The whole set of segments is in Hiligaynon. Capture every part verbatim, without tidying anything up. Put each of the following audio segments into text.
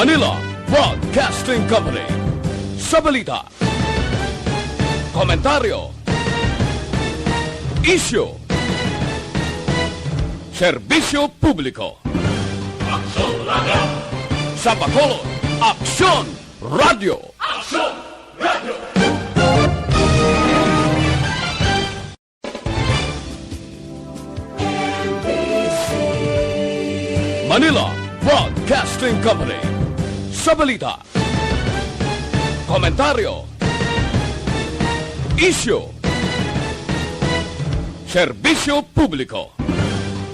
Manila Broadcasting Company. Sa balita, komentaryo, isyu, serbisyo publiko. Aksyon Radio! Sa Bacolod, Aksyon Radio! Aksyon Radio! Manila Broadcasting Company. Sa balita, komentaryo, isyu, serbisyo publiko.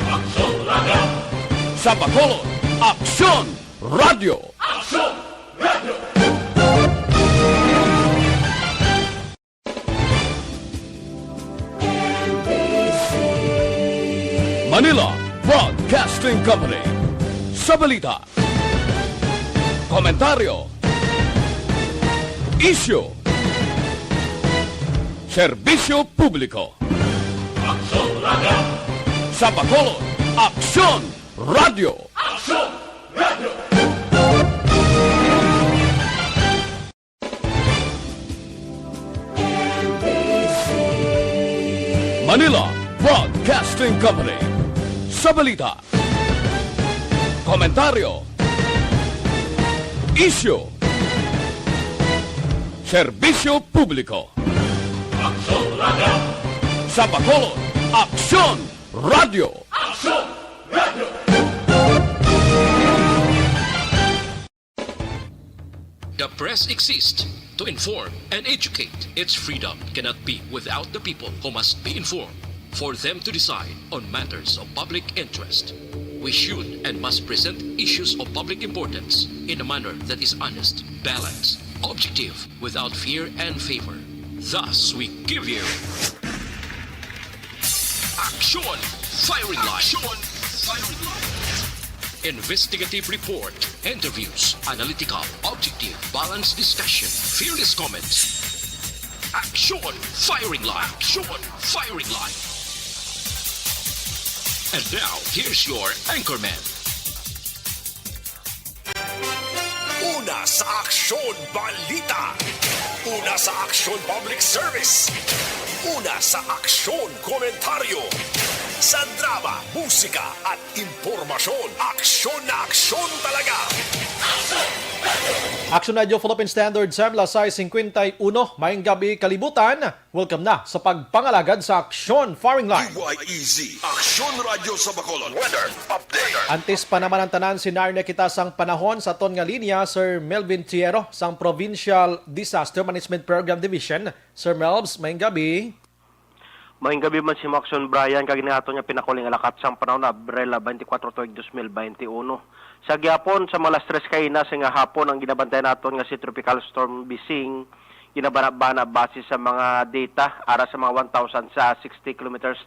Aksyon Radio! Sa Bacolod, Aksyon Radio! Aksyon Radio! Manila Broadcasting Company. Sa balita, komentaryo, isyu, serbisyo publiko. Aksyon Radio! Sa Bacolod, Aksyon Radio! Aksyon Radio! Manila Broadcasting Company. Sa balita, komentaryo, isyu, serbisyo publiko. Aksyon Radio! Sa Bacolod, Aksyon Radio! Aksyon Radio! The press exists to inform and educate. Its freedom cannot be without the people, who must be informed for them to decide on matters of public interest. We should and must present issues of public importance in a manner that is honest, balanced, objective, without fear and favor. Thus, we give you Aksyon Firing Line. Aksyon Firing Line. Investigative report, interviews, analytical, objective, balanced discussion, fearless comments. Aksyon Firing Line. Aksyon Firing Line. And now, here's your anchorman. Una sa Aksyon Balita. Una sa Aksyon Public Service. Una sa Aksyon Komentaryo. Sa drama, musika, at impormasyon, aksyon na aksyon talaga. Action Radio Philippine Standard Sam, alas sais cincuenta y uno. Maayong gabi, kalibutan. Welcome na sa pagpangalagad sa Aksyon Firing Line. D Y E Z, Aksyon Radyo sa Bacolod. Weather update. Antes pa naman ang tanan, sinarna kita sang panahon sa aton nga linya, Sir Melvin Tiero, sang Provincial Disaster Management Program Division. Sir Melvs, maayong gabi. Maayong gabi man sa imo, Aksyon Brian, kag ini aton nga pinakuli nga lakat sang panahon, Abril twenty-four tuig dos mil twenty-one. Sa gihapon, sa mga alas tres kaina sa nga hapon, ang ginabantay naton nga si Tropical Storm Bising, ginabanabana base sa mga data ara sa mga one thousand sa sixty kilometers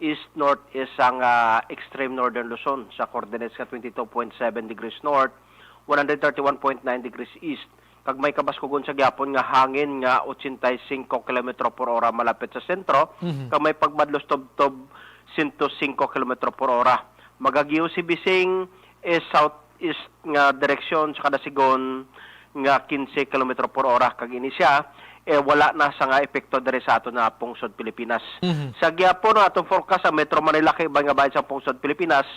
east-northeast sang ah, extreme northern Luzon, sa coordinates nga twenty-two point seven degrees north, one hundred thirty-one point nine degrees east, kag may kabaskugon sa gihapon nga hangin nga eighty-five kilometro por hora malapit sa sentro, kag may pagmadlos tubtob sento singko kilometro por hora. Magagiyo si Bising, eh, southeast nga direksyon sa kada sigon nga quince kilometro por hora, kag ini siya, eh, wala na sa nga epekto diri sa aton nga pungsod Pilipinas. Sa gihapon, ang atong forecast sa Metro Manila kag iban nga bahin sa pungsod Pilipinas,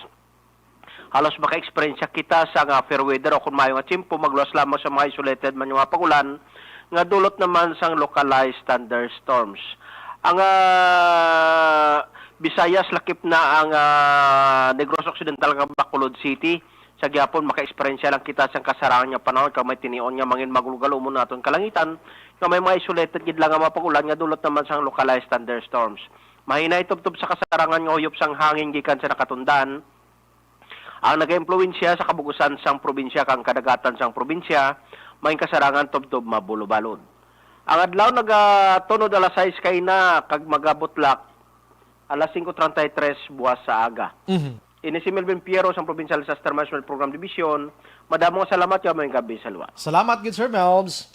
halos maka-eksperyensya kita sa nga fair weather o kung maayo nga tiyempo, magluwas lamang sa mga isolated man nga mga pag-ulan nga dulot naman sang localized thunderstorms. Ang ah, Visayas, lakip na ang ah, Negros Occidental kag Bacolod City. Sa gihapon, maka-eksperyensya lang kita sang kasarangan nga panahon kag may tinion nga mangin magulgalumon naton kalangitan nga may mga isolated gid lang nga mga pag-ulan nga dulot naman sang localized thunderstorms. Mahinay tubtob sa kasarangan nga huyop sang hangin gikan sa nakatundan ang nagaimpluwensya sa kabug-usan sang probinsya kag ang kadagatan sang probinsya, may kasarangan tubtob mabulobalod. Ang adlaw nagatunod alas sais kaina kag magabutlak alas singko treinta y tres buwas sa aga. Ini si Melvin Piero sang Provincial Disaster Management Program Division. Madamo nga salamat kag maayong gabi sa luwas. Salamat gid, Sir Melvs.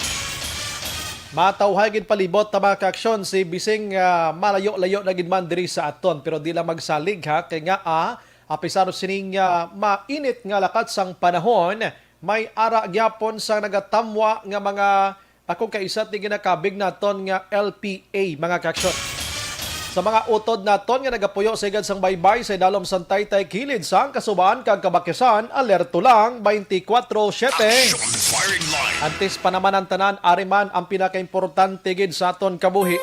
Matawhay gid palibot ta mga kaaksyon si Bising ah, malayo-layo na gid man diri sa aton, pero di lang magsalig ha, kay nga ah, apisar sining ah, mainit nga lakat sang panahon, May ara gyapon sa nagatamwa nga mga, ako kaisa ti ginakabig naton nga L P A, mga kaaksyon. Sa mga utod naton nga nagapuyo sa higad sang baybay sa idalom sang taytay kilid sang kasubaan kag kabakyasan, alerto lang twenty-four seven. Action Firing Line. Antes pa naman ang tanan, ari man ang pinakaimportante gid sa aton kabuhi.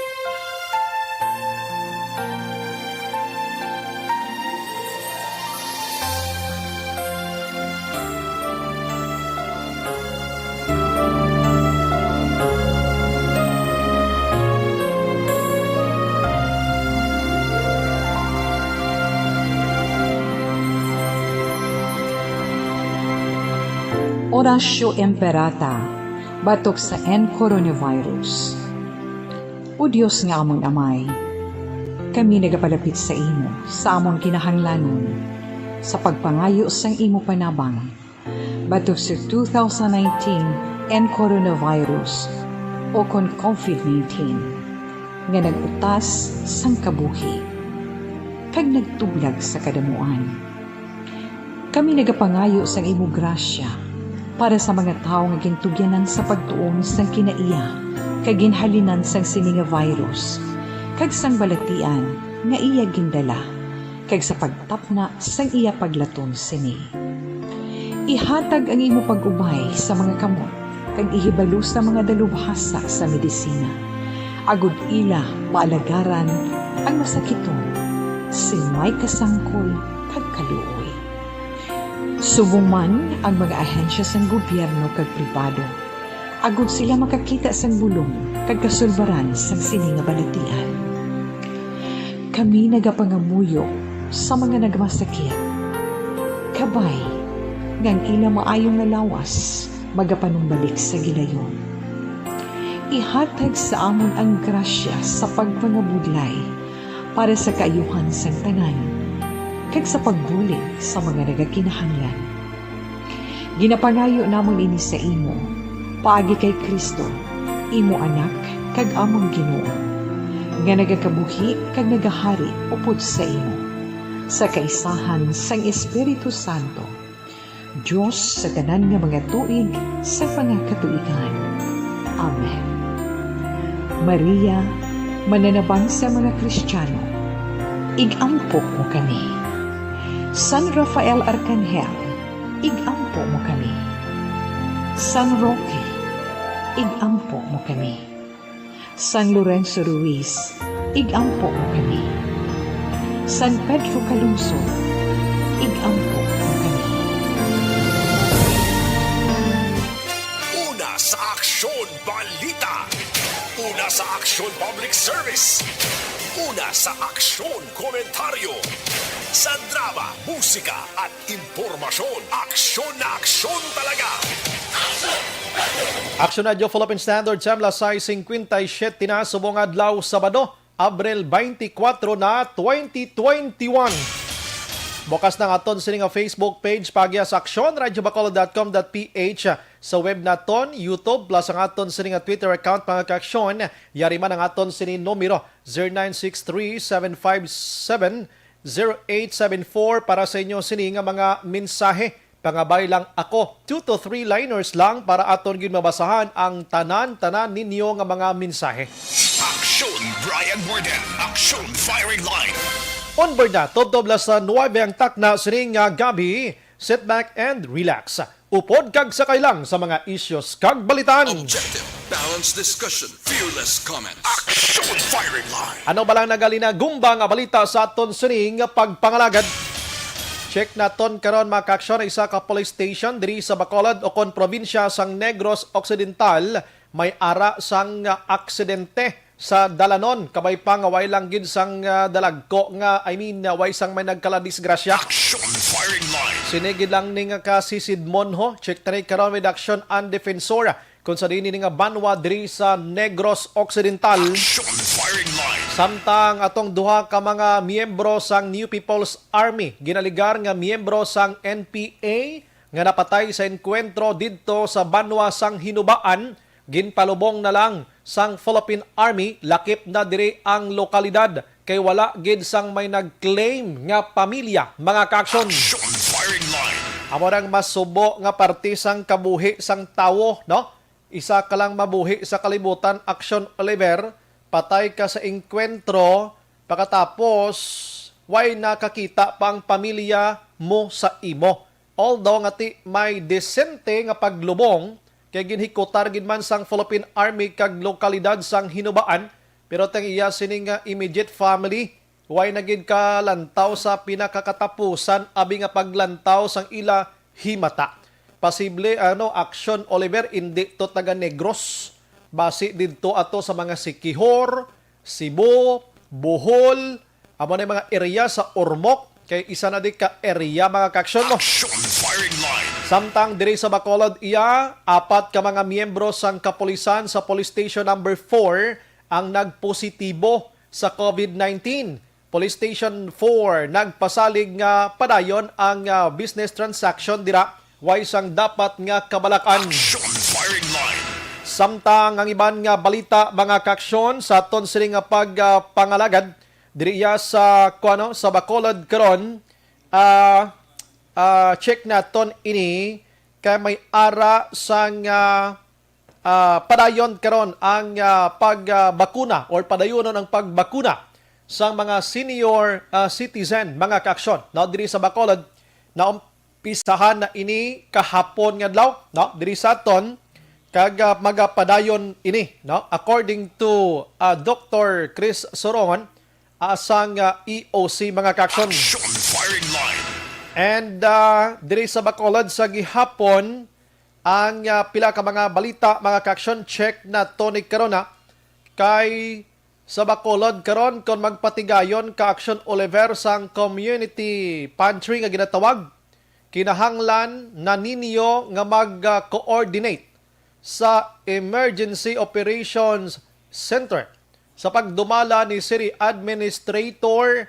Oratio Imperata, batok sa N coronavirus. O Dios nga amon Amay, kami nagapalapit sa imo sa amon kinahanglanon, sa pagpangayo sang imo panabang batok sa two thousand nineteen N coronavirus, o kon COVID nineteen, nga nag-utas sang kabuhi kag nagtublag sa kadamuan. Kami nagapangayo sang imo grasya para sa mga tawo nga gintugyanan sa pagtuon sang kinaiya kag ginhalinan sang sini nga virus, kag sang balatian nga iya gindala, kag sa pagtapna sang iya paglaton sini. Ihatag ang imo pag-ubay sa mga kamot kag ihibalo sa mga dalubhasa sa medisina, agod ila maalagaran ang masakiton sing may kasangkol kag kaluoy. Subong man ang mga ahensya sang gobyerno kag pribado, agod sila makakita sang bulong kag kasulbaran sang sini nga balatian. Kami nagapangamuyo sa mga nagmasakit, kabay nga ang ila maayo nga lawas magapanumbalik sa gilayon. Ihatag sa amon ang grasya sa pagpangabudlay para sa kaayuhan sang tanan, kag sa pagbulig sa mga nagakinahanglan. Ginapangayo namon ini sa imo, paagi kay Cristo, imo Anak kag amon Ginoo, nga nagakabuhi kag nagahari upod sa imo, sa kaisahan sang Espiritu Santo, Dios sa tanan nga mga tuig sa mga katuigan. Amen. Maria, mananabang sa mga Kristiyano, ig-ampo mo kami. San Rafael Arcangel, ig-ampo mo kami. San Roque, ig-ampo mo kami. San Lorenzo Ruiz, ig-ampo mo kami. San Pedro Calungsod, ig-ampo mo kami. Una sa Aksyon Balita. Una sa Aksyon Public Service. Una sa Aksyon Komentaryo. Sa drama, musika, at impormasyon. Aksyon na aksyon talaga. Aksyon Radyo Philippine Standard Time, alas sais cincuenta y siete na, subong adlaw, Sabado, Abril twenty-four na, twenty twenty-one. Bukas na ang aton sini nga Facebook page, paagi sa aksyon radyo bacolod dot com dot P H. Sa web naton, YouTube, plus ang aton sini nga Twitter account, mga kaaksyon. Yari man ang aton sini numero, zero nine six three, seven five seven, zero eight seven four para sa inyo sini nga mga mensahe. Pangabay lang ako, two to three liners lang para aton gyud mabasahan ang tanan-tanan ninyo nga mga mensahe. Aksyon Brian Warden, Aksyon Firing Line. Onboard na, tubtob alas nuebe ang takna sining nga gabi. Sit back and relax. Upod kag sakay lang sa mga issues kag balitaan. Objective, balanced discussion, fearless comments. Aksyon Firing Line. Ano ba lang nagalinagumba nga balita sa aton sining pagpangalagad? Check naton karon, mga kaaksyon, isa ka police station diri sa Bacolod, o kon probinsya sang Negros Occidental, may ara sang aksidente sa dalanon, kabay pa nga way lang gid sang, ah, dalagko nga, I mean, ah, way sang may nagkaladisgrasya. Action Firing Line. Sini gid lang ni nga kasisidmonho. Check tani karon with Action and Defensor kung sa diin ini nga banwa diri sa Negros Occidental. Action Firing Line. Samtang atong duha ka mga miyembro sang New People's Army, ginaligar nga miyembro sang N P A, nga napatay sa engkwentro didto sa banwa sang Hinubaan, ginpalubong na lang sang Philippine Army, lakip na diri ang lokalidad kay wala gid sang may nag-claim nga pamilya, mga kaaksyon. Action Firing Line. Amo nang masubo nga parte sang kabuhi sang tawo, no? Isa ka lang mabuhi sa kalibutan, Action Oliver, patay ka sa engkwentro, pagkatapos way nakakita pa ang pamilya mo sa imo. Although nga ti may desente nga paglubong, kay ginhikutar gid man sang Philippine Army kag lokalidad sang Hinubaan, pero tang iya sini nga immediate family, way na gid kalantaw sa pinakakatapusan abi nga paglantaw sang ila himata. Posible, ano, Action Oliver, indi to taga Negros. Basi didto ato sa mga Siquijor, Cebu, Bohol, amo na yung mga area sa Ormoc, kay isa na di ka area, mga ka-action mo. Action firing line. Samtang diri sa Bacolod, iya, apat ka mga miyembro sang kapulisan sa Police Station Number four ang nagpositibo sa covid nineteen. Police Station four nagpasalig nga padayon ang, ah, business transaction dira, way sang dapat nga kabalak-an. Action firing line. Samtang ang iban nga balita, mga ka-action, sa aton sini nga pag, ah, pangalagad diri iya sa, kuano, sa Bacolod karon, ah, ah, check naton ini kay may ara sang, ah, ah, padayon karon ang, ah, pagbakuna or padayunon ang pagbakuna sang mga senior, ah, citizen, mga ka-action. Now, diri sa Bacolod, naumpisahan na ini kahapon nga adlaw, no? Diri sa aton, kag, ah, magapadayon ini, no? According to, ah, Doctor Chris Sorongon, ah, sang, ah, E O C, mga ka-action. Action firing line. And, ah, diri sa Bacolod sa gihapon, ang, ah, pila ka mga balita, mga ka-action, check naton ni karon, ha. Kay sa Bacolod karon, kon magpatigayon ka, Action Oliver, sang community pantry nga ginatawag, kinahanglan na ninyo nga mag-coordinate sa Emergency Operations Center sa pagdumala ni City Administrator,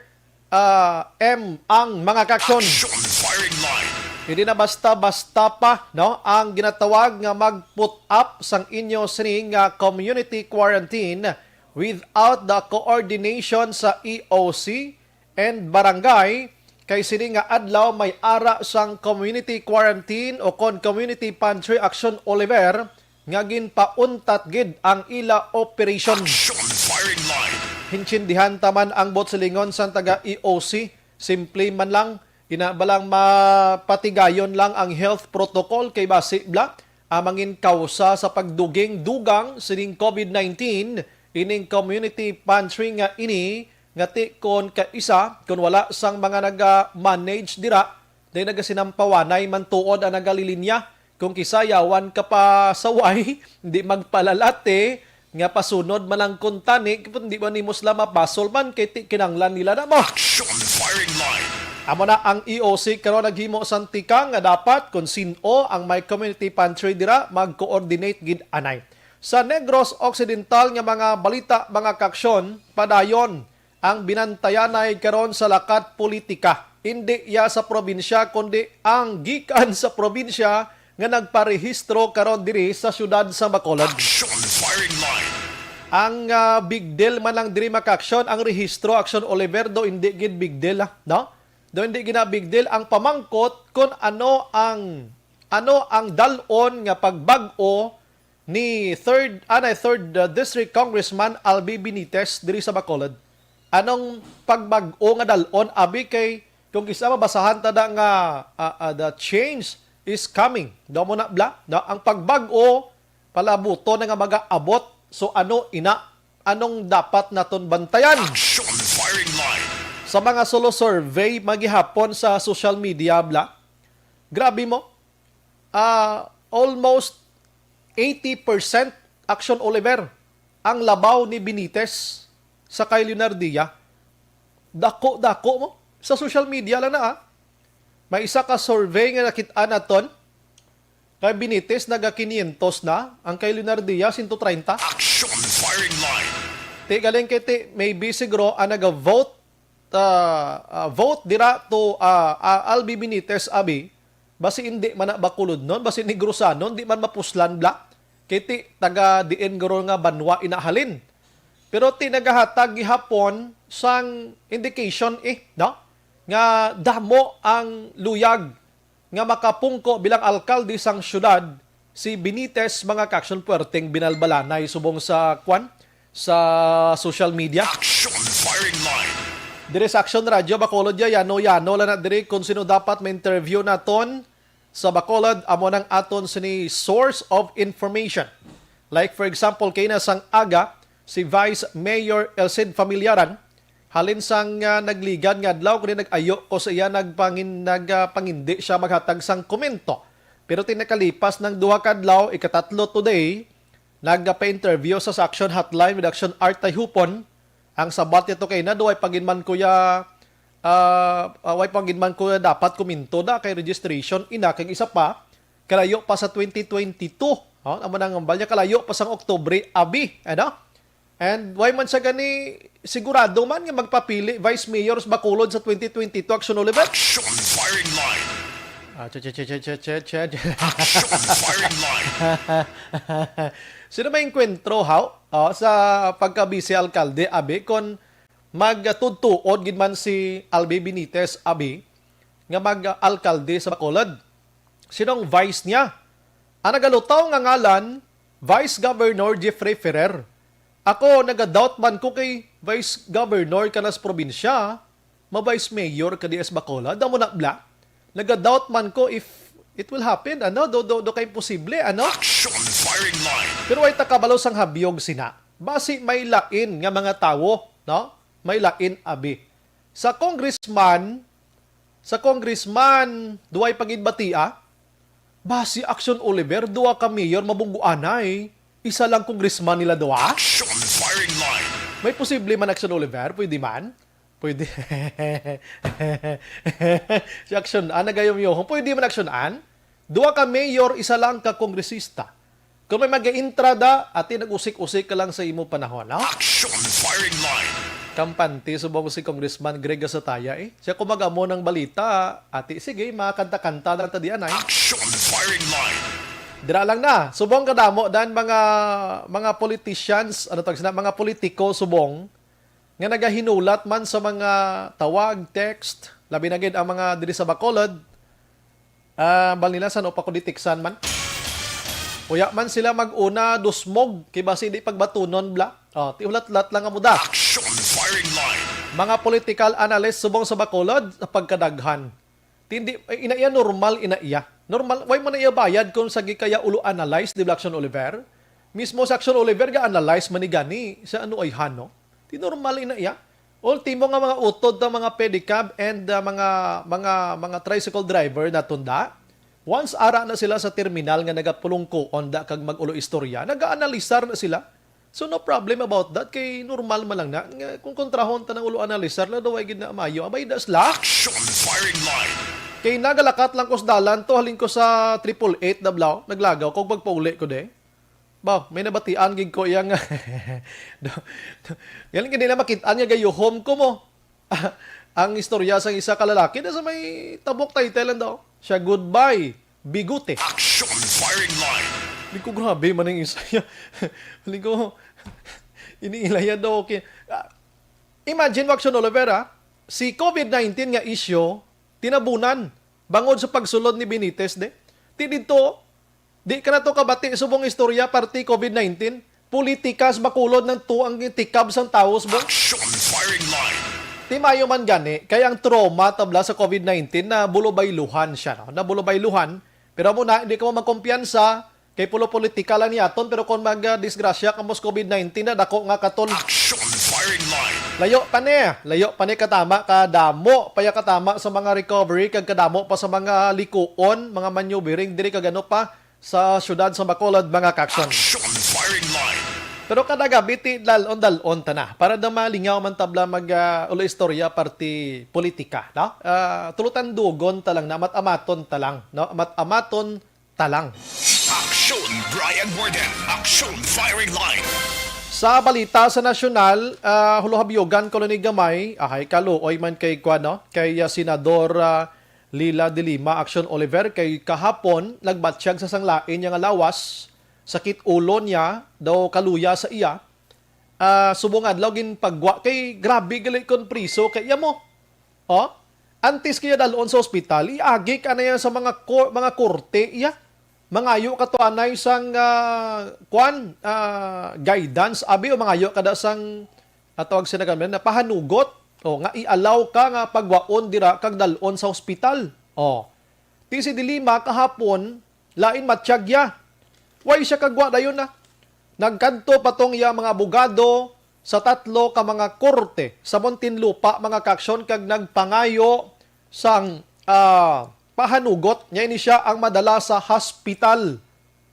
ah, M ang mga ka-action. Action firing line. Hindi na basta-basta pa, no, ang ginatawag nga mag-put up sang inyo sini nga community quarantine without the coordination sa E O C and barangay, kay sini nga adlaw may ara sang community quarantine o kon community pantry, Action Oliver, nga ginpauntat gid ang ila operation. Action firing line. Hintindihan ta man ang buot silingon sang taga E O C, simple man lang, ina ba lang mapatigayon lang ang health protocol kay basi bala, ah, mangin kausa sa pagduging dugang sining covid nineteen ining community pantry nga ini, nga ti kon kaisa, kon wala sang mga naga-manage dira, day nagasinampawanay man tuod ang nagalilinya. Kung kisayawan ka pa sa way, di magpalalate, nga pasunod man lang kuntani, kung di man nimo sila mapasol man, kay ti kinanglan nila na mo. Action firing line. Amo na ang E O C karon naghimo sang tikang nga dapat kung sin-o ang may community pantry dira, mag-coordinate gid anay. Sa Negros Occidental nga mga balita, mga ka-action, padayon ang binantayanay karon sa lakat politika. Indi iya sa probinsya, kundi ang gikan sa probinsya nga nagparehistro karon diri sa siyudad sa Bacolod. Action firing line. Ang, ah, big deal man lang diri, mga ka-action, ang rehistro, Action Oliver, do hindi gid big deal, ah, no? Do hindi gid na big deal. Ang pamangkot kung ano ang, ano ang dal-on nga pagbag-o ni third, anay, third, uh, District Congressman Albi Benitez diri sa Bacolod. Anong pagbag-o nga dal-on, abi, kay kung isa mabasahan ta da nga, uh, uh, the change is coming. Daw mo na, bla? Na, ang pagbag-o, palabuto na nga magaabot. So, ano ina? Anong dapat naton bantayan? Action firing line. Sa mga solo survey magihapon sa social media, bla? Grabe mo. Ah, almost eighty percent, Action Oliver, ang labaw ni Benitez sa kay Leonardia. Dako-dako mo. Sa social media lang na, ah. May isa ka survey nga nakit-an naton. Kay Benitez naga quinientos na, ang kay Leonardia, sento treinta. Action firing line. Ti galing kay ti, maybe siguro ang naga-vote, ah, ah, vote dira to, ah, ah, Albi Benitez, abi, basi indi man na Bacolodnon, basi Negrosanon, di man mapuslan, bla. Kay ti taga diin guro nga banwa inahalin. Pero ti nagahatag gihapon sang indication, eh, no? Nga damo ang luyag nga makapungko bilang alkalde sang siyudad si Benitez, mga ka-aksyon, puwerteng binalbalanay subong sa, kwan, sa social media. Action Firing Line. Diri sa Action Radio Bacolod, ya, yano-yano lang na diri kung sino dapat ma-interview naton sa Bacolod, amo nang aton sini source of information. Like, for example, kay na sang aga, si Vice Mayor Elcid Familiaran, halin sang, ah, nagligad nga adlaw, kundi nag-ayo ko sa iya, nagpangin-, nag, ah, pangindi siya maghatag sang komento. Pero tinakalipas ng duha ka adlaw, ikatatlo today, nagpa-interview sa, sa Action Hotline with Action Art Tayhupon. Ang sabat nito kay na, duway pa gid man kuya, ah, ah, way pa gid man kuya dapat komento da kay registration ina kag isa pa, kalayo pa sa twenty twenty-two. Oh, amo nang balya kalayo pa sang Oktubre, abi, ano? And why man siya gani sigurado man nga magpapili Vice Mayor sa Bacolod sa twenty twenty-two, Action Oliver? Action Firing Line. Ah, che, che, che, che, che, che, che. Action Firing Line. Sino may engkwentro, haw? Oh, sa pagka-vice alkalde, abi, kon magtudtuod gid man si Albi Benitez, abi, nga mag-alkalde sa Bacolod. Sinong vice niya? Ang nagalutaw nga ngalan, Vice Governor Jeffrey Ferrer. Ako, nagadoubt man ko kay Vice Governor ka na sa probinsya, ma-Vice Mayor ka di sa Bacolod, amo na bla. Nagadoubt man ko if it will happen, ano? Do, do, do kay imposible, ano? Action Firing Line. Pero way ta kabalo sang habyog sina. Basi may lain nga mga tawo, no? May lain, abi. Sa congressman, sa congressman, duway pa gid batia. Basi Action Oliver, duha ka mayor mabungguanay. Isa lang congressman nila duha? Action Firing Line. May posible man, Action Oliver, pwede man. Pwede. Si Action, ah, nagayom-yohon. Pwede man, Action Ann. Duha ka mayor, isa lang ka kongresista. Kung may mag-intrada, ati, nag-usik-usik ka lang sa imo panahon, no? Action Firing Line. Kampante, subong si Congressman Greg Gasataya, eh. Siya kung mag-amo ng balita, ati, sige, makanta-kanta lang ta diyan, ay. Action Firing Line. Dira lang na. Subong kadamo dan mga, mga politicians, ano tawag sila, mga politiko, subong, nga nagahinulat man sa mga tawag, text, labi na gid ang mga diri sa Bacolod, ah, bal nila san o pa ko ditiksan man. Uya man sila mag-una dusmog, kay basi di pagbatunon bla. Oh, ti hulat-hulat lang nga muda. Action Firing Line. Mga political analyst subong sa Bacolod, sa pagkadaghan. Tindi, eh, ina iya, normal ina iya. Normal, way man na iya bayad kung sa gikaya ulo analyze, di ba, Action Oliver? Mismo sa Action Oliver, ga-analyze man ni gani sa ano ay hano. Di normal ina iya. Ultimo nga mga utod ta mga pedicab and, ah, mga, mga, mga tricycle driver na tunda. Once ara na sila sa terminal nga nagapulungkoon da kag mag-ulo istorya, nag-aanalisar na sila. So, no problem about that, kay normal man lang na. Nga, kung kontrahon ta ng ulo analisar na daw ay gid na mayo, abay, das la. Action Firing Line. Kay nagalakat lang ko sa dalan to, halin ko sa triple eight na blaw, naglagaw ko, pagpauli ko de. Ba, may nabatian gid ko iya nga. Galing ka nila makitaan nga gayuhom ko mo. Ang istorya sang isa ka lalaki na sa may tabok title lang daw. Siya, "Goodbye, bigote." Action Firing Line. Di ko, grabe man ang isa niya. Di ko, iniilaya daw, okay. Ah, imagine mo, Action Oliver, ah, si covid nineteen nga issue, tinabunan, bangod sa pagsulod ni Benitez, de. Ti dito, di ka na to kabati subong istorya, party covid nineteen. Politika sa Bacolod nang tuang tikab sang tawo subong. Action Firing Line. Ti mayo man gani, kay ang trauma tabla sa covid nineteen na bulubayluhan siya, no? Na bulubayluhan. Pero amo na, hindi ka mo magkumpiyansa, kay pulo politika lang ni aton, pero kung mag, ah, disgrasya ka mo sa covid nineteen na dako nga katol. Action Firing Line. Layo pa ni, layo pa ni katama, kadamo pa ya katama sa mga recovery, kag kadamo pa sa mga likuon, mga maneuvering, diri kag ano pa, sa siyudad sa Bacolod, mga ka-action. Action Firing Line. Pero kada gabi, ti dal-on-dal-on ta na. Para daw malingaw man tabla mag, ah, ulo istorya, party politika, no? Ah, tulutan dugon ta lang na, amat-amaton ta lang, no? Amat-amaton ta lang. Action Brian Warden. Action Firing Line. Sa balita sa nasyonal, ah, huluhabyogan ko ni gamay, ahay kaluoy man kay, kuwan, no? Kay, ah, Senador, ah, Leila de Lima, Action Oliver, kay kahapon nagbatsyag sa sang lain niya nga lawas, sakit ulo niya, daw kaluya sa iya. Ah, subong adlaw ginpagwa kay grabe gali kon priso kay iya mo. Oh? Antes ka iya dal-on sa ospital, iagi ka na iya sa mga ko-, mga korte iya. Mangayo ka to anay sang, ah, kwan, ah, guidance, abi, o mangayo ka da sang, ah, tawag sina gamin, na pahanugot. O, nga i-allow ka nga pagwaon dira kag dal-on sa ospital. O. Ti si Dilima kahapon, lain matsyag iya. Way siya kagwa dayon na. Nagkadto pa tong iya mga abogado sa tatlo ka mga korte sa Muntinlupa, mga kaaksyon, kag nagpangayo sang, ah, pahanugot nga ini siya ang madala sa hospital,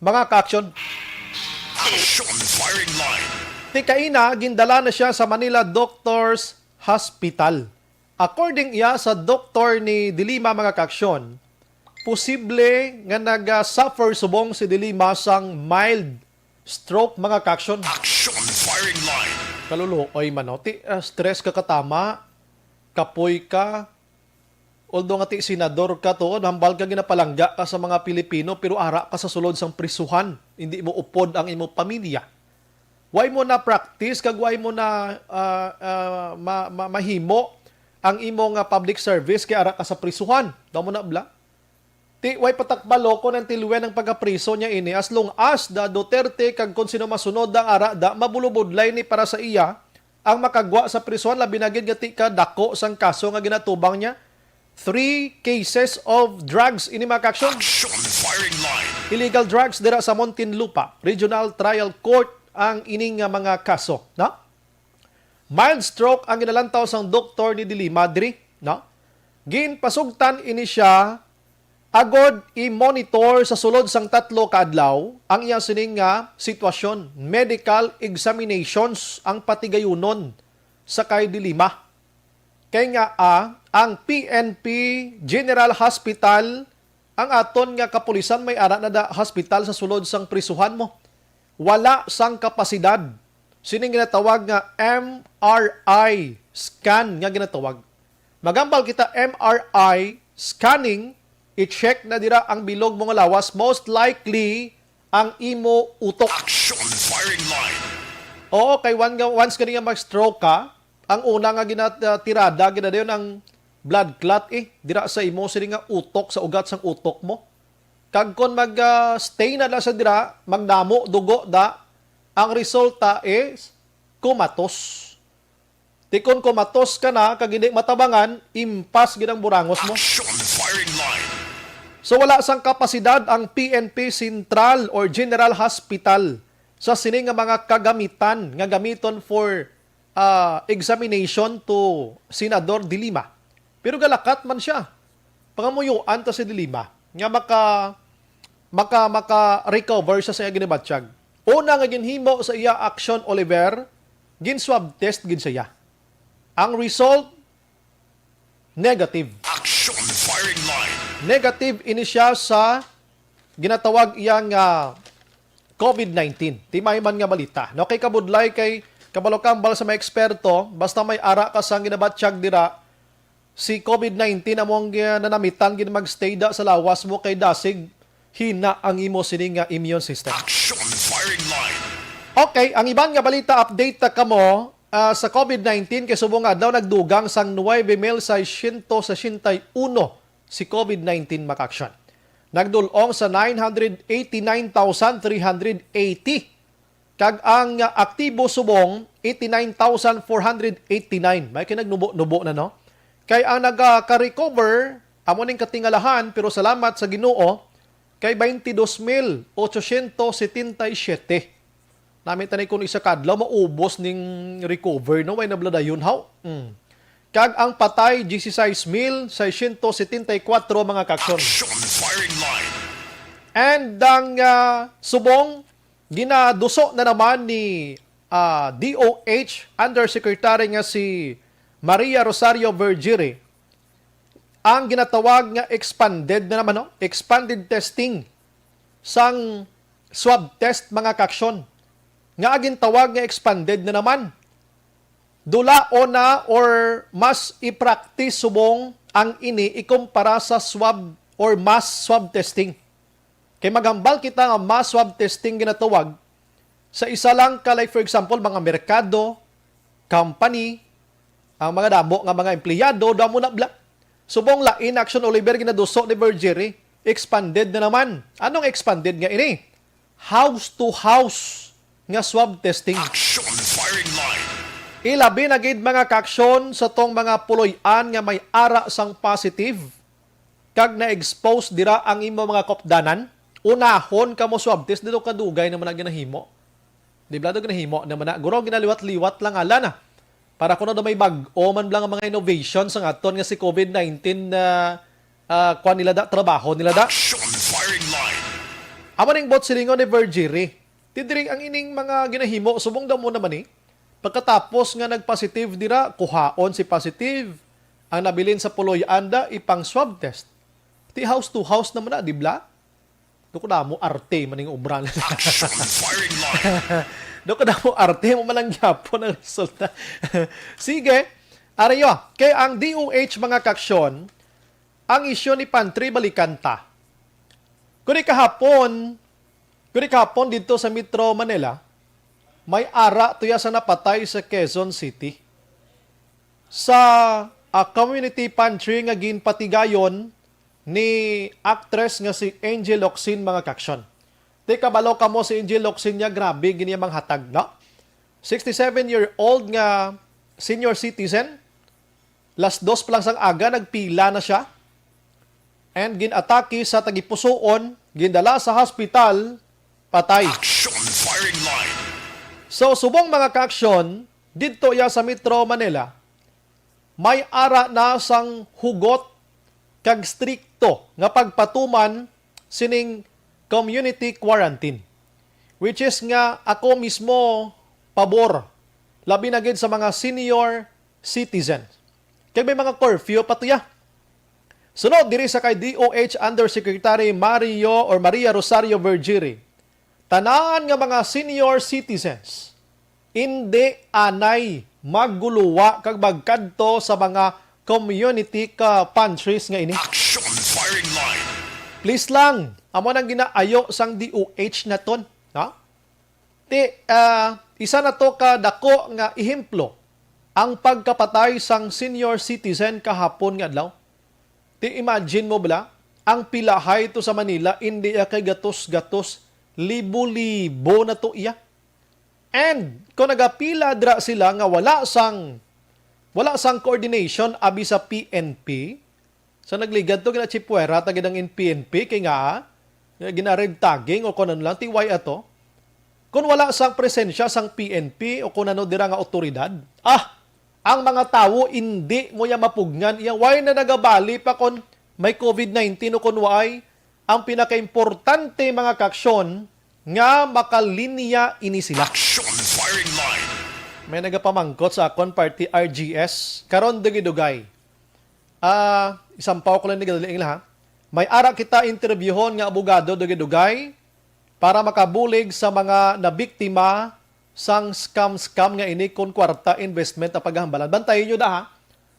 mga kaaksyon. Action Firing Line. Ti kaina, gindala na siya sa Manila Doctors Hospital. According iya sa doktor ni Dilima, mga kaaksyon, posible nga naga-suffer subong si Dilima sang mild stroke, mga kaaksyon. Action Firing Line. Kaluluoy man, no? Ti, ah, stress ka katama, kapoy ka. Although nga ti senador ka tuod, hambal ka ginapalangga ka sa mga Pilipino, pero ara ka sa sulod sang prisuhan, hindi mo upod ang imo pamilya. Way mo na practice kag way mo na, ah, ah, ma-, ma-, mahimo ang imo nga public service kay ara ka sa prisuhan. Daw mo na bla? Ti, way patakbalo kon ang tilwen ang pagkapriso niya ini, as long as the Duterte kag kon sino masunod ang ara da, mabulubudlay ni para sa iya ang makagwa sa prisuhan, labi na gid nga ti ka dako sang kaso nga ginatubang niya. Three cases of drugs ini, mga kaaksyon. Action Firing Line. Illegal drugs dira sa Muntinlupa Regional Trial Court ang ini nga mga kaso, no? Mild stroke ang ginalantaw sang doktor ni Dilima diri, no? Ginpasugtan ini siya agod i-monitor sa sulod sang tatlo ka adlaw ang iya sining nga sitwasyon. Medical examinations ang patigayunon sa kay Dilima. Kay nga, ah, ang P N P General Hospital, ang aton nga kapulisan may ara na da hospital sa sulod sang prisuhan mo. Wala sang kapasidad. Sining ginatawag nga M R I scan nga ginatawag. Magambal kita M R I scanning, i-check na dira ang bilog mo nga lawas. Most likely, ang imo utok. Action Firing Line. Oo, kay one nga, once gani nga mag-stroke ka, ang una nga ginatirada, ginadayon ang blood clot, eh, dira sa imo, sini nga utok, sa ugat sang utok mo. Kag kon mag, ah, stay na da sa dira, magdamo, dugo da, ang resulta is comatose. Ti kon comatose ka na, kag hindi matabangan, impas gid ang burangos mo. Action Firing Line. So, wala sang kapasidad ang P N P Central or General Hospital sa sini nga mga kagamitan nga gamiton for, ah, examination to Senador Dilima. Pero galakat man siya. Pangamuyoan ta si Dilima nga maka-, maka-, maka-recover siya sa iya ginibatyag. Una nga ginhimo sa iya action, Oliver, gin-swab test gid siya. Ang result, negative. Action Firing Line. Negative ini siya sa ginatawag iya nga COVID nineteen. Ti may man nga balita. No, kay kabudlay, kay kabalo ka, hambal sa mga eksperto, basta may ara ka sang ginabatyag dira, si COVID nineteen amo ang, ah, nanamitan gid magstay da sa lawas mo kay dasig hina ang imo sini nga immune system. Action Firing Line. Okay, ang iban nga balita, update ta kamo, ah, sa COVID nineteen kay subong adlaw nagdugang sang nuebe mil seiscientos sesenta y uno si COVID nineteen, mga kaaksyon. Nagdul-ong sa nine hundred eighty-nine thousand three hundred eighty. Kag ang, ah, aktibo subong, eighty-nine thousand four hundred eighty-nine. May kinagnubo-nubo na, no? Kay ang nagaka-recover, amo ning katingalahan, pero salamat sa Ginoo, kay twenty-dos mil ochocientos setenta y siete. Nami tani kung isa ka adlaw, maubos ning recover, no? Way nabladayon, haw? Mm. Kag ang patay, dieciséis mil seiscientos setenta y cuatro, mga kaaksyon. Action Firing Line. And ang, ah, subong, ginaduso na naman ni, ah, D O H Undersecretary nga si Maria Rosario Vergire ang ginatawag nga expanded na naman, no? Expanded testing sang swab test, mga kaaksyon. Nga ang gintawag nga expanded na naman. Dulaon na or mas i-practice subong ang ini ikumpara sa swab or mass swab testing. Kay maghambal kita nga mass swab testing ginatawag sa isa lang ka, like, for example, mga merkado, company, ang mga damo nga mga empleyado, damo na bla. Subong lain action, Oliver, ginaduso ni Virgiri, expanded na naman. Anong expanded nga ini? House to house nga swab testing. Action firing line. Ilabi na gid, mga kaaksyon, sa tong mga puloy-an nga may ara sang positive kag na-expose dira ang imo mga kaupdanan, unahon kamo swab test. Dito kadugay naman na ginahimo. Di ba, do ginahimo naman na? Guro, ginaliwat-liwat lang, ala na. Para kuno daw may bag-o man lang ang mga innovation sa aton nga si covid nineteen na, ah, kuan nila da, trabaho nila da. Action firing line. Amo ning bot silingon ni Virgiri. Ti diri ang ining mga ginahimo, subong daw mo naman ni. Pagkatapos nga nag-positive dira, kuhaon si positive. Ang nabilin sa puloy-an da, ipang swab test. Ti house to house naman na, di bla? Do ko na mo arte man ning obra na. Action firing line. Do ko na mo arte mo man lang gyapon ang resulta. Sige, arayo, kay ang D O H, mga kaaksyon, ang isyu ni Pantry balikan ta. Kuni kahapon, kuni kahapon dito sa Metro Manila, may ara tuya sa napatay sa Quezon City. Sa, ah, community pantry nga ginpatigayon ni actress nga si Angel Locsin, mga kaaksyon. Ti kabalo kamo si Angel Locsin niya, grabe gini ang mga hatag, no? Sixty-seven-year-old nga senior citizen, las dos pa lang sang aga, nagpila na siya. And gin-atake sa tagipusoon, gindala sa hospital, patay. Action firing line. So, subong, mga kaaksyon, didto iya sa Metro Manila, may ara na sang hugot kag strikto nga pagpatuman sining community quarantine, which is nga ako mismo pabor, labi na gid sa mga senior citizens. Kay may mga curfew pa tuya. Sunod diri sa kay D O H Undersecretary Mario or Maria Rosario Virgiri, tanan nga mga senior citizens indi anay magguluwa kag magkadto sa mga community ka pantries nga ini. Action firing line. Please lang, amo nang ginaayo sang D O H naton, ha? Ti, ah, isa na to ka dako nga ehemplo ang pagkapatay sang senior citizen kahapon nga adlaw. Ti, imagine mo bala, ang pilahay to sa Manila, indi iya kay gatos-gatos, libo-libo na to iya. And kung nagapila dira sila nga wala sang, wala sang coordination abi sa P N P, sa nagligad to, gina-chipuera ta gid ang N P N P, kay nga, nga gina-red tagging o kung ano lang, ti way ato. Kung wala sang presensya sang P N P o kung ano dira nga awtoridad, ah, ang mga tawo indi mo ya mapugngan iya. Why na nagabali pa kon may covid nineteen o kon why? Ang pinakaimportante, mga kaaksyon, nga makalinya ini sila. Action firing line. May nagapamangkot sa akon, party R G S. Karon, dugay-dugay. Ah, isampaw ko lang ni gadali, ha. May ara kita interbyuhon nga abogado, dugay-dugay, para makabulig sa mga nabiktima sang scam-scam nga ini, kon kwarta investment ang paghambalan. Bantayi nyo da, ha.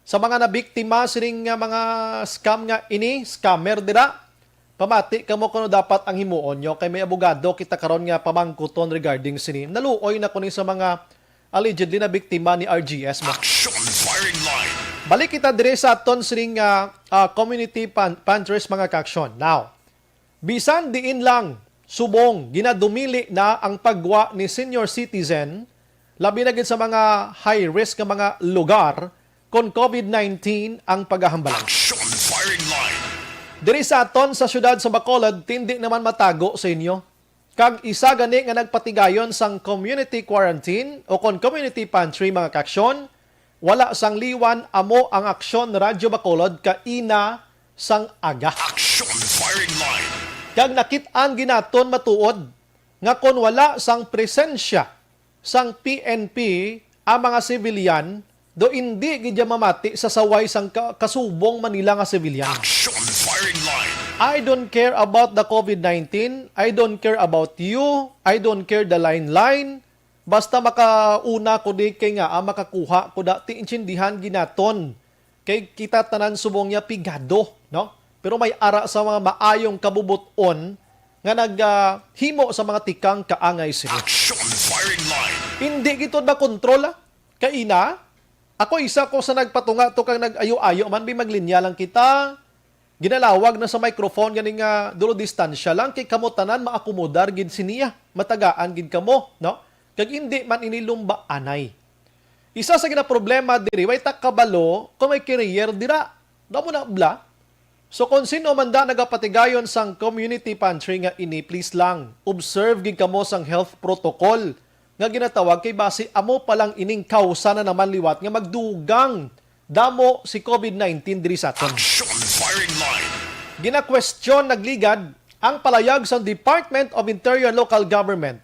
Sa mga nabiktima sining nga mga scam nga ini, scammer dira, pamati kamo kung ano dapat ang himuon nyo, kay may abogado kita karon nga pamangkuton regarding sini. Naluoy na ko ni sa mga allegedly na biktima ni R G S mo. Action firing line. Balik kita dire sa aton sining nga, ah, community pan-, pantries, mga kaaksyon. Now, bisan diin lang, subong ginadumili na ang paggwa ni senior citizen, labi na gid sa mga high risk nga mga lugar, kon covid nineteen ang pagahambalan. Action firing line. Diri sa aton sa siyudad sa Bacolod, tindi naman matago sa inyo. Kag isa gani nga nagpatigayon sang community quarantine o kon community pantry, mga kaaksyon, wala sang liwan, amo ang Aksyon Radyo Bacolod kaina sang aga. Action firing line. Kag nakit-an ginaton matuod nga kon wala sang presensya sang P N P ang mga sibilyan, do indi gid ya mamati sa saway sang ka-, kasubong man nila nga sibilyan. Action firing line. I don't care about the covid nineteen. I don't care about you. I don't care the line line. Basta makauna ko di kay nga, ah, makakuha ko da, ti intindihan ginaton. Kay kita tanan subong niya pigado, no? Pero may ara sa mga maayong kabubot-on nga nag, ah, himo sa mga tikang kaangay sini. Action firing line. Hindi gid to makontrol, ah. Kaina, Ako isa ko sa nagpatunga to kag nag-ayo-ayo man, bi, maglinya lang kita. Ginalawag na sa microphone gani nga dulo distansya lang kay kamo tanan maakomodar gid siniya. Matagaan gid kamo, no? Kag indi man ini lumbaanay. Isa sa ginaproblema diri, way ta kabalo kung may carrier dira. Damo na bla. So, kung sino man da nagapatigayon sang community pantry nga ini, please lang, observe gid kamo sang health protocol nga ginatawag, kay basi amo pa lang ining kausa na naman liwat nga magdugang damo si covid nineteen diri sa aton. Action Firing Line. Gina-question, nagligad ang palayag sang Department of Interior and Local Government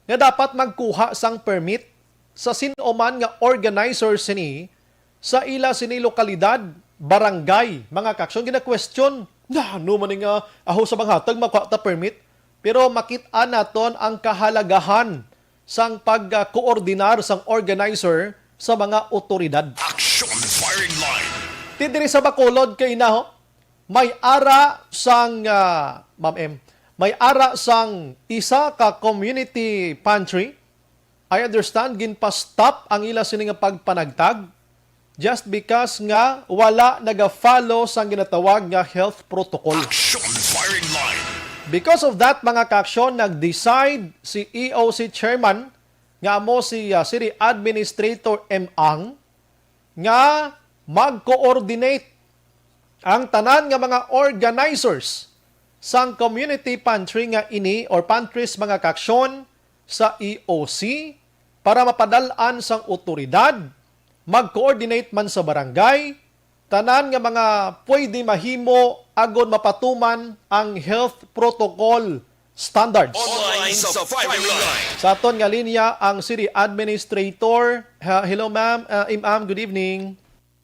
nga dapat magkuha sang permit sa sin-o man nga organizer sini sa ila sini lokalidad, barangay, mga kaaksyon. Gina-question, na ano man nga aho sa manghatag makuha ta permit? Pero makit-an naton ang kahalagahan sang pagkoordinar sang organizer sa mga otoridad. Action Firing Line. Ti diri sa Bacolod kay inaho, may ara sang, ah, Ma'am M, may ara sang isa ka community pantry. I understand, ginpa-stop ang ila sini nga pagpanagtag just because nga wala naga-follow sang ginatawag nga health protocol. Action Firing Line. Because of that, mga kaaksyon, nag-decide si E O C chairman nga amo si, ah, City Administrator M Ang nga mag-coordinate ang tanan nga mga organizers sang community pantry nga ini or pantries, mga kaaksyon, sa E O C para mapadal-an sang otoridad, mag-coordinate man sa barangay, tanan nga mga pwede mahimo agon mapatuman ang health protocol standards. Online sa firing line. Sa aton nga linya ang City Administrator. Ha, hello, ma'am. Ah, Ma'am, good evening.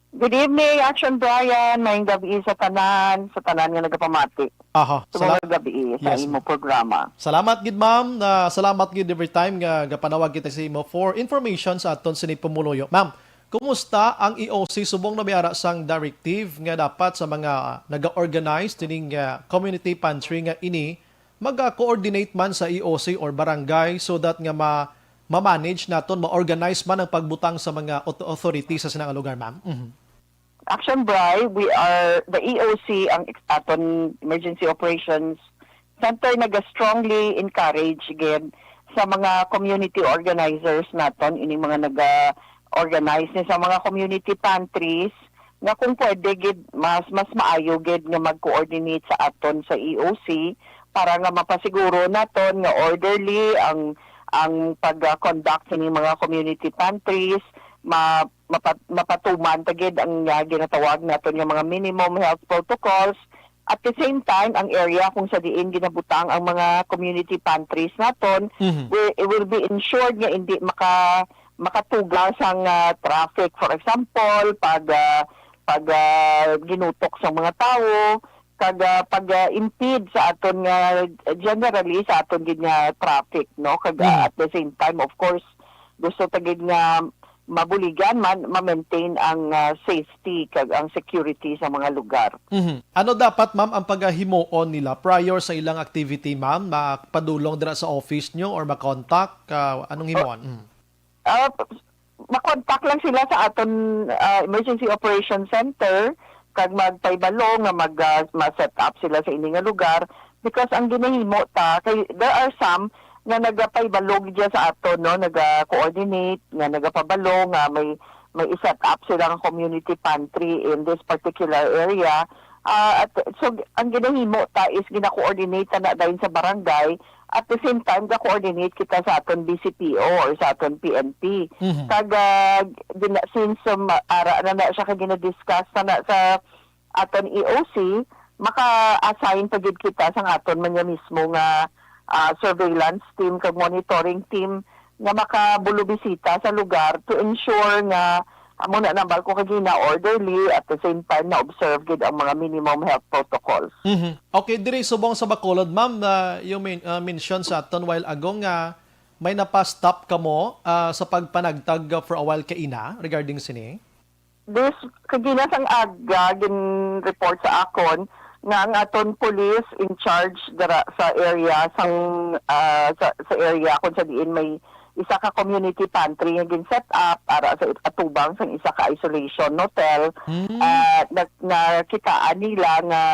Good evening, Action Brian. Maayong gabi sa tanan, sa tanan nga nagapamati. Aha, Sa mga salam-, gabi sa yes, imo ma'am. programa. Salamat gid, ma'am. Ah, salamat gid every time nga gapanawag kita sa imo for information sa aton sini pumuluyo. Ma'am, kumusta ang E O C subong na may ara sang directive nga dapat sa mga naga-organize tining, ah, community pantry nga ini mag-coordinate man sa E O C or barangay so that nga ma-, ma-manage naton, ma-organize man ang pagbutang sa mga auth-, authority sa sinang lugar, ma'am? Mhm. Action Bri, we are, the E O C, ang ex-, aton Emergency Operations Center, naga-strongly encourage gid sa mga community organizers naton, ining mga naga-organize ni sa mga community pantries, nga kung pwede gid, mas, mas maayo gid nga mag-coordinate sa aton sa E O C para nga mapasiguro naton nga orderly ang, ang pag-conduct sa mga community pantries, ma-, mapa-, mapatuman ta gid ang, ah, ginatawag naton nga mga minimum health protocols. At the same time, ang area kung sa diin ginabutang ang mga community pantries naton, Mhm. wi-, it will be ensured nga hindi maka-, makatuga sang, ah, traffic. For example, pag, ah, pag, ah, ginutok sang mga tawo, kag, ah, pag, ah, impede sa aton nga, generally, sa aton gid nga traffic, no? Kag, ah, Mm. at the same time, of course, gusto ta gid nga mabuligan man, ma-maintain ang, ah, safety kag ang security sa mga lugar. Mhm. Ano dapat, ma'am, ang pagahimuon nila prior sa ilang activity, ma'am? Mapadulong dira sa office nyo or makontak? Ah, anong himuon? Mm. Ah, makontak lang sila sa aton, ah, Emergency Operations Center kag magpaybalo nga mag, ah, ma-set up sila sa ini nga lugar, because ang ginahimo ta kay there are some nga nagapaybalog dya sa aton, no, naga-coordinate, nga nagapabalo nga may, may i-set up sila nga community pantry in this particular area. Ah, at so ang ginahimo ta is gina-coordinate ta na dayon sa barangay. At the same time, ga-coordinate kita sa aton B C P O or sa aton P N P. Mhm. Kag, ah, gina-, since, um, ara na na siya kag gina-discuss na na sa aton E O C, maka-assign pa gid kita sa aton man niya mismo nga, ah, surveillance team kag monitoring team nga makabulubisita sa lugar to ensure nga amo na nambal ko kagina orderly, at the same time na-observe gid ang mga minimum health protocols. Mhm. Okay, diri subong sa Bacolod, ma'am, na yung men-, ah, mention sa aton while ago nga may napa-stop kamo, ah, sa pagpanagtag, ah, for a while kaina regarding sini? This, kagina sang aga, gin-report sa akon nga ang aton police in charge dira sa area sang, ah, sa, sa area kung sa diin may isa ka community pantry nga gin-set up para sa atubang sang isa ka isolation hotel. Mm. Ah, na, nakitaan nila nga,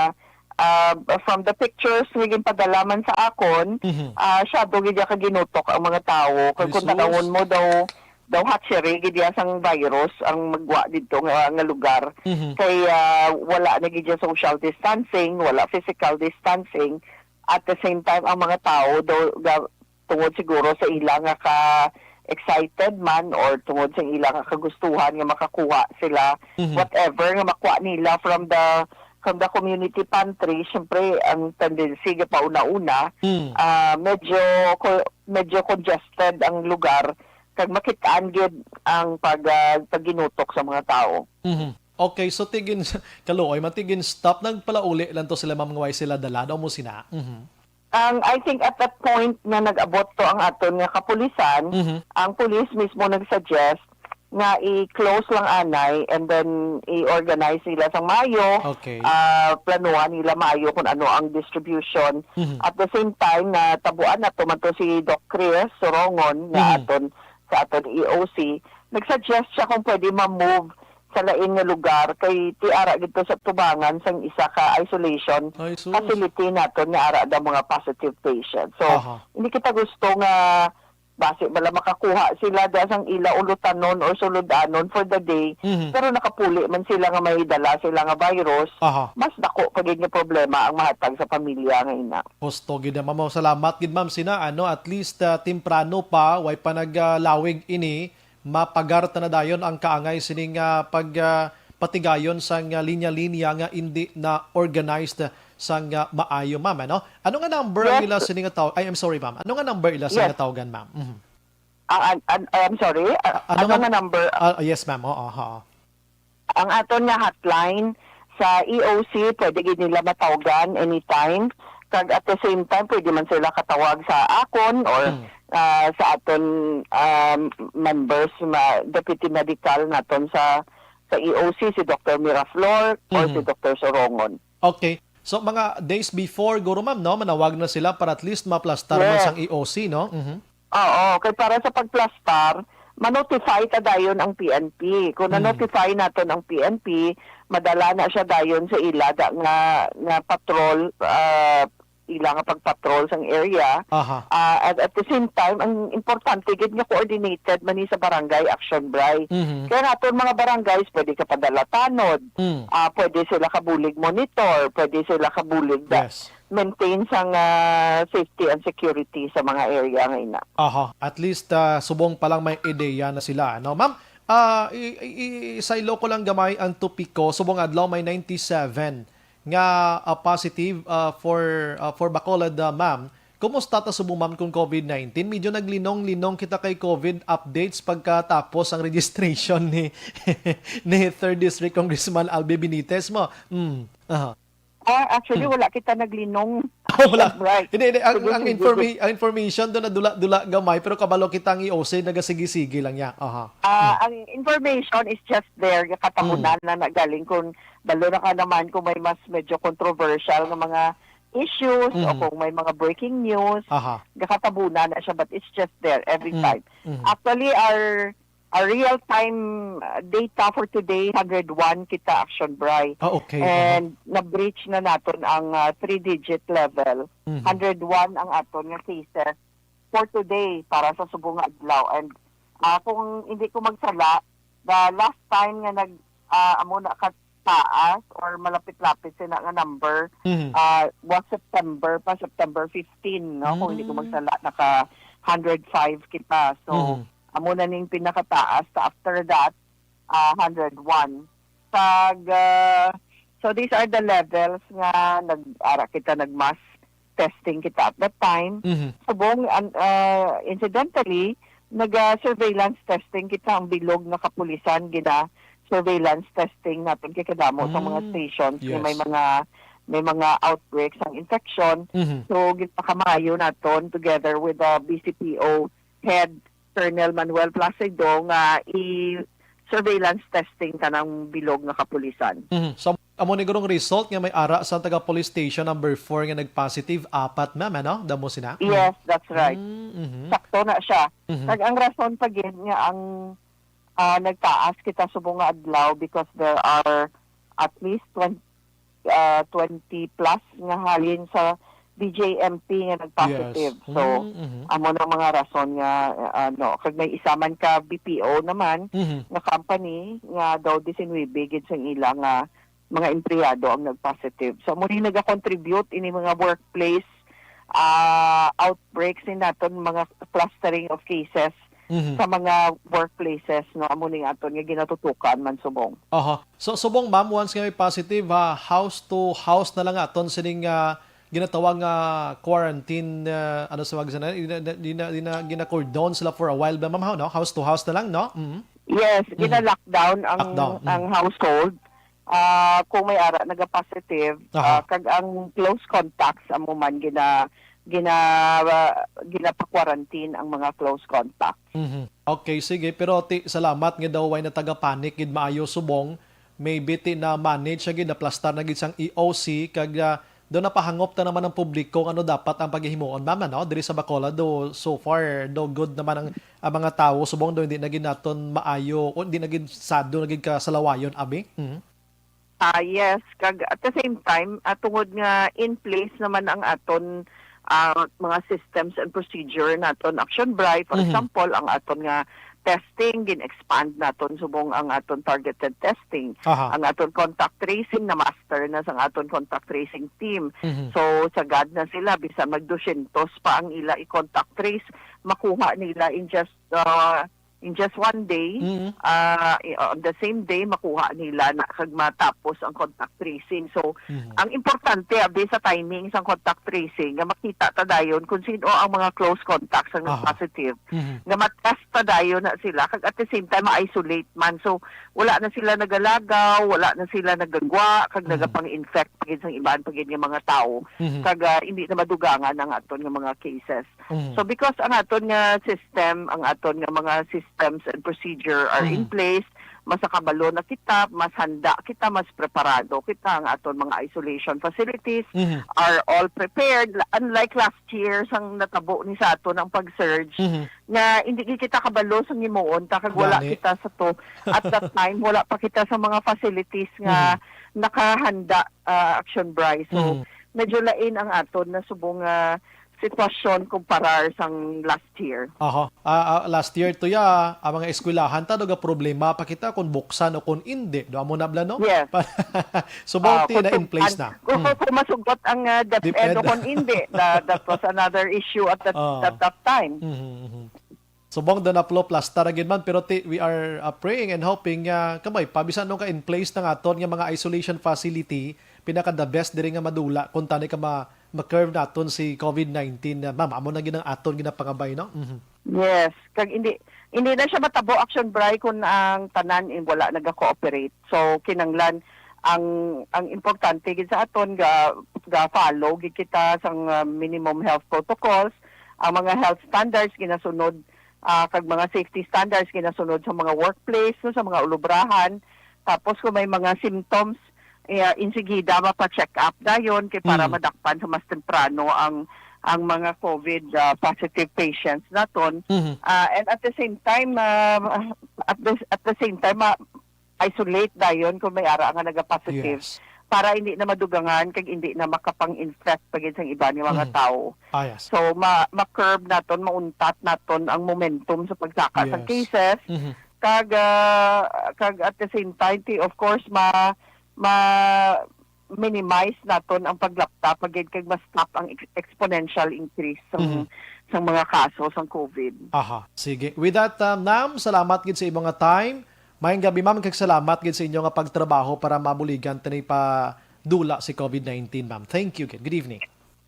ah, from the pictures nga ginpadala man sa akon, Mhm. ah, shadow gid ka ginutok ang mga tawo. Kag Ay, kung sus. tanawon mo daw, daw hatchery gid ya sang virus ang magwa didto nga, nga lugar. Mhm. Kay, ah, wala na gid ya social distancing, wala physical distancing. At the same time, ang mga tawo daw ga-, tungod siguro sa ila nga ka-excited man or tungod sa ila nga kagustuhan nga makakuha sila, Mhm. whatever nga makuha nila from the, from the community pantry, syempre, ang tendency nga pauna-una, Mm. ah, medyo co-, medyo congested ang lugar, kag makitaan gid ang pag, ah, pagginutok sa mga tawo. Mhm. Okay, so tigin, kaluoy man, tigin stop, nagpalauli lang to sila, ma'am, nga way sila dala, daw mo sina? Mhm. Ang, I think at that point nga nag-abot to ang aton nga kapulisan, Mhm. ang pulis mismo nag-suggest nga i-close lang anay and then i-organize nila sang maayo, Okay. ah, planuhan nila maayo kung ano ang distribution. Mhm. At the same time, natabuan nato man to si Doc Chris Sorongon nga Mhm. aton, sa aton E O C, nag-suggest siya kung pwede ma-move sa lain nga lugar kay ti ara gid to sa tubangan sang isa ka isolation Ay, sus. facility naton nga ara daw mga positive patient. So, Aha. hindi kita gusto nga basi bala makakuha sila da sang ila ulutanon or suludanon for the day, Mhm. pero nakapuli man sila nga may dala sila nga virus, Aha. mas dako pa gid nga problema ang mahatag sa pamilya nga ina. Husto gid na, ma'am. Salamat gid, ma'am, sina, ano, at least, ah, temprano pa, way pa nag, ah, lawig ini, mapagarta na dayon ang kaangay sining, ah, pag, ah, patigayon sang, ah, linya-linya nga indi na organized sang, ah, maayo, ma'am, ano? Ano nga number ang Yes. ila sini nga taw-, ay, I'm sorry, ma'am. Ano nga number ila sini Yes. nga tawgan, ma'am? Mhm. Ah, an-, an-, I'm sorry, ah, A-, ano ano nga nga number? Ah, yes, ma'am. Oo, oo. Ang aton nga hotline sa E O C, pwede gid nila matawgan anytime. Kag at the same time, pwede man sila katawag sa akon or, Hmm. ah, sa aton, um, members, ma-, deputy medical naton sa, sa E O C, si Doctor Miraflor or Hmm. si Doctor Sorongon. Okay. So, mga days before, guro, ma'am, no, manawag na sila para at least maplastar man Yes. sang E O C, no? Mhm. Oo, kay para sa pagplastar, ma-notify ta dayon ang P N P. Kung Mm. na-notify naton ang P N P, madala na siya dayon sa ila da nga, nga patrol, ah, ila nga pagpatrol sang area. Aha. Ah, and at the same time, ang importante gid nga coordinated man ni sa barangay action, Bri. Mhm. Kaya naton mga barangays, pwede ka padala tanod, Mm. ah, pwede sila kabulig monitor, pwede sila kabulig da-, Yes. maintain sang, ah, safety and security sa mga area nga ina. Aha, at least, ah, subong pa lang may ideya na sila, no? Ma'am, ah, i-, i-, i-, isaylo ko lang gamay ang topiko. Subong adlaw may ninety-seven nga, ah, positive, ah, for, ah, for Bacolod, ah, ma'am. Kumusta ta subong, ma'am, kung covid nineteen? Medyo naglinong-linong kita kay covid updates pagkatapos ang registration ni, ni Third District Congressman Albi Benitez mo. Mm. Aha. Ah, actually, Hmm. wala kita naglinong. Wala. Right. Hindi, hindi. Ang, Sige, ang sige, informa-, sige. ang information doon na dula-dula gamay, pero kabalo kita ang E O C, nagasigi-sige lang niya. Aha. Ah, Hmm. ang information is just there. Katabunan Hmm. na nagaling kung balo na ka naman kung may mas medyo controversial na mga issues o Hmm. kung may mga breaking news, Aha. gakatabunan na siya, but it's just there every Hmm. time. Hmm. Actually, our Our real-time, uh, data for today, hundred one kita, Action Bri. Ah, okay. Aha. And na-breach na naton ang, uh, three-digit level. Mhm. Hundred one ang aton nga cases for today para sa subong nga adlaw. And, uh, kung hindi ko magsala, the last time nga nag-, uh, amo na kataas or malapit-lapit sina nga number, Mhm. uh, was September pa, September fifteen, no? Kung hindi ko Mm. magsala, naka hundred five kita. So, Mhm. amo na ning pinakataas. So, after that, ah, hundred one. Pag, ah, so, these are the levels nga nag-, ara kita, nag-mass testing kita at that time. Mhm. Subong, an-, ah, incidentally, naga-surveillance testing kita, ang bilog nga kapulisan, gina-surveillance testing naton kay kadamo sa mga Mm. stations nga may Yes. mga, may mga outbreaks ang infection. Mhm. So, ginpakamayo naton together with the B C P O head, Colonel Manuel Placido, nga i-surveillance testing tanang bilog nga kapulisan. Mhm. So, Amo ni gurong result nga may ara sa taga police station number four nga nag-positive, apat, ma'am, ano? Damo sina? Mm. Yes, that's right. Mm, mhm. Sakto na siya. Mhm. Kag ang rason pa gid nga ang ah, nagtaas kita subong nga adlaw because there are at least twenty, ah, twenty plus nga halin sa D J M P nga nag-positive. Yes. So, Mm, mhm. Amo nang mga rason nga, ah, ano, kag may isa man ka B P O naman Mhm. nga company nga daw disinuybe gid sang ila nga mga empleyado ang nag-positive. So, amo ni nagakontribute ini mga workplace, ah, outbreaks ni naton, mga clustering of cases Mhm. sa mga workplaces, no? Amo ni aton nga ginatutukan man subong. Aha. So, subong, ma'am, once nga may positive, ha, house to house na lang aton sining, ah, ginatawag nga quarantine, ah, ano sa mga sana, di na, di na, di na, gina-cordon sila for a while ba, ma'am, ha, no? House to house na lang, no? Mhm. Yes, Mhm. gina-lockdown ang Lockdown, mm. ang household. Ah, kung may ara naga-positive, Aha. ah, kag ang close contacts amo man gina gina ginapa-quarantine ang mga close contacts. Mhm. Okay, sige. Pero ti, salamat nga daw way na taga-panic gid maayo subong. Maybe ti na-manage siya gid, naplastar na gid sang E O C, kag, ah, daw napahangop ta naman ang publiko nga ano dapat ang paghihimuon, ma'am, ano? Diri sa Bacolod, do so far, do good naman ang, ang mga tawo subong, do hindi na gid naton maayo, o hindi na gid sado na gid kasalawayon, abi? Mhm. Ah, yes, kag at the same time, ah, tungod nga in place naman ang aton, ah, mga systems and procedure naton, Action Bri, for Mhm. example, ang aton nga testing, gin-expand naton subong ang aton targeted testing. Aha. Ang aton contact tracing, na-master na sang aton contact tracing team. Mhm. So, sagad na sila, bisan mag dusyentos pa ang ila i-contact trace, makuha nila in just, ah, in just one day. Mhm. Ah, i- on the same day, makuha nila na kag matapos ang contact tracing. So, Mhm. ang importante, abi, sa timing sang contact tracing, nga makita ta dayon kung sino ang mga close contacts ang Aha. nag-positive, Mhm. nga matest ta dayon na sila, kag at the same time, ma-isolate man. So, wala na sila nagalagaw, wala na sila nagagwa, kag Mhm. nagapang-infect pa gid sang iban pa gid nga mga tawo, Mhm. kag ah, hindi na madugangan ang aton nga mga cases. Mhm. So, because ang aton nga system, ang aton nga mga systems and procedure are in Mhm. place, mas nakabalo na kita, mas handa kita, mas preparado kita, ang aton mga isolation facilities Mhm. are all prepared. Unlike last year, sang natabo ni sa aton ang pag-surge, Mhm. nga hindi gid kita kabalo sa himuon ta, kag wala Gani. kita sa to. At that time, wala pa kita sa mga facilities nga Mhm. nakahanda, ah, Action Bri. So, Mhm. medyo lain ang aton na subong nga sitwasyon kumparar sang last year. Aha. Ah, ah, last year to ya, ang mga eskwelahan ta, do ga problema pa kita kung buksan o kung indi. Do amo na bala, no? Yes. Subong Ah, ti na in kung- place an- na. Kung, Mm. kung masugot ang ah, DepEd DepEd. o kung hindi, that, that was another issue at that, Ah. at that time. Mhm, mhm. Subong do na-plastar gid man, pero ti, we are, uh, praying and hoping nga kamay pa, bisan no ka in place na nga aton nga mga isolation facility, pinaka the best diri nga madula kung tani ka ma, ma-curve naton si COVID nineteen na, ma'am, amo na gid ang aton ginapangabay, no? Mhm. Yes, kag hindi hindi na siya matabo, Action Bri, kung ang tanan, eh, wala naga-cooperate. So, kinanglan ang ang importante gid sa aton, ga ga-follow gid kita sang ah, minimum health protocols, ang mga health standards ginasunod, ah, kag mga safety standards ginasunod sa mga workplace, no, sa mga ulubrahan. Tapos kung may mga symptoms, eh, insigida mapa-check up dayon kay para Mm. madakpan sa mas temprano ang ang mga COVID ah, positive patients naton. Mhm. Ah, and at the same time, ah, at the at the same time, ma- isolate dayon kung may ara nga naga-positive Yes. para hindi na madugangan kag hindi na makapang-infect pa gid sang iban nga mga Mhm. tawo. Ah, yes. So ma ma-curb naton, mauntat naton ang momentum sa pagsaka sang Yes. cases. Mhm. Kag ah, kag at the same time, ti, of course, ma ma minimize naton ang paglapta pa gid kag ma-stop ang ex- exponential increase sang Mhm. sang mga kaso sang COVID. Aha, sige. With that, uh, ma'am, salamat gid sa imong nga time. Maayong gabi, ma'am, kag salamat gid sa inyo nga pagtrabaho para mabuligan tani pa dula si COVID nineteen, ma'am. Thank you gid. Good evening.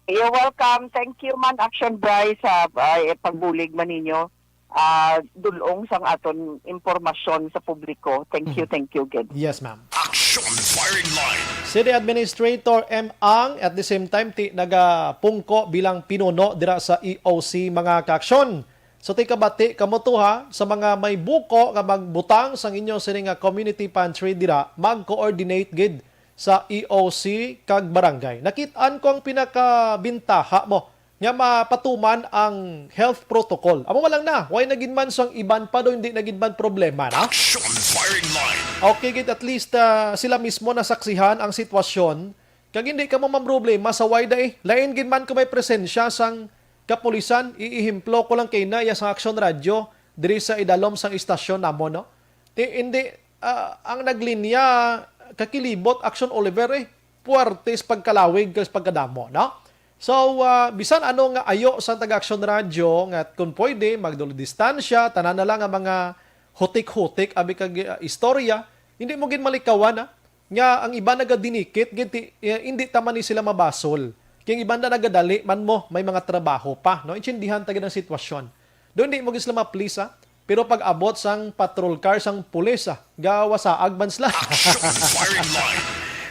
You're welcome. Thank you man, Action Bri, sa ah, pagbulig man ninyo. Ah, dulong sang aton impormasyon sa publiko. Thank you, Mhm. thank you gid. Yes, ma'am. Action Firing Line. City Administrator M. Ang, at the same time, ti, nagapungko bilang pinuno dira sa E O C, mga kaaksyon. So, ti, kabati kamo to, ha, sa mga may buko nga magbutang sang inyo sini nga community pantry dira, mag-coordinate gid sa E O C kag barangay. Nakit-an ko ang pinakabintaha mo nga mapatuman ang health protocol. Amo man lang na, way na gid man sang iban pa do, hindi na gid man problema na. Action firing line. Okay gid, at least ah, sila mismo nasaksihan ang sitwasyon. Kag hindi ka mo mamroblema sa way da eh. Lain gid man kung may presensya sang kapulisan, iihemplo ko lang kay na iya sa Action Radio diri sa idalom sang istasyon namo, no? Ti, hindi, ah, ang naglinya kakilibot, Action Oliver, eh, puwerte sa pagkalawig kag sa pagkadamo, no? So, ah, bisan ano nga ayo sa taga Action Radio nga kung pwede, magdulog distansya, tanan na lang ang mga hutik-hutik, abi kag ah, istorya, hindi mo gid malikawan, ah, nga ang iba nagadinikit, gid ti, eh, hindi ta man ni sila mabasol. Kay ang iba na nagadali man mo, may mga trabaho pa, no? Intindihan ta gid ang sitwasyon. Do hindi mo gid sila ma-please, ah. Pero pag abot sang patrol car sang pulis, ah, gawasaag man sila. Action firing line.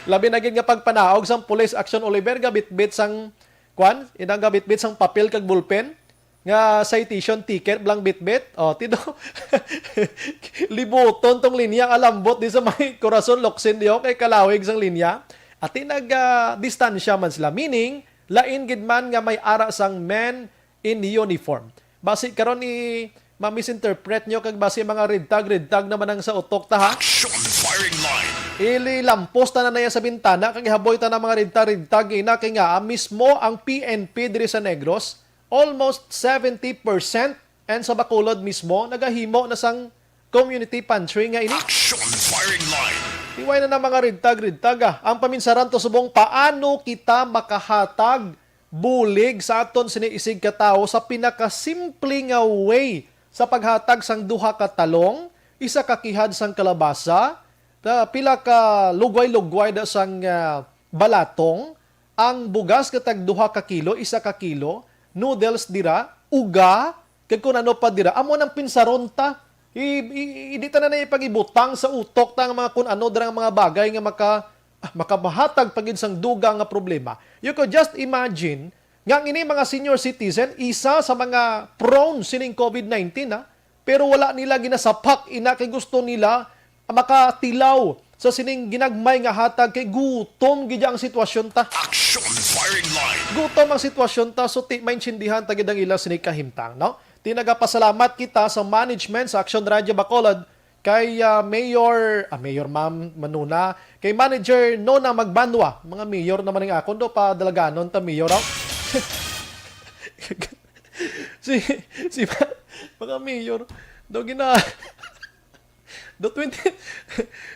Labi na gid nga pagpanaog sang pulis, Action Oliver, gabitbit sang, kwan, inang gabitbit sang papel kag bulpen, nga citation ticket lang bitbit. O, tido. Libuton tong linya nga lambot di sa may Corazon, Locsin, diyo kay kalawig sang linya. Ati nag ah, distansya man sila. Meaning, lain gid man nga may ara sang men in uniform. Basi karon ni ma-misinterpret nyo kag basi mga red tag, red tag naman ang sa utok ta, ha? Action firing line. Ili lampos ta na naya sa bintana kag ihaboy ta na mga red tag, red tag ina kay nga ah, mismo ang P N P diri sa Negros, almost seventy percent, and sa Bacolod mismo nagahimo na sang community pantry nga ini. Action firing line. Iway na na mga red tag, red tag, ah. Ang paminsaran to subong, paano kita makahatag bulig sa aton sini isig ka tawo sa pinakasimple nga way sa paghatag sang duha ka talong, isa ka kihad sang kalabasa, ta, pila ka lugway-lugway da sang ah, balatong, ang bugas nga tag duha ka kilo, isa ka kilo, noodles dira, uga, kag kun ano pa dira. Amo nang pinsaron ta. I, i, i- di ta na na ipag-ibutang sa utok ta ang mga kun ano dira nga mga bagay nga maka ah, makabahatag pa gid sang dugang nga problema. You could just imagine nga ang ini mga senior citizen, isa sa mga prone sining covid nineteen, ha? Pero wala nila ginasapak ina kay gusto nila makatilaw sa sining ginagmay nga hatag kay gutom gid ang sitwasyon ta. Action firing line. Gutom ang sitwasyon ta, so ti maintindihan ta gid ang ila sini kahimtang, no? Ti nagapasalamat kita sa management sa Action Radio Bacolod, kay ah, Mayor, ah, Mayor Ma'am Manuna, kay Manager Nona Magbanwa, mga mayor naman ang akon do, padalaganon ta mayor, aw. Si, si, mga mayor, do gina, do twenty,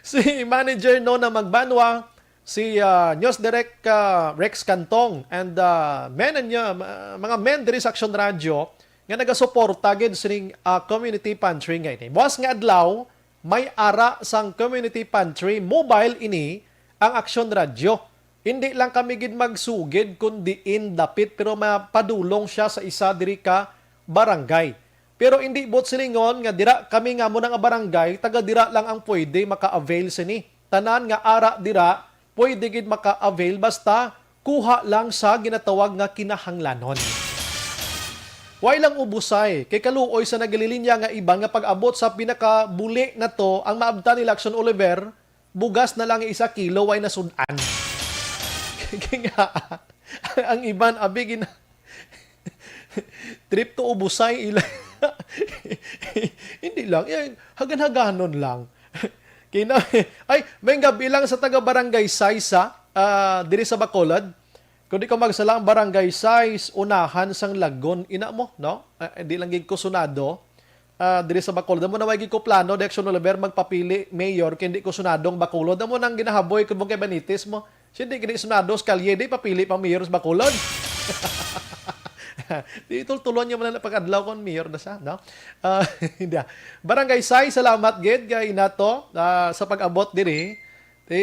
si Manager Nona Magbanwa, si ah, News Direct ah, Rex Cantong, and ah, men and ah, ma- mga men diri sa Action Radio nga nagasuporta gid sining ah, community pantry nga ini. Buwas nga adlaw, may ara sang community pantry mobile ini ang Action Radio. Hindi lang kami gid magsugid kun diin dapit, pero mapadulong siya sa isa diri ka barangay. Pero hindi buot silingon nga dira kami nga amo na nga barangay, taga dira lang ang pwede maka-avail sini. Tanan nga ara dira pwede gid maka-avail basta kuha lang sa ginatawag nga kinahanglanon. Way lang ubusay kay kaluoy sa nagalilinya nga iban nga pag-abot sa pinakabuli na to ang maabtan nila Action Oliver, bugas na lang isa kilo, way nasud-an. Kay nga, ang iban, abi, gina-, trip to ubusay ila. Hindi lang, yan, hagan-haganon lang. Kina, ay, may gabi lang sa taga Barangay Sais, ha? Ah, diri sa Bacolod. Kung di ko magsala, ang Barangay Sais, unahan sang Lagon. Ina mo, no? Ah, di lang gid ko sunado. Ah, diri sa Bacolod. Amo na way gid ko plano, Direction Oliver, magpapili mayor, kay hindi ko sunado ang Bacolod. Amo nang ginahaboy ko mong kay Benitez mo. Siya di gid sunado sa kalye, di papili pang mayor sa Bacolod. Di tultulon niya man na pag-adlaw kon mayor na siya, no? Ah, hindi, ah. Barangay Sais, salamat gid kay nato ah, sa pag-abot diri. Ti,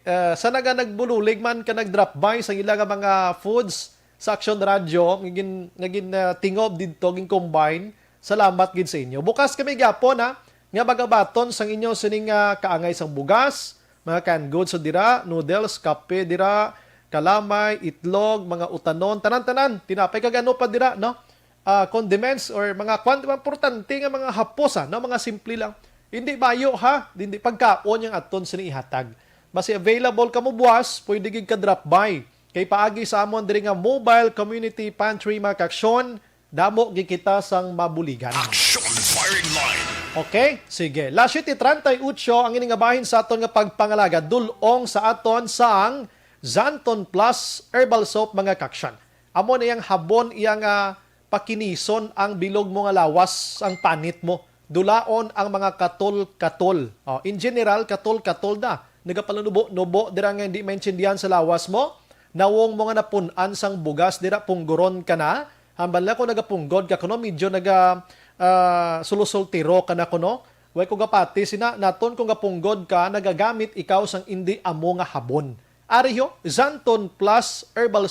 ah, sa naga nagbubulig man ka nag-drop by sa ila nga mga foods sa Action Radio, nga gin-, nga gin, ah, tingob didto, gin-combine. Salamat gid sa inyo. Bukas kami gyapon, ha, nga magabaton sang inyo sining, ah, kaangay sang bugas, mga canned goods sa dira, noodles, kape dira, kalamay, itlog, mga utanon, tanan-tanan, tinapay kag ano pa dira, no? Ah, condiments or mga kwan, mga importante nga mga hapos, ah, no? Mga simple lang. Hindi bayo, ha? Hindi pagkaon yang aton sini ihatag. Basi available ka mo buwas, pwede gid ka drop by. Kay paagi sa amon diri nga mobile community pantry, mga kaaksyon, damo gid kita sang mabuligan. Action firing line. Okay, sige. Las siete treinta y ocho ang ini nga bahin sa aton nga pagpangalagad, dul-ong sa aton sang Xanthone Plus Herbal Soap, mga kaaksyon. Amo na yang habon, iya nga pakinison ang bilog mo nga lawas, ang panit mo. Dulaon ang mga katol-katol. Oh, in general, katol-katol na. Nagapalunubo-nubo dira nga hindi maintindihan sa lawas mo. Nawong mo nga napun-an sang bugas dira, pungguron ka na. Hambal na kung nagapunggod ka kuno, medyo naga, ah, sulusultiro ka na kuno. Way ko gapati sina naton kung gapunggod ka, nagagamit ikaw sang indi amo nga habon. Ari ho, Xanthone Plus Herbal.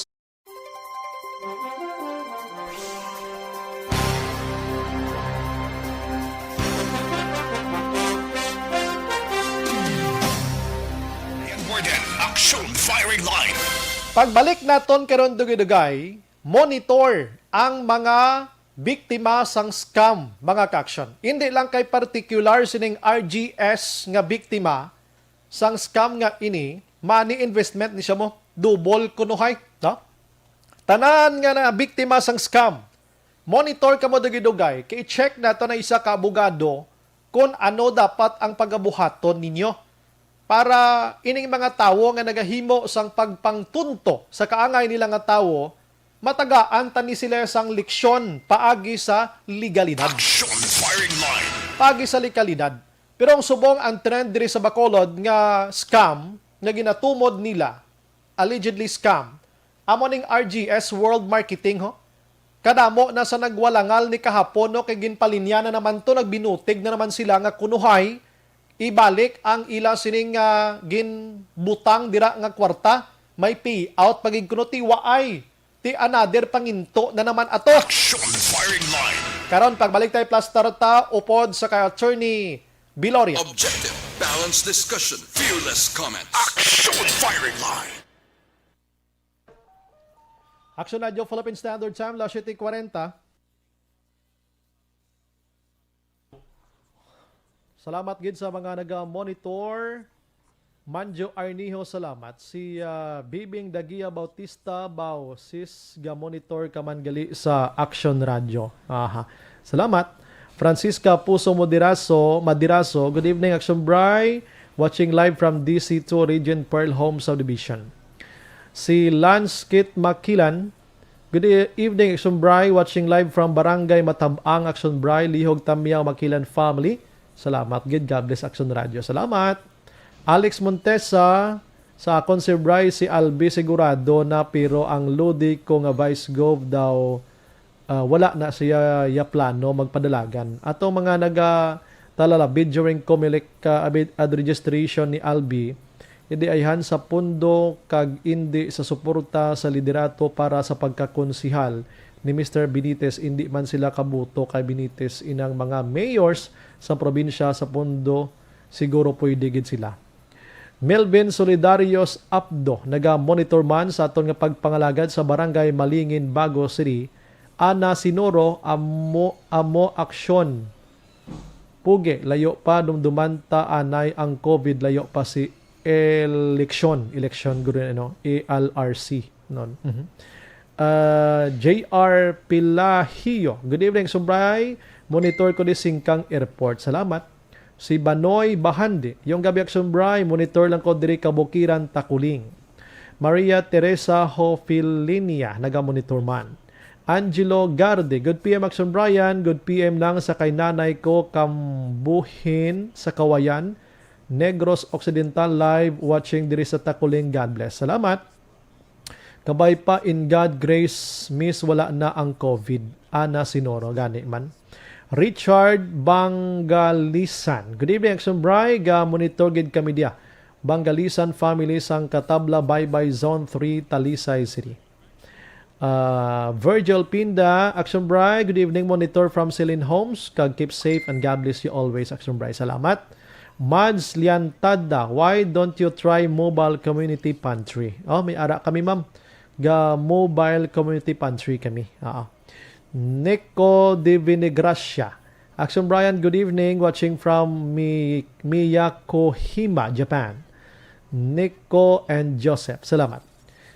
And more than Action Firing Line. Pagbalik naton karon, dugay-dugay, monitor ang mga biktima sang scam, mga kaaksyon. Hindi lang kay particular sining R G S nga biktima sang scam nga ini, money investment ni siya mo, double kuno hay, no? Tanan nga na biktima sang scam, monitor kamo dugay-dugay, kay i-check nato na isa ka abogado kung ano dapat ang pagabuhaton ninyo para ining mga tawo nga nagahimo sang pagpangtunto sa kaangay nila nga tawo, matagaan tani sila sang leksyon paagi sa legalidad. Action Firing Line. Paagi sa legalidad. Pero ang subong, ang trend diri sa Bacolod nga scam nga ginatumod nila, allegedly scam, amo ning R G S World Marketing, ho. Kadamo na sa nagwalangal ni kahapon, no, kay ginpalinya na naman to, nagbinutig na naman sila nga kunuhay ibalik ang ila sining, ah, ginbutang dira nga kwarta. May payout pa gid kuno, ti waay, ti another panginto na naman ato. Action Firing Line. Karon, pagbalik tayo, plastar ta upod sa kay Attorney Biloria. Objective, balanced discussion, fearless comment. Action Firing Line. Action Radio Philippine Standard Time, las siete cuarenta. Salamat gid sa mga naga-monitor. Manjo Arnijo, salamat. Si, ah, Bibing Dagia Bautista, Bao, sis, ga-monitor ka man gali sa Action Radio. Aha. Salamat. Francisca Puso Moderaso, Madiraso, good evening, Action Bri. Watching live from D C two Region, Pearl Home Subdivision. Si Lance Kit Makilan, good e-, evening, Action Bri. Watching live from Barangay Matabang, Action Bri. Lihog Tamyaw, Makilan family. Salamat gid. God bless, Action Radio. Salamat. Alex Montesa, sa akon, Sir Bri, si Albi sigurado na, pero ang lodi ko nga Vice Gov daw, ah, wala na siya ya plano magpadalagan. Atong mga nagatalalabid during Comelec, ah, abid-, ad registration ni Albi, indi ayhan sa pondo kag indi sa suporta sa liderato para sa pagkakonsihal ni Mister Benitez, indi man sila kabuto kay Benitez. Inang mga mayors sa probinsya sa pondo, siguro pwede gid sila. Melvin Solidarios Apdo, naga-monitor man sa aton nga pagpangalagad sa Barangay Malingin, Bago City. Ana Sinoro, amo, amo aksyon. Pugi, layo pa, dumduman ta anay ang COVID, layo pa si eleksyon, eleksyon, guro, ano, E L R C, non. Mhm. Ah, J R Pilahio, good evening, Sumbray. Monitor ko di Singkang Airport. Salamat. Si Banoy Bahandi, yung gabi, Action Bri, monitor lang ko diri Kabukiran, Takuling. Maria Teresa Hofilinia, naga-monitor man. Angelo Garde, good P M, Action Brian, good P M lang sa kay nanay ko, Kambuhin sa Kawayan, Negros Occidental, live watching diri sa Takuling. God bless. Salamat. Kabay pa, in God grace, miss, wala na ang COVID. Ana Sinoro, gani man. Richard Bangalisan. Good evening, Action Bri. Ga-monitor gid kami diya. Bangalisan family sang Katabla, Baybay, Zone three, Talisay City. Ah, Virgil Pinda, Action Bri, good evening, monitor from Celine Homes, kag keep safe and God bless you always, Action Bri. Salamat. Mads Liantada, why don't you try mobile community pantry? Oh, may ara kami, ma'am. Ga mobile community pantry kami. Oo. Nico de Vinigracia. Action Brian, good evening. Watching from Mi-, Miyakohima, Japan. Nico and Joseph. Salamat.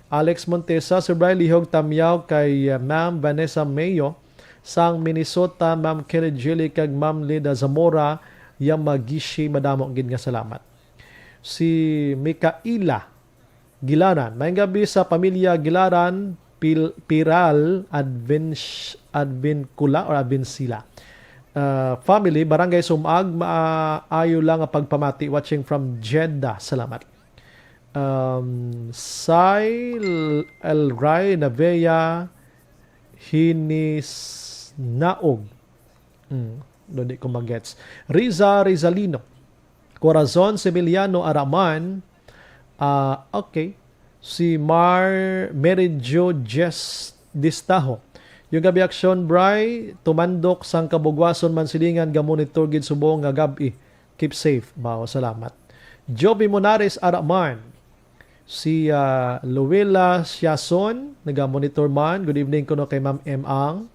Alex Montesa, Sir Bri, lihog tamyaw kay, uh, Ma'am Vanessa Mayo sang Minnesota, Ma'am Kelly Jilly, kag Ma'am Lida Zamora Yamagishi. Madamo gid nga salamat. Si Mikaela Gilaran, maayong gabi sa pamilya Gilaran, Pil-, Piral, Advin-, Advincula or Advincila. Uh, family, Barangay Sumag, maayo lang ang pagpamati. Watching from Jeddah. Salamat. Um, Sai L-, El Ray Navea Hinisnaog. Hmm, do di ko magets. Riza Rizalino. Corazon Similiano Araman. Ah, okay. Si Mar Mary Jo Jess Distaho. Yung gabi aksyon, Bri, tumandok sang kabugwason man silingan, gamonitor gid subong nga gab-i. Keep safe. Bao, salamat. Joby Monares Araman. Si, ah, Luella Siason, naga-monitor man. Good evening kuno kay Ma'am M Ang.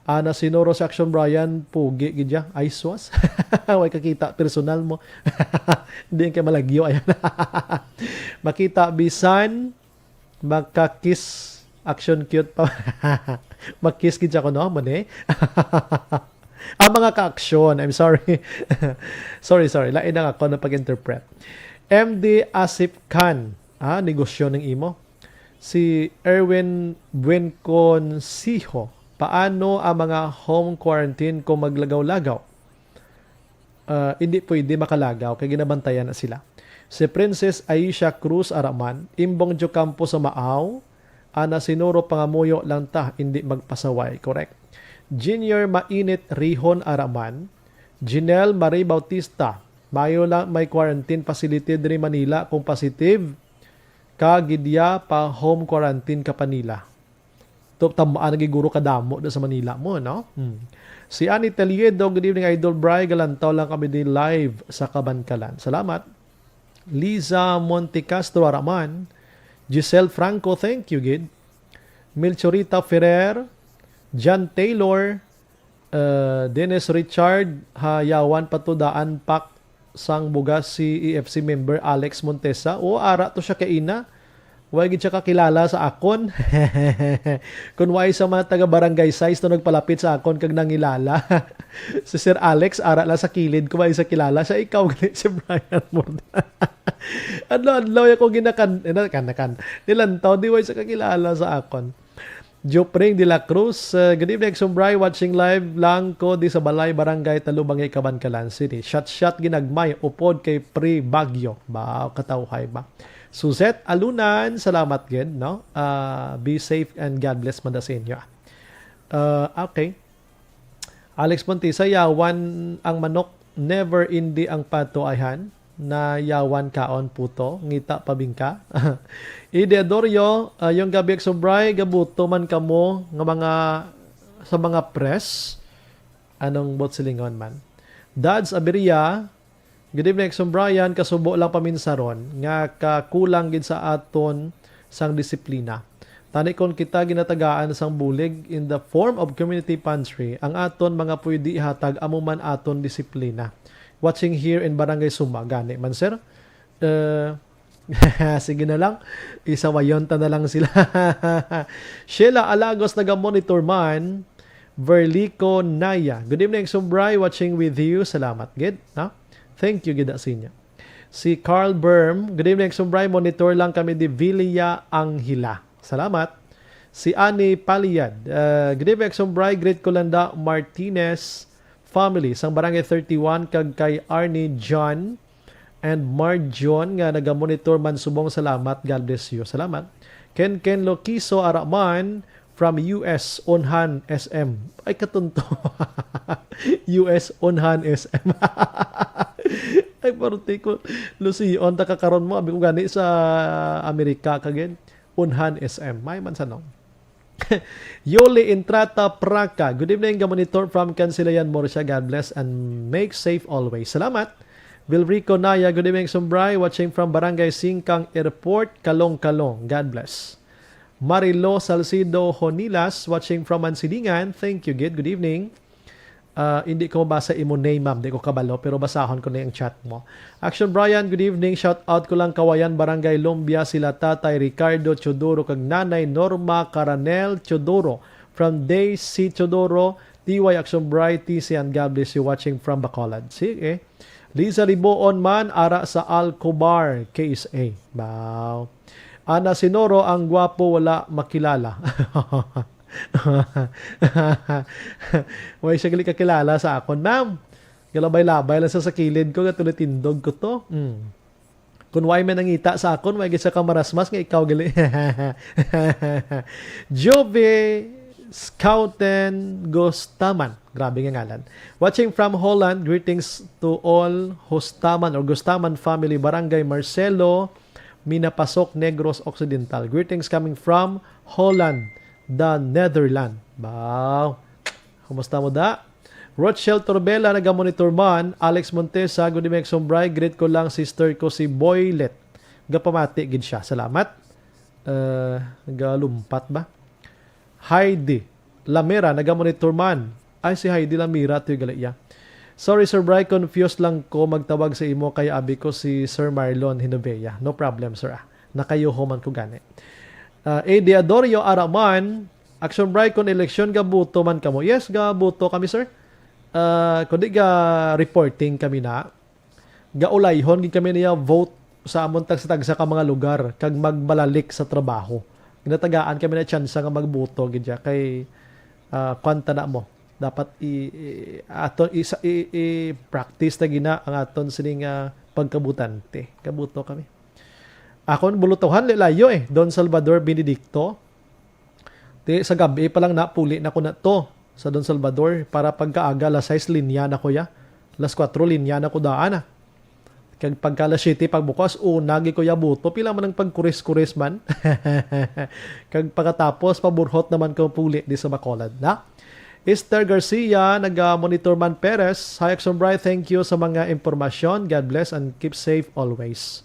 Ana Sinoro sa Action Brian, pugi gid ya. Ay, sus. Way kakita, personal mo. Hindi kay malagyo. Ayan. Makita, bisan, makakis, action cute pa. Makis gid siya ko, no? Mo ni? Ang mga ka-aksyon, I'm sorry. Sorry, sorry. Lain ang ako na pag-interpret. M D Asif Khan, ah, negosyo ng imo. Si Erwin Buenconsiho, paano ang mga home quarantine kung maglagaw-lagaw? Ah, hindi pwede makalagaw kay ginabantayan na sila. Si Princess Aisha Cruz Araman, Imbong Diocampo sa Maaw, Ana Sinuro, pangamuyo lang ta, hindi magpasaway, correct? Junior Mainit Rihon Araman, Jinel Marie Bautista, mayo lang may quarantine facility diri Manila kung positive ka gidya pa home quarantine ka pa nila. To, tamaan na gid guro kadamo da sa Manila mo, no? Hmm. Si Ani Teliedo, good evening, Idol Bri. Galantaw lang kami di live sa Kabankalan. Salamat. Liza Montecastro Araman, Giselle Franco, thank you gid. Melchorita Ferrer, John Taylor, uh, Dennis Richard, ha, yawan pa to daan pak sang bugas si E F C member Alex Montesa. O, ara to siya kaina. Wa gid siya kakilala sa akon. Kun wa sa mga taga Barangay Sais to nagpalapit sa akon kag nangilala. Si Sir Alex, ara lang sa kilid ko, wa sa kilala siya. Ikaw, gali si Brian Mordan. Adlaw-adlaw ako ginakan-, eh, nakan-, nakan-, nilantaw, di wa sa kakilala sa akon. Jopring de la Cruz, uh, good evening, Sumbray. Watching live lang ko di sa balay, Barangay Talubangay, Kabankalan City. Shot-shot ginagmay, upod kay Pre Bagyo. Ba, katawhay ba? Suzette Alunan, salamat gid, no? Uh, be safe and God bless man da sa inyo. Uh, okay. Alex Montisa, yawan ang manok, never indi ang pato ayhan, na yawan kaon puto, ngita pabingka. Ide Adorio, ah, yung gabi, Sumbray, gabuto man kamo nga mga, sa mga press, anong bot silingon man. Dads Abiria, good evening, Exxon Brian. Kasubo lang paminsaron nga kakulang gid sa aton sang disiplina. Tani kon kita ginatagaan sang bulig in the form of community pantry, ang aton mga pwede ihatag amo man aton disiplina. Watching here in Barangay Suma, gani man, sir. Uh, sige na lang, isawayon ta na lang sila. Sheila Alagos, naga-monitor man. Verlico Naya, good evening, Sumbray, watching with you. Salamat gid, ha? Thank you gid sa inyo. Si Carl Berm, good evening, Sumbray, monitor lang kami di Villa Angela. Salamat. Si Annie Paliad, uh, good evening, Sumbray, greet ko lang da Martinez family sang Barangay thirty-one kag kay Arnie John and Marjon nga naga-monitor man subong. Salamat. God bless you. Salamat. Ken Ken Loquiso Araman from U S Onhan S M. Ay, katunto. U S Onhan S M. Ay, parte ko. Lusion, ta ka karon mo. Abi ko gani sa Amerika kagin. Onhan S M. May man sa nong. Yoli Entrata Praca. Good evening, ga-monitor from Cancelayan, Murcia. God bless and make safe always. Salamat. Vilrico Naya, good evening, Sumbray. Watching from Barangay Singkang Airport, Kalong-Kalong. God bless. Marilo Salcido Honilas, watching from Mansilingan. Thank you, gid. Good evening. Ah, hindi ko mabasa imo name, ma'am. Di ko kabalo, pero basahon ko na yung chat mo. Action Brian, good evening. Shout out ko lang Kawayan, Barangay Lumbia, sila Tatay Ricardo Teodoro kag Nanay Norma Caranel Teodoro. From Daisy Teodoro, T Y Action Bright, T C, and God bless you, watching from Bacolod. Sige. Liza Liboon man, ara sa Alcobar, K S A. Wow. Ana Sinoro, ang gwapo, wala makilala. Way siya gali kakilala sa akon, ma'am. Galabay-labay lang sa, sa kilid ko, gatulitindog ko to. Mm. Kung way may nangita sa akon, way gid siya kamarasmas nga ikaw gali. Jove Scouten Gustaman. Grabe nga ngalan. Watching from Holland, greetings to all Hustaman or Gustaman family, Barangay Marcelo, Minapasok, Negros Occidental. Greetings coming from Holland, the Netherlands. Wow. Kumusta mo, da? Rochelle Torbela, naga-monitor man. Alex Montesa, good evening, Sombray. Greet ko lang, sister ko, si Boylet. Gapamati gid siya. Salamat. Uh, galumpat ba? Heidi Lamera, naga-monitor man. Ay, si Heidi Lamera, to gali iya. Sorry, Sir Bry, confused lang ko magtawag sa imo, kaya abi ko si Sir Marlon Hinovea. No problem, sir, ah. Nakayuho man ko gani. Ah, A D Adorio Araman, Action Bry, kung eleksyon, gabuto man kamo? Yes, gabuto kami, sir. Ah, kundi ga reporting kami na. Gaulayhon gid kami niya vote sa amon tagsa-tagsa ka mga lugar kag magmalalik sa trabaho. Ginatagaan kami na tsansa nga magboto gid siya kay, ah, kwan ta na mo. Dapat i, i, aton i, i, i-practice na gina ang aton sining, ah, pagkabutante. Kabuto kami. Akon bulutuhan, layo eh. Don Salvador Benedicto. Ti sa gab-i pa lang napuli na ko na to sa Don Salvador para pagkaaga alas sais linya na ko ya. Alas kuwatro linya na ko daan, ah. Kag pagka alas siyete pagbukas, una gid ko ya buto. Pila man ang pagkuris-kuris man. Kag pagkatapos, paburhot naman ko puli di sa Bacolod, na? Esther Garcia, naga-monitor man Perez. Hi, Action Bright. Thank you sa mga impormasyon. God bless and keep safe always.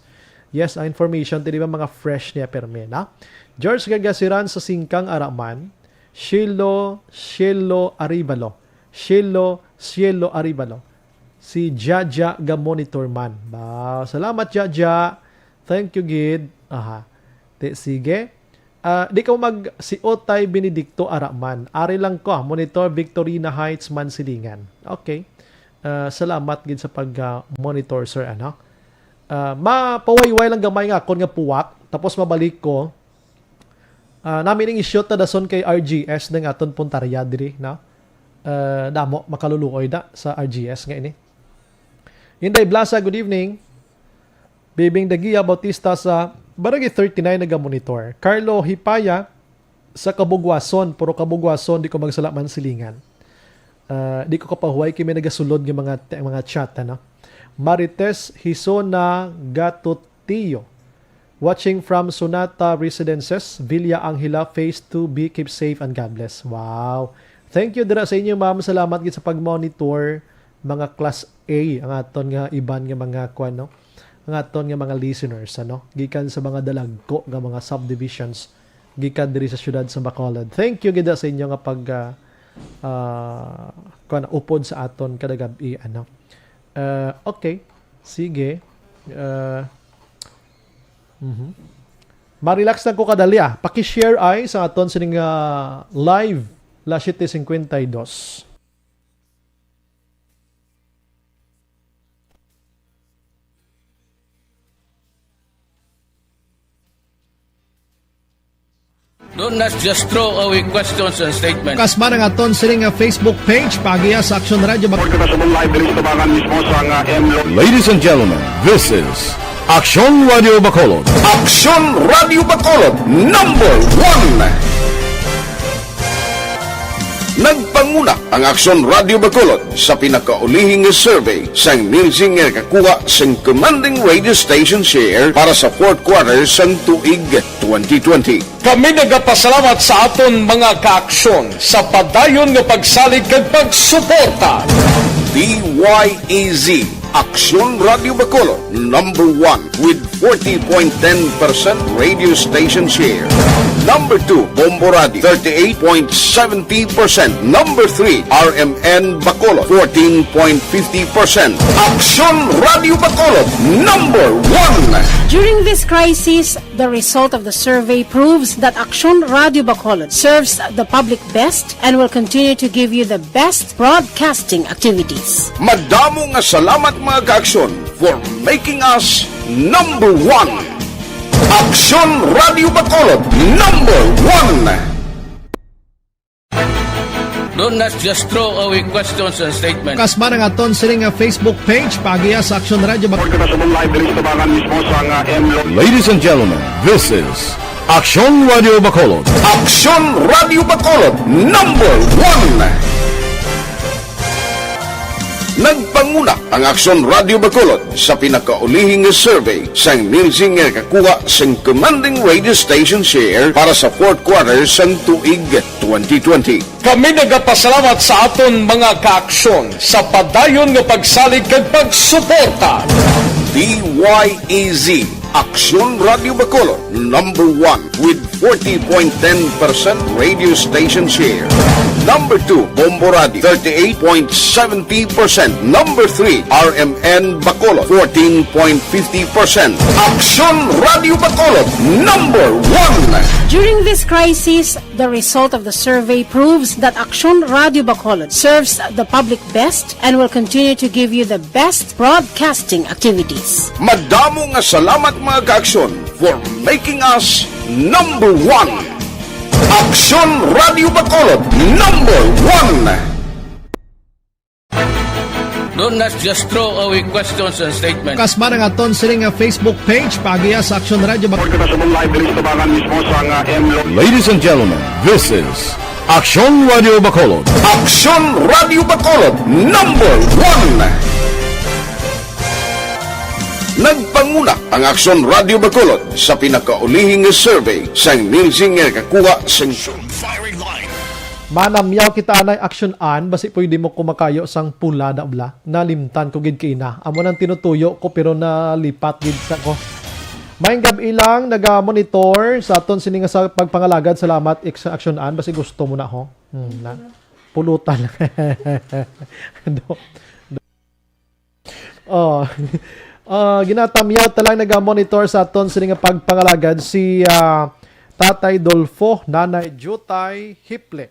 Yes, ang information, ti, di ba, mga fresh niya, permi, na? George Gagasiran sa Singkang Araman. Shilo, Shilo Arivalo. Shilo, Shilo Arivalo. Si Jaja ga monitor man. Ba, salamat, Jaja. Thank you, gid. Aha. Ti, sige. Ah, di ka mag, si Otay Benedicto Araman. Ari lang ko, ah, monitor Victorina Heights, Mansilingan. Okay. Ah, salamat gid sa pag, ah, monitor, sir, ano? Ah, mapawayway lang gamay nga akon nga puwak, tapos mabalik ko. Ah, nami ning i-shoot ta dason kay R G S ning aton puntarya diri, no? Ah, damo, makaluluoy na sa R G S nga ini. Inday Blasa, good evening. Bibing Dagia Bautista sa Barangay thirty-nine naga-monitor. Carlo Hipaya sa Kabugwason, puro Kabugwason, di ko magsala, Mansilingan. Ah, di ko kapahuway kay may nagasulod nga mga te-, mga chat, ano? Marites Hisona Gatutillo. Watching from Sonata Residences, Villa Angela, Phase two B. Keep safe and God bless. Wow. Thank you dira sa inyo, ma'am. Salamat gid sa pag-monitor. Mga class A ang aton nga iban nga mga kuwan, no? Ang aton nga mga listeners, ano? Gikan sa mga dalagko nga mga subdivisions, gikan diri sa siyudad sa Bacolod. Thank you gid sa inyo nga pag, ah, ah, kuwan, upod sa aton kada gab-i, ano? Ah, okay. Sige. Ah, mhm. Marelax lang ko kadali, ah. Paki-share ay sa aton sining, ah, live, las siete cincuenta y dos. Don't not just throw away questions and statements. Kasma ang aton sining nga Facebook page, pagiya sa Action Radio Bac- Report kita sa live diri sa Tabangan mismo sa nga M Lo- Ladies and gentlemen, this is Action Radio Bacolod. Action Radio Bacolod, number one. Nagpanguna ang Action Radio Bacolod sa pinakaulihi nga survey sang Nielsen nga nakakuha sang commanding radio station share para sa fourth quarter sang tuig twenty twenty. Kami nagapasalamat sa aton mga kaaksyon sa padayon nga pagsalig kag pagsuporta. D Y E Z, Aksyon Radio Bacolod, number one with forty point ten percent radio station share. Number two, Bombo Radio, thirty-eight point seventy percent. Number three, R M N Bacolod, fourteen point fifty percent. Aksyon Radio Bacolod, number one. During this crisis, the result of the survey proves that Aksyon Radio Bacolod serves the public best and will continue to give you the best broadcasting activities. Madamo nga salamat, mga ka-Aksyon, for making us number one. Aksyon Radio Bacolod, number one. Don't just throw away questions and statements. Kasmara nga aton sini nga Facebook page, paagiha sa Aksyon Radio Bac- Kita sa live diri sa tabangan mismo sa nga M Lo- Ladies and gentlemen, this is Aksyon Radio Bacolod. Aksyon Radio Bacolod, number one. Nagpanguna ang Aksyon Radio Bacolod sa pinakaulihi nga survey sang Nielsen nga nakakuha sang commanding radio station share para sa fourth quarter sang tuig twenty twenty. Kami nagapasalamat sa aton mga kaaksyon sa padayon nga pagsalig kag pagsuporta. D Y E Z, Aksyon Radio Bacolod, number one with forty point ten percent radio station share. Number two, Bombo Radio, thirty-eight point seventy percent. Number three, R M N Bacolod, fourteen point fifty percent. Aksyon Radio Bacolod, number one. During this crisis, the result of the survey proves that Aksyon Radio Bacolod serves the public best and will continue to give you the best broadcasting activities. Madamo nga salamat, mga kaaksyon, for making us number one. Aksyon Radio Bacolod, number one. Don't just throw away questions and statements. Kasmara nga aton sini nga Facebook page, paagiha sa Aksyon Radio Bac- Kita sa live diri sa tabangan mismo sa nga M Lo- Ladies and gentlemen, this is Aksyon Radio Bacolod. Aksyon Radio Bacolod, number one. Nagpanguna ang Aksyon Radio Bacolod sa pinakaulihi nga survey sang Nielsen nga nakakuha sang Firing Line. Manamyaw kita anay Aksyon An, basi pwede mo kumakayo sang pula da bla. Nalimtan ko gid kay ina. Amo nang tinutuyo ko pero nalipat gid sa ko. Maayong gab-i lang, naga-monitor sa aton sini nga sa pagpangalagad. Salamat, Ex-, Aksyon An, basi gusto mo na ho. Hmm, na. Pulutan. Do-, do-, oh. Ah, ginatamyaw ta lang naga-monitor sa aton sini nga pagpangalagad si, ah, Tatay Dolfo, Nanay Jutay Hiple,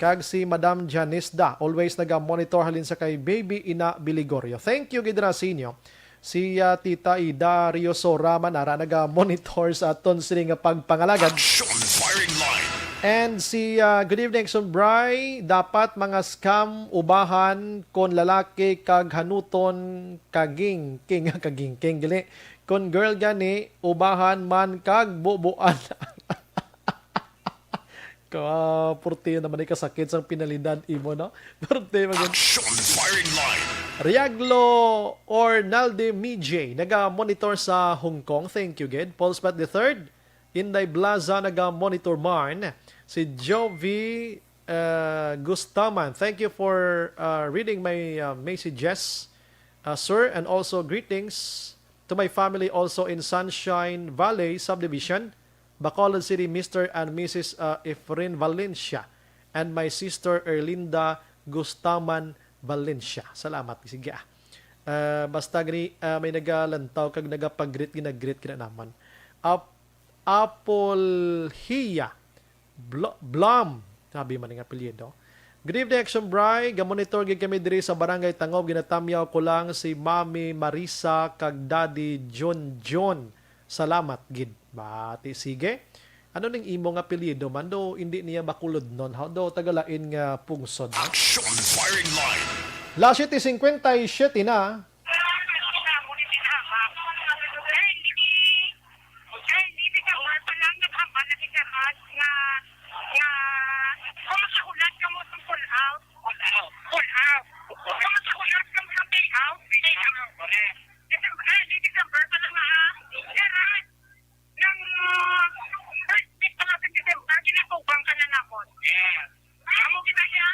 kag si Madam Janisda. Always naga-monitor halin sa kay Baby Ina Biligorio. Thank you gid ra sa inyo. Si, ah, Tita Ida Riosora man ara naga-monitor sa aton sini nga pagpangalagad. Action Firing Line. And si, ah, good evening, Sumbray. Dapat mga scam ubahan kon lalaki kag hanuton kaging, king, kaging, king, gali. Kon girl gani, ubahan man kag bubuan. Ka, purti naman ay kasakit sang pinalidad imo, no? Purti mag- Action Firing Line. Riaglo Ornalde Mijay, naga-monitor sa Hong Kong. Thank you, gid. Paul Spot the third, Inday Blaza, naga-monitor man. Si Jovi, uh, Gustaman, thank you for, uh, reading my, uh, messages, uh, sir, and also greetings to my family also in Sunshine Valley Subdivision, Bacolod City, Mister and Missus, uh, Efren Valencia, and my sister Erlinda Gustaman Valencia. Salamat. Sige, ah. Uh, basta gani, uh, may nagalantaw kag nagapag-greet, ginag-greet kina naman. Ap-, Apolhia Bl-, Blum, sabi man nga apelyido. Good evening, Action Bri. Gamonitor gid kami diri sa Barangay Tangob. Ginatamyaw ko lang si Mami Marisa kag Daddy John John. Salamat gid. Bati, sige. Ano ning imo nga apelyido man? Do, hindi niya Bacolodnon. How do, tagalain nga pungsod, no? Action Firing Line. Las siete cincuenta y siete na. Ay, hindi December pa lang, naghambal na si Sir Ras nga, nga, kung makahulat ka mo sa pull out, pull out, pull out. Kung makahulat ka mo sa pay out, pay out. Correct. December, ay, hindi December pa lang, ha? Sir Ras, nang, uh, first week pa lang sa December, ginatubang ka na namon. Yes. Amo kita siya,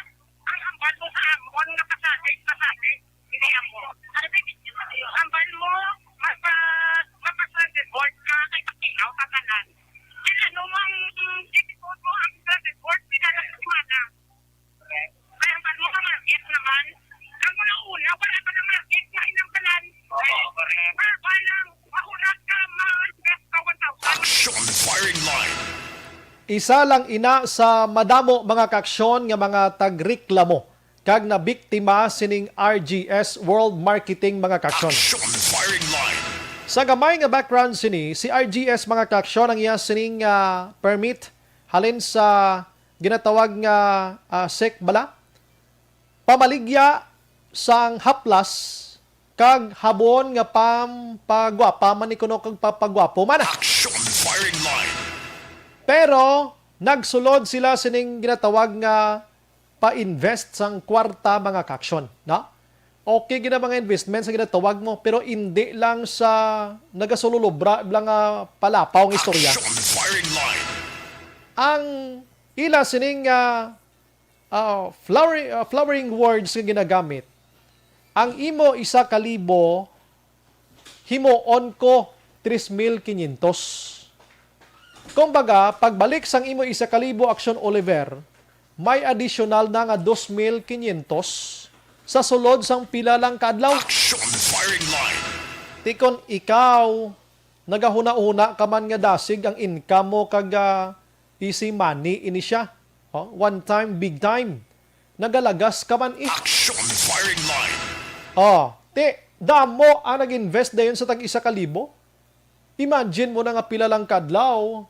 ang hambal mo sa amon nga pasabi, pasabi. Hindi ako. Ano Isa lang ina sa madamo, mga kaaksyon, nga mga tagreklamo kag nabiktima sining R G S World Marketing, mga kaaksyon. Action Firing Line. Sa gamay nga background sini, si R G S, mga kaaksyon, ang iya sining, ah, permit halin sa ginatawag nga, ah, sek bala, pamaligya sang haplas kag habon nga pampagwapa man ni kuno kag papagwapo man. Action Firing Line. Pero nagsulod sila sining ginatawag nga pa-invest sang kwarta, mga kaaksyon, no? Okay gid ang mga investment sa ginatawag mo, pero indi lang sa nagasululubra lang nga palapaw nga istorya. Action Firing Line. Ang ila sining, ah, ah, flowering, ah, flowering words nga ginagamit, ang imo isa ka libo, himuon ko tres mil quinientos. Kumbaga, pagbalik sang imo isa ka libo, Action Oliver, may additional na nga dos mil quinientos sa sulod sang pila lang ka adlaw. Action Firing Line. Ti kon ikaw, nagahuna-huna ka man nga dasig ang income mo kag, ah, easy money ini siya. Oh, one time, big time. Nagalagas ka man eh. Action Firing Line. Oh, ti, damo ang nag-invest dayon sa tag isa ka libo. Imagine mo na nga pila lang kadlaw,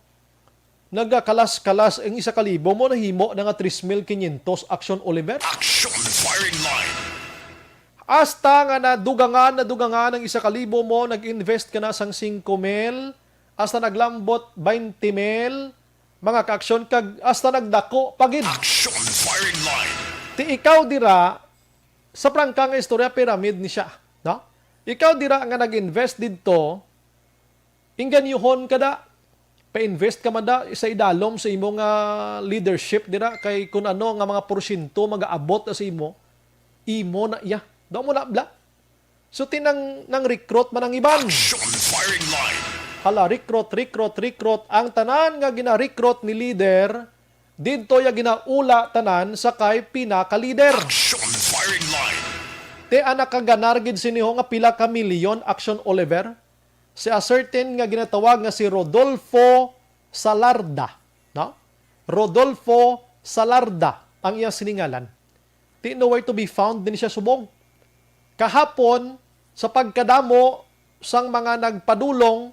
nagakalas-kalas ang isa ka libo mo, nahimo na nga tres mil quinientos, Action Oliver. Action Firing Line. Hasta nga nadugangan, nadugangan ang isa ka libo mo, nag-invest ka na sang singko mil, hasta naglambot baynte mil, mga kaaksyon, kag hasta nagdako pa gid. Action Firing Line. Ti ikaw dira, sa prangka nga istorya, pyramid ni siya, no? Ikaw dira nga nag-invest didto, inganyohon ka da, pa-invest ka man da sa idalom sa imo nga leadership dira, kay kun ano nga mga porsyento magaabot na sa imo, imo na iya. Daw mo na bla. So, tinang nang recruit man ang iban. Action Firing Line. Hala, recruit, recruit, recruit. Ang tanan nga gina-recruit ni leader, didto ya ginaula tanan sa kay pinaka-leader. Action Firing Line. Ti, ang nakaganar gid sini ho nga pila ka milyon, Action Oliver, si a certain nga ginatawag nga si Rodolfo Salarda, no? Rodolfo Salarda ang iyang siningalan. Ti nowhere to be found din siya subong. Kahapon, sa pagkadamo sang mga nagpadulong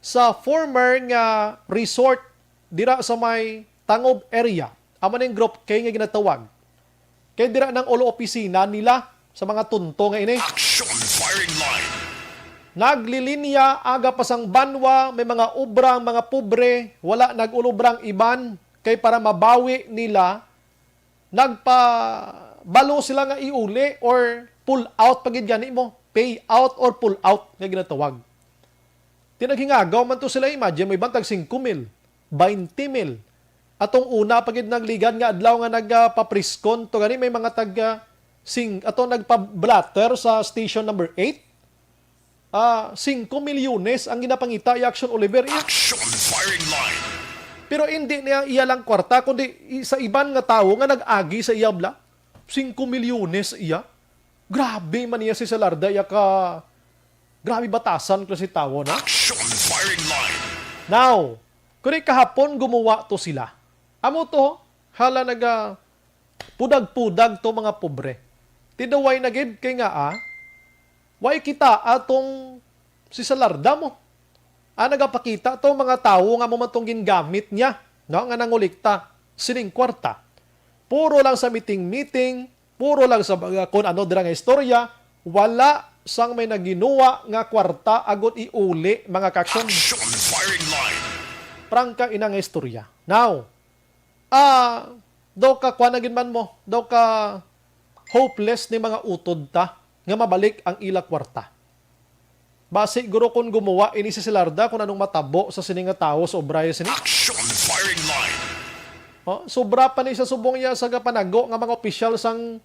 sa former nga resort dira sa may Tangob area, amo ning Group K nga ginatawag. Kay dira nang ulo opisina nila sa mga tunto nga ini. Action Firing Line. Naglilinya aga pa sang banwa, may mga obra ang mga pobre, wala nag-ulobra ang iban, kay para mabawi nila, nagpabalo sila nga iuli or pull out pa gid gani mo, pay out or pull out nga ginatawag. Ti naghingagaw man to sila, imagine mo, iban tag singko mil, baynte mil. Atong una pa gid nagligad nga adlaw nga nagapapriskon to gani, may mga taga sing ato nagpa-blotter sa station number eight. Ah, singko milyones ang ginapangita i Action Oliver. Action Firing Line. Pero hindi niya iya lang kwarta, kundi i- sa iban nga tawo nga nag-agi sa iya bla. Singko milyones iya. Grabe man niya si Salarda, iya ka, grabe batasan klase tawo na. Action Firing Line. Now, kuri kahapon gumuwa to sila. Amo to, hala naga pudag-pudag to mga pobre. Tinuway na gid kay nga, ah, way kita atong si Salarda mo. Ah, nagapakita to mga tawo nga mo man tong gingamit niya, no, nga nangulikta sining kwarta. Puro lang sa meeting-meeting, puro lang sa mga kun ano dira nga istorya, wala sang may naginuwa nga kwarta agud iuli, mga kaaksyon. Action Firing Line. Prangka ina nga istorya. Now, ah, daw ka kuan na gid man mo, daw ka hopeless ni mga utod ta nga mabalik ang ila kwarta. Basi guro kun gumuwa ini si Silarda, kun anong matabo sa sini nga tawo sa obraya sini. Action Firing Line. Oh, sobra pa ni sa subong niya sa gapanago nga mga opisyal sang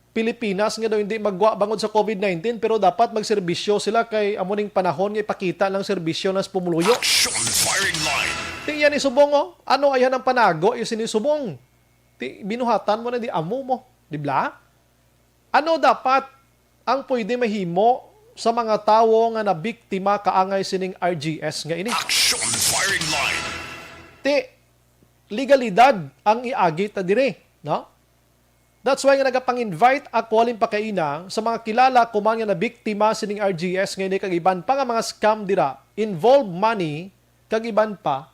Pilipinas nga daw hindi magwa bangod sa covid nineteen, pero dapat magserbisyo sila kay amo ning panahon nga ipakita lang serbisyo nas pumuluyo. Action Firing Line. Ti yan ni subong, oh. Ano ayan ang panago yung sinisubong? Ti binuhatan mo na di amo mo, di bla? Ano dapat ang pwede mahimo sa mga tawo nga nabiktima kaangay sining R G S nga ini? Action Firing Line. Ti, legalidad ang iagi ta diri, no? That's why nga nagapang-invite ako halin pa kaina sa mga kilala ko man nga nabiktima sining R G S nga ini kag iban pa nga mga scam dira, involve money kag iban pa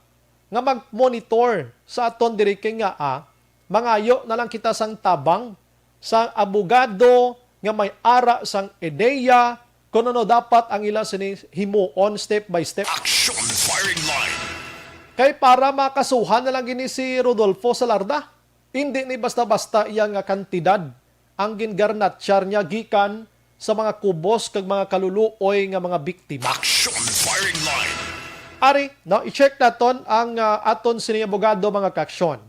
nga mag-monitor sa aton diri kay nga, ah, mangayo na lang kita sang tabang sang abogado nga may ara sang ideya kung ano dapat ang ila sini himuon step by step. Action firing line. Kay para makasuhan na lang gini si Rodolfo Salarda. Indi ni basta-basta iya nga kantidad ang gingarnatyar niya gikan sa mga kubos kag mga kaluluoy nga mga biktima. Action firing line. Ari, no, i-check naton ang, ah, aton sini abogado, mga kaaksyon,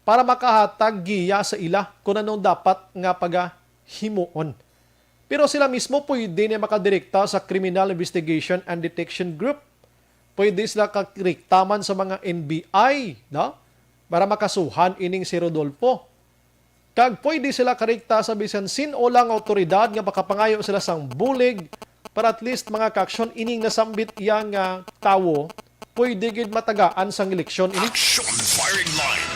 para makahatag giya sa ila kung anong dapat nga pagahimuon. Pero sila mismo pwede ni makadirekta sa Criminal Investigation and Detection Group. Pwede sila karekta man sa mga N B I, no? Para makasuhan ining si Rodolfo. Kag pwede sila karekta sa bisan sin-o lang nga awtoridad nga makapangayo sila sang bulig para at least, mga kaaksyon, ining nasambit iya nga tawo pwede gid matagaan sang eleksyon ini. Action firing line.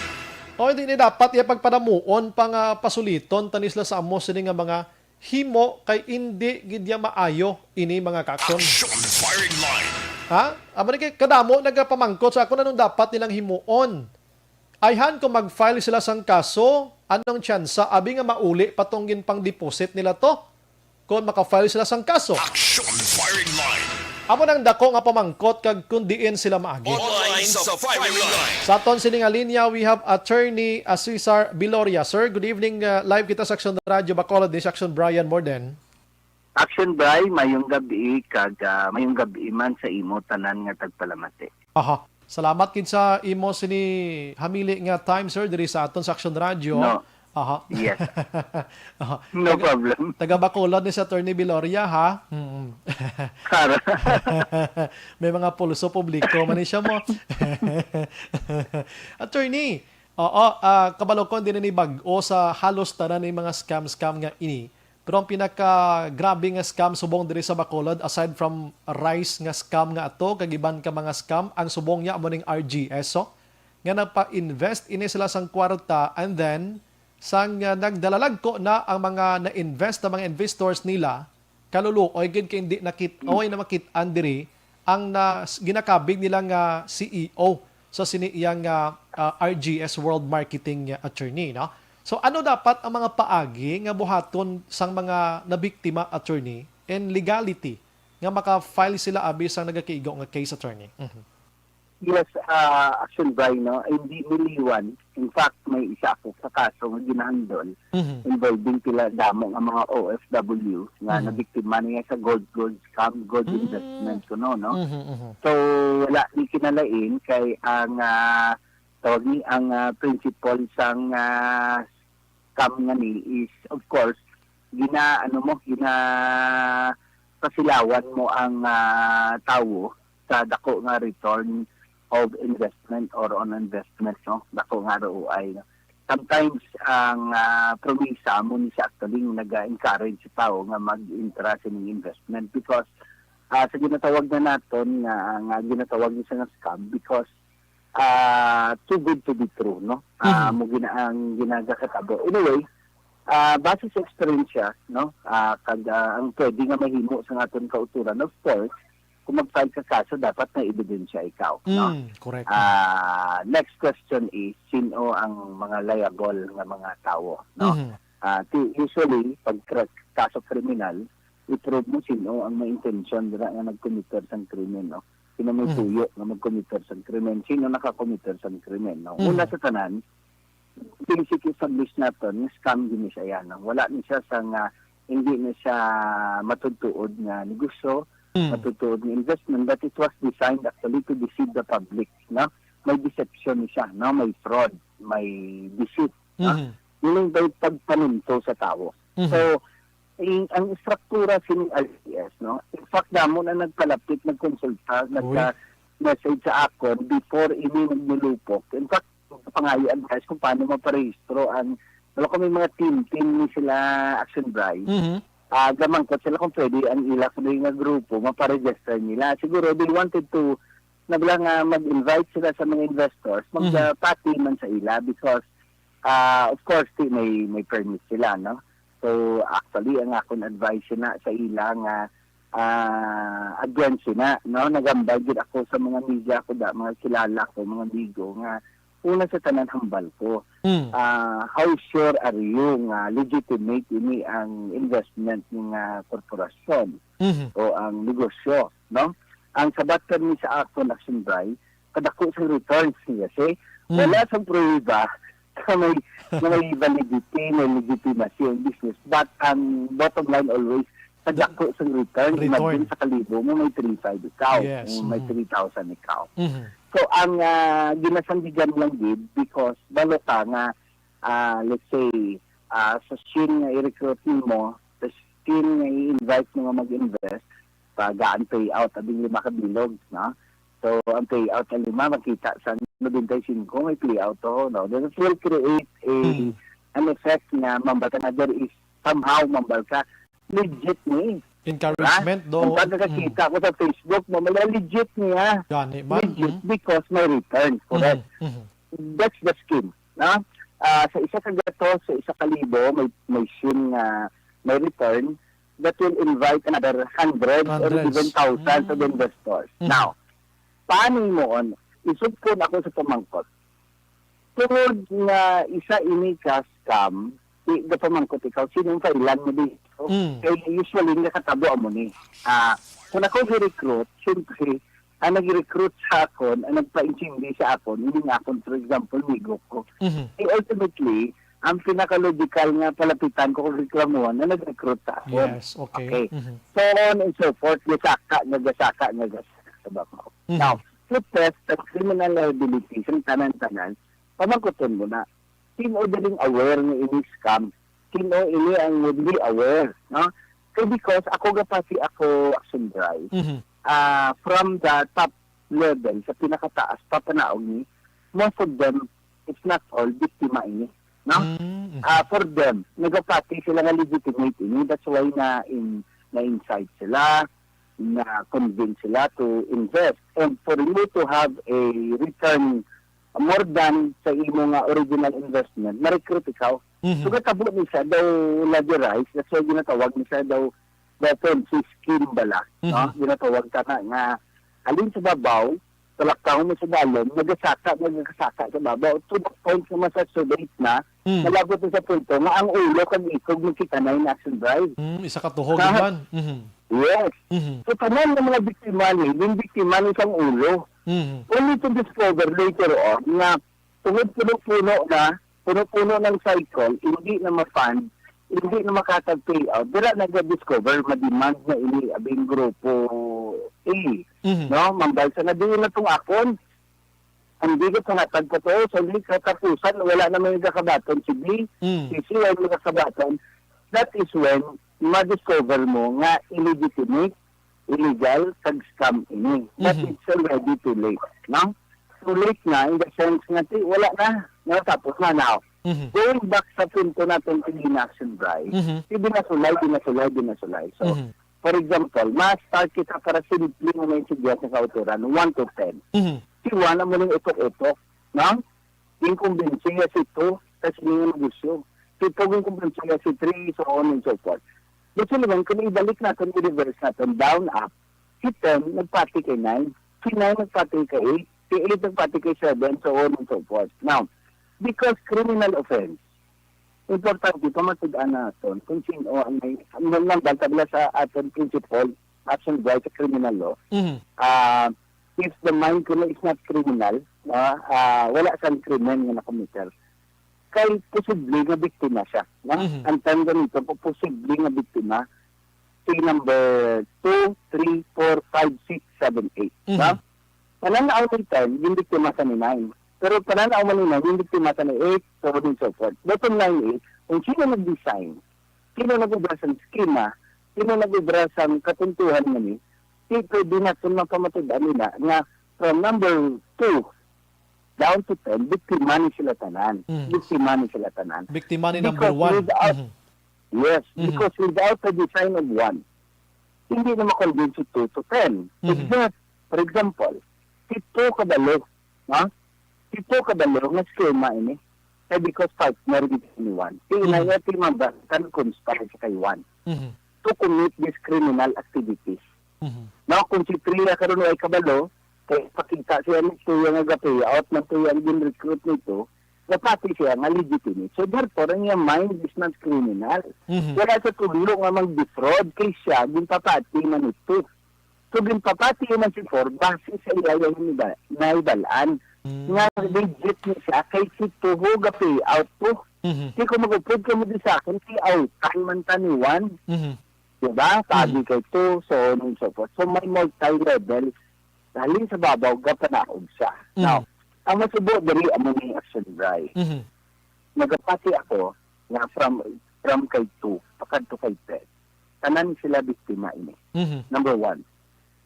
O, hindi ni dapat iya pagpanamuon pa nga pasuliton tani sila sa amo sini nga mga himo kay indi gid niya maayo ini, mga kaaksyon. Action firing line. Ha? Amo ni kay kadamo nagapamangkot sa akon anong dapat nilang himuon. Ayhan kung mag-file sila sang kaso, anong tsansa abi nga mauli pa tong ginpang-deposit nila to? Kung maka-file sila sang kaso. Action firing line. Amo nang dako nga pamangkot kag kung diin sila maagi. Online sa firing line. Sa aton sini nga linya, we have Attorney, ah, Cesar Biloria. Sir, good evening. Ah, live kita sa Action Radio Bacolod, ni Action Brian Morden. Action Bri, mayong gabi kag, ah, mayong gabi man sa imo tanan nga tagpalamati. Aha. Salamat gid sa imo sini hamili nga time, sir, diri sa aton sa Action Radio. No. Aha. Yes. Aha. No Taga, problem. Taga Bacolod ni si Attorney Biloria, ha? Mm. Sara. May mga pulso publiko man ni siya mo. Attorney, oo, ah, kabalo ko, hindi na ni bag-o sa halos tanan ni mga scam-scam nga ini. Pero ang pinakagrabe nga scam subong diri sa Bacolod, aside from rice nga scam nga ato, kag iban ka mga scam, ang subong niya amo ning R G S, so, nga nagpa-invest ini sila sang kwarta, and then, sang, ah, nagdalalagko na ang mga na-invest na mga investors nila, kaluluoy gid kay hindi nakit-, Mm. oy na makit-an diri ang na, ginakabig nila nga C E O sa sini iyang, ah, ah, R G S World Marketing, ah, attorney, no? So, ano dapat ang mga paagi nga buhaton sang mga nabiktima, attorney, and legality nga maka-file sila abi sang nagakigo nga case, attorney? Mhm. Yes, ah, Action Bri, no? Hindi niliwan. In fact, may isa ako sa kaso nga ginahandol Mhm. involving pila damo nga mga O F W nga Mhm. nabiktima niya sa gold, gold scam, gold Mm. investment kuno, no? Mhm, mhm. So, wala ni kinalain kay ang, ah, tawag ni, ang, ah, principal sang, ah, scam nga ni is, of course, gina, ano mo, gina pasilawan mo ang, ah, tawo sa dako nga return of investment or on investment, no? Dako nga R O I, no? Sometimes, ang, ah, promisa mo ni siya actually nga nag-encourage sa tawo nga mag-intra sining investment because, ah, sa ginatawag na naton nga, nga ginatawag ni siya nga scam because, ah, too good to be true, no? Ah, Mhm. mo gina-, ang ginagakatabo. Anyway, ah, base sa eksperyensya, no? Ah, kag, ah, ang pwede nga mahimo sa aton kauturan, of course, kung mag-file ka kaso, dapat may ebidensya ikaw, no? Mm, correct. Ah, next question is, sino ang mga liable nga mga tawo, no? Mhm. Ah, ti-, usually, pag kra-, kaso kriminal, i-prove mo sino ang may intensyon dira nga nag-committer sang krimen, no? Sino may Mhm. tuyo nga mag-committer sang krimen? Sino naka-committer sang krimen, no? Mhm. Una sa tanan, basic establish naton nga scam gini siya yan, no? Wala ni siya sa nga, hindi ni siya matutuod nga negosyo, Mm. matutuod nga investment, but it was designed actually to deceive the public, no? May deception ni siya, no? May fraud, may deceit, no? Mhm. Meaning by pagpanunto sa tawo. Mhm. So, in, ang estruktura sining R T S, no? In fact, damo na nagpalapit, nagkonsulta, Uy. nagka-message sa akon before ini naglulupok. In fact, pangayo advice kung paano maparehistro ang, wala ko, may mga team, team ni sila Action Bri. Mhm. Ah, gamangkot sila kung pwede ang ila kuno nga grupo, maparegister nila. Siguro they wanted to na bala nga mag-invite sila sa mga investors, Mm. magpati man sa ila because, ah, of course, ti may, may permit sila, no? So, actually, ang akon advice na sa ila nga, ah, again, sina, no? Nagambal gid ako sa mga media ko, da, mga kilala ko, mga amigo, nga una sa tanan hambal ko. Mm. Ah, how sure are you nga legitimate ini ang investment nga korporasyon Mhm. o ang negosyo, no? Ang sabat kami sa akon, Action Bray, kadako sa returns niya, see? Mm. Wala sang pruweba nga may, nga may validity, may legitimacy ang business. But ang bottom line always, kadako sang return. Return. Imagine sa kalibo mo, may three five ikaw, Yes, may mhm. three thousand ikaw. Mhm. So, ang, ah, ginasandigan lang gid because balo ka nga, ah, let's say, ah, sa Shin nga i-recruit nimo, sa Shin nga i-invite mo nga mag-invest, pagaan payout, abing lima ka bilog, no? So, ang payout ang lima, makita sa nobenta y singko, may payout to, no? This will create a, Hmm. an effect nga mambata nga there is somehow mambal ka, legit ni. Encouragement, Diba? do. Ang pag nakakita Mm. ko sa Facebook, mamaya legit niya. Gani man, Legit mm. because may return, correct? Mm, mm. That's the scheme, no? Ah, sa isa ka gatos, sa isa ka libo, may, may Shin nga may return that will invite another hundred or Hundreds. even thousands of Mm. investors. Mm. Now, paano mo on? Isugpon ako sa pamangkot. Tungod nga isa ini ka scam, di ka pamangkot ikaw, sino ang kailan mo dito? Mm. Kay usually, nakatabo amo ni. Ah, kung ako gi-recruit, siyempre, ang nag-recruit sa akon, ang nagpaintindi sa akon, ining akon, for example, migo ko. Mhm. Eh, ultimately, ang pinaka-logical nga palapitan ko kag reklamuhan na nag-recruit sa akon. Yes, okay. Okay. Mhm. So on and so forth, gasaka, nga gasaka, nga gasaka sa babaw. Mhm. Now, to test the criminal liability sa tanan-tanan, pamangkuton mo na, sino daling aware nga ini scam? Sino ini ang hindi aware, no? Kay because ako gapati ako, Action Bray, Mhm. ah, from the top level, sa pinakataas, papanaog ni, most of them, if not all, biktima ini, no? Mm, mhm. Ah, for them, nagapati sila nga legitimate ini. That's why na in, na-incite sila, na-convince sila to invest. And for you to have a return more than sa imo nga original investment, ma-recruit ikaw. Mhm. So, katabo ni siya daw lodgerize, that's why ginatawag ni siya daw, daw Ponzi scheme bala, no? Mhm. Ginatawag ka na nga, alin sa babaw, talaktaw mo sa dalom, nagasaka, nagasaka sa babaw, to the point nga masasulit na, Mm. nalabot na sa punto nga ang ulo kag ikog magkita na in Action Bray. Mm, isa ka tuhog Ha? man. Mhm. Yes. Mhm. So, tanan nga mga biktima ni, yung biktima ni sang ulo. Mhm. Only to discover later on nga tungod puno-puno na, puno-puno ng cycle, hindi na ma-fund, hindi na makatag payout, dira naga-discover, ma-demand na ini abing grupo A. Mhm. No? Mambal sa nga, "Di na tong akon." Ang bigat sa hatag ko to, sa di katapusan, wala na may kakabaton si B, Mm. si C, wala may kakabaton. That is when ma-discover mo nga illegitimate, illegal, kag scam ini. But Mhm. it's already too late, no? Too late na in the sense nga ti-, wala na, natapos na now. Mhm. Going back sa punto natin sa Action Bray, Mhm. di na sulay, di na sulay, di na sulay. So, Mhm. for example, ma-start kita para simple nga may sugya sa kauturan, one to ten. Mhm. Si one amo ning utok-utok, no? Ginkumbinsi niya si two, tas hindi nga negosyo. Si two, ginkumbinsi niya si three, so on and so forth. Gusto naman, kung ibalik natin, i-reverse natin, down, up, si ten nagpati kay nine, si nine nagpati kay eight, si eight nagpati kay seven, so on and so forth. Now, because criminal offense, importante, pamatud-an naton kung sino ang may, ang nang bantag na sa aton principle, action right sa criminal law. Mhm. Ah, if the mind kuno is not criminal, no, ah, wala sang krimen nga nakomitter, kay posible nga biktima siya, no? Mhm. Ang time ganito, po-, posible nga biktima, si number two, three, four, five, six, seven, eight, Mhm. no? Pananaw ni ten, yung biktima sa ni nine. Pero pananaw man ni nine, yung biktima sa ni eight, so on and so forth. Bottom line is, kung sino nag-design, sino nag-obra sa schema, sino nag-obra sa kapuntuhan nga ni, di pwede natin mapamatud-an nila nga from number two down to ten, biktima ni sila tanan. Mm. Biktima ni sila tanan. Biktima ni number Because one. without, Mhm. yes, Mhm. because without the design of one, hindi na makonvince si two to ten. Mhm. Except, for example, Pito ka balo, ha? Pito ka balo nga eskema ini. Kay because partner gid ni Juan. Si inay Mhm. at si Mamba kan conspire sa kay Juan Mhm. to commit this criminal activities. Mhm. Now, kung si Tria karon way kabalo, kay pakita siya ni Tria nga ga-pay out man Tria ang gin-recruit nito, napati siya nga legitimate. So, therefore, ang iyang mind is not criminal. Mhm. Wala sa tulo nga mag-defraud kay siya, ginpapati man ito. So, ginpapati man si Four, base sa iya yung naiba-, naibalaan. Mm. Nga legit ni siya, kay si Tuho ga-pay out to. Mhm. Di ko mag-upod ka mo di sa akin, kay out man ta ni Juan. Mhm. Diba? Sabi Mhm. kay to, so on and so forth. So, may multi-level. Halin sa babaw, gapanaog siya. Mhm. Now, ang masubo diri amo ni Action Bray. Mhm. Nagapati ako nga from, from kay two, pakadto kay ten. Tanan sila biktima ini. Mhm. Number one,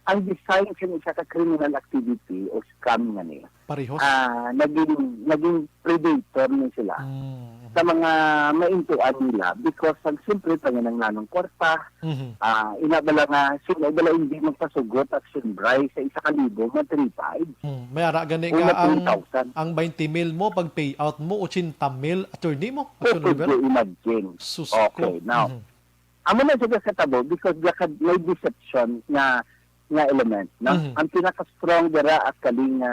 ang design sa isa ka criminal activity o scam nga ni, Parehos. ah, naging, naging predator ni sila Mm. sa mga maintuan nila because ang simple panginahanglanong kwarta, Mhm. ah, ina bala nga, sino bala hindi magpasugot Action Bray sa isa ka libo nga three five? Mm. May ara gani Una, ka ang, three thousand. ang twenty mil mo, pag payout mo, ochenta mil, attorney mo, Oh, Action could River? you imagine? Sus ko. Okay, now, Mhm. amo na siya sa tabo because lakad may deception nga, nga element, no? Mhm. Ang pinaka-strong dira actually nga,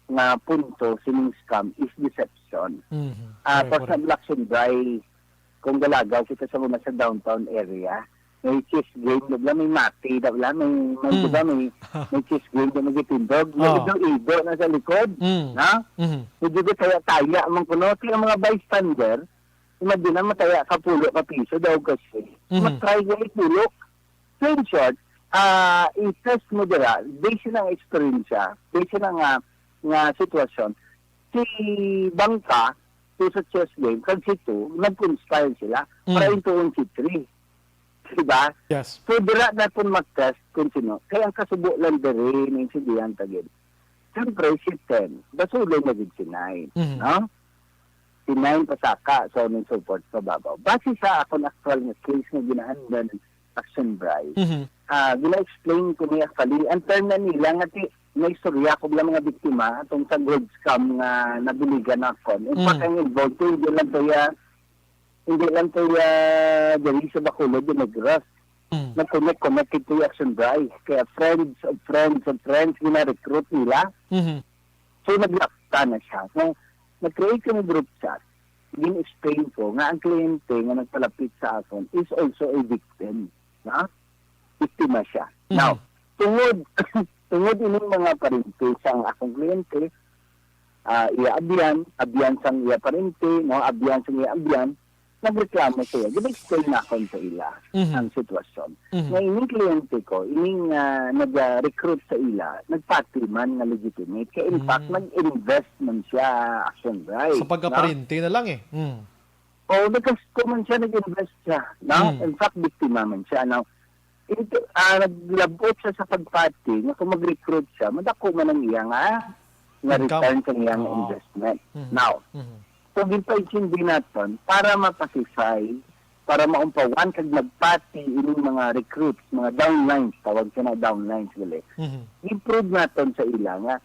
nga punto sining scam is deception. Mhm. Ah, Correct, for correct. example, Action Bray, kung galagaw kita sa mga sa downtown area, may chess game, di ba? May mati, di ba? May, may, di ba? Mm. May, may chess game, di ba? May tindog. May Ah. ido-ido na sa likod, Mm. na? Mhm. Medyo di kaya taya, man kuno. Kaya mga bystander, imagine, mataya ka pulo ka piso daw kasi. Mhm. Matry ka ipulok. So, in short, ah, i-test mo dira, based na ang eksperyensya, based na nga, nga sitwasyon, si Bangka, to sa chess game, kag si two, nag-conspire sila para Mm. intuon si three. Diba? Yes. So, dira natin mag-test kung sino. Kaya ang kasubo lang diri, naintindihan ta gid. Siyempre, si ten, basulon na gid si nine, Mhm. no? Si nine pasaka, so on and so forth, sa babaw. Base sa akon actual nga case nga ginahandle, Action Bray, Mhm. ah, gina-explain ko ni actually, ang term na nila nga ti-, naistorya ko lang mga biktima atong sa gold scam nga nabiligan nakon. In fact, Mhm. ang involved ko, hindi lang to ya, hindi lang to ya diri sa Bacolod, de Negros. Mhm. Nag-connect, connect ito yung Action Bray. Kaya friends of friends of friends, gina-recruit nila. Mhm. So, naglakta na siya. So, nag-create kami group chat. Gin-explain ko nga ang kliyente nga nagpalapit sa akon is also a victim. Na? Biktima siya. Mhm. Now, tungod, tungod ining mga parente sang akong kliyente, ah, iya abyan, abyan sang iya parente, no, abyan sang iya abyan, nagreklamo siya. Gina-explain nakon sa ila Mhm. ang sitwasyon. Mhm. Nga ining kliyente ko, ining, ah, nag-recruit sa ila, nagpati man nga legitimate. Kaya in fact, Mm. nag-invest man siya, Action Bray, Sa no? pagkaparente na lang eh. Mm. O, naggasto man siya, nag-invest siya, no? Mm. In fact, biktima man siya. Now, ito, ah, naglabot siya sa pagpati nga kung mag-recruit siya, madako man ang iya nga, nga Income. return sa iya nga Oo. investment. Mhm. Now, Mhm. kung ginpaintindi naton, para mapacify, para maumpawan kag magpati ining mga recruits, mga downlines, tawag siya na downlines gali. Mhm. I-prove naton sa ila nga,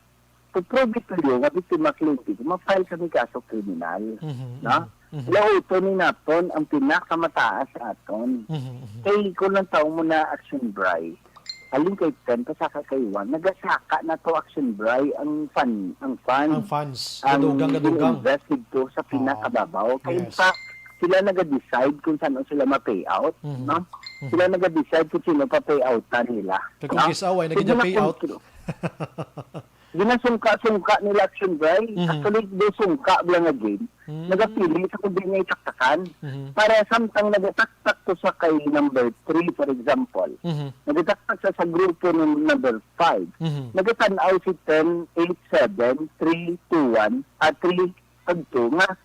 to prove it to you nga biktima kliyente ko, ma-file kami kaso kriminal. Mhm, No? mhm, mhm. Lauto ni naton ang pinakamataas sa aton. Mhm, mhm. Kay kung lang tao mo na Action Bray, halin kay ten, pasaka kay one, nagasaka na to Action Bray ang fan, ang fund. Ang funds. Ang Gadugang, gadugang. invest dito sa Oo. pinakababaw. Kay in Yes. fact, sila naga-decide kung saan sila ma-pay out, Mhm. no? Mhm. Sila naga-decide kung sino pa-pay outan nila, Kay kung no? kisaw ay So, naging pay out. ginakontrol. Ginasungka-sungka nila Action Bray. Mhm. Actually, do sungka bala nga game. Mhm. Nagapili sa kung di niya itaktakan. Mhm. Para samtang nagataktak ko sa kay number three, for example. Mhm. Nagataktak sa, sa grupo ng number five. Mhm. Nagatanaw si ten, eight, seven, three, two, one, ah, three, ag two, nga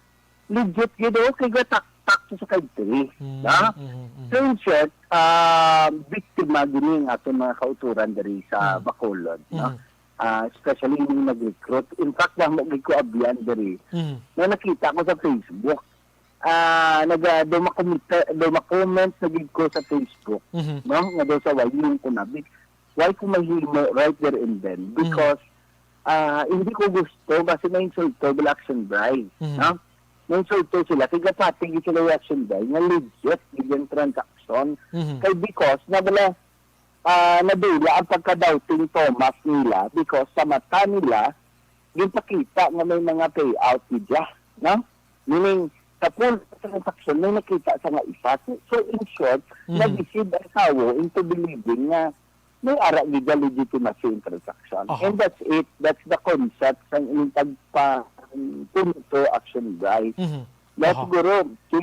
legit gid, oh, kay gataktak sa kay three, Mm, na? mm, mm. So, in short, ah, biktima gini ang aton mga kauturan diri sa Mm. Bacolod, no? Mm. Ah, especially yung nag-recruit. In fact, namo gid ko abyan diri Mm. na nakita ko sa Facebook. Ah, naga, duma-, duma-comment na gid ko sa Facebook, Mhm. no? Nga daw sa wayong ko na. Big-, Why ko mahimo right there and then? Mhm. Because, ah, hindi ko gusto, basi na insulto, bala, Action Bri, Mhm. no? Na insulto sila, kay gapati gid sila yung Action Bri, nga legit gid yung transaction. Mhm. Kay because, na bala, ah, nadula ang pagka-doubting Thomas nila, because sa mata nila, ginpakita nga may mga payout media, no? Meaning, sa full transaction, may nakita sa nga isa. So, so, in short, Mhm. nag-deceive ang tawo into believing nga may ara gid nga legitimacy in transaction. Aha. And that's it. That's the concept sang ining pagpa-, punto Action Bri. Mhm. Na Aha. siguro, si,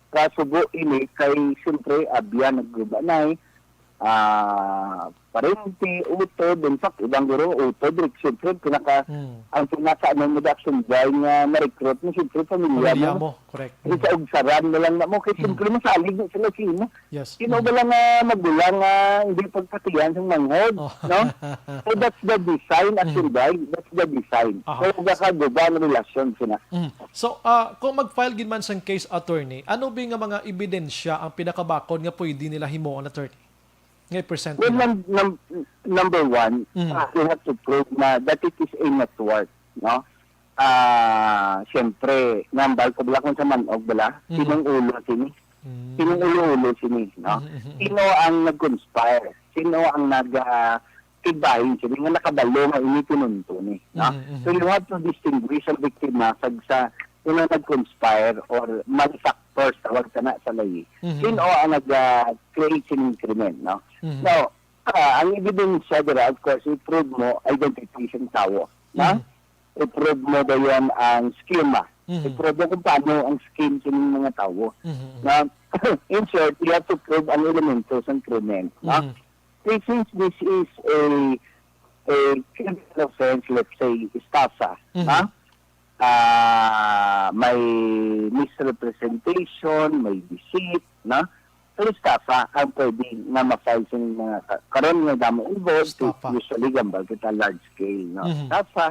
kasubo ini kay, siyempre, abya naggubanay, ah, parente, utod, in fact, ibang guro, utod, rin, siyempre, pinaka, Hmm. ang pinaka, ano, mo, Action Bri nga ma-recruit mo, siyempre, pamilya Pamilya mo. mo, correct. Di Mm. sa ugsaran na lang na mo, kay Mm. siyempre, masalig na sila sa imo. Yes. Sino Mm. ba lang nga magulang nga hindi pagpatihan sa manghod, Oh. no? So, that's the design, Action Mm. Bri. That's the design. Aha. So, gakaguba ang relasyon sila. Mm. So, ah, kung mag-file gid man sang case, attorney, ano ba nga mga ebidensya ang pinakabakod nga pwede nila himuon, attorney? Nga i-present Well, nila? num-, num-, number one, Mm. ah, you have to prove na that it is a network, no? Ah, siyempre, nambal ko bala kung sa manog bala, Mm. sinong ulo sini? Mm. Sinong ulo-ulo sini, no? Mm, mm, mm. Sino ang nag-conspire? Sino ang nag, ah, tigbahin sini nga nakabalo nga ini pinunto ni, no? Mm, mm, So, you mm. have to distinguish ang biktima kag sa sino nag-conspire or malefactors, tawag sana sa layi. Mm, Sino mm. ang nag, ah, create sining krimen, no? Mm. Now, ah, ang ebidensya dira, of course, i-prove mo identity sang tawo, no? Mm. I-prove mo dayon ang schema. Mhm. I-prove mo kung paano ang scheme sining mga tawo. Mhm, mhm. Na, in short, you have to prove ang elemento sang krimen, no? Mhm. Kay since this is a, a criminal offense, let's say, estafa, Mhm. ha? Ah, may misrepresentation, may deceit, no? Pero estafa ang pwede nga ma-file sing mga ka-, karon nga damo involved, Estafa. usually gambal kita large scale, no? Mhm. Estafa,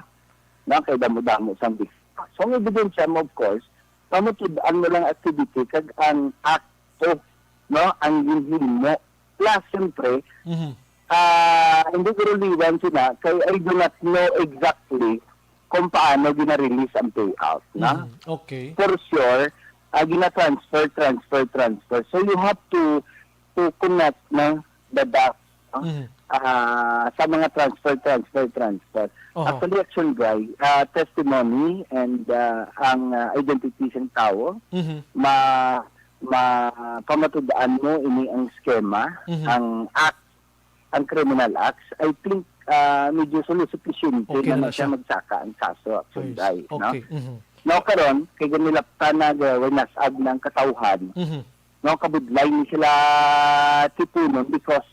no? Kay damo-damo sang biktima. So, ang ebidensya mo, of course, pamatud-an mo lang activity kag ang akto, no? Ang ginhimo. Plus, siyempre, Mhm. ah, hindi ko liwan sina, kay I do not know exactly kung paano gina-release ang payout, no? Mhm. Okay. For sure, ah, gina-transfer, transfer, transfer. So, you have to, to connect, no, the dots, no? Mhm. Ah, sa mga transfer, transfer, transfer. Oho. Actually, Action Bri, ah, testimony and, ah, ang, ah, identity sang tawo, Mhm. ma-, ma-, pamatud-an mo ini ang schema, Mhm. ang act, ang criminal acts. I think, ah, medyo sulu-, supisyente Okay na na na siya siya. magsaka ang kaso, Action Ayos. Bri, no? Okay. Mhm. Now, karon, kay ginilaptan na, ga-, winasag na ang katawhan. Mhm. No, kabudlay ni sila tipunon because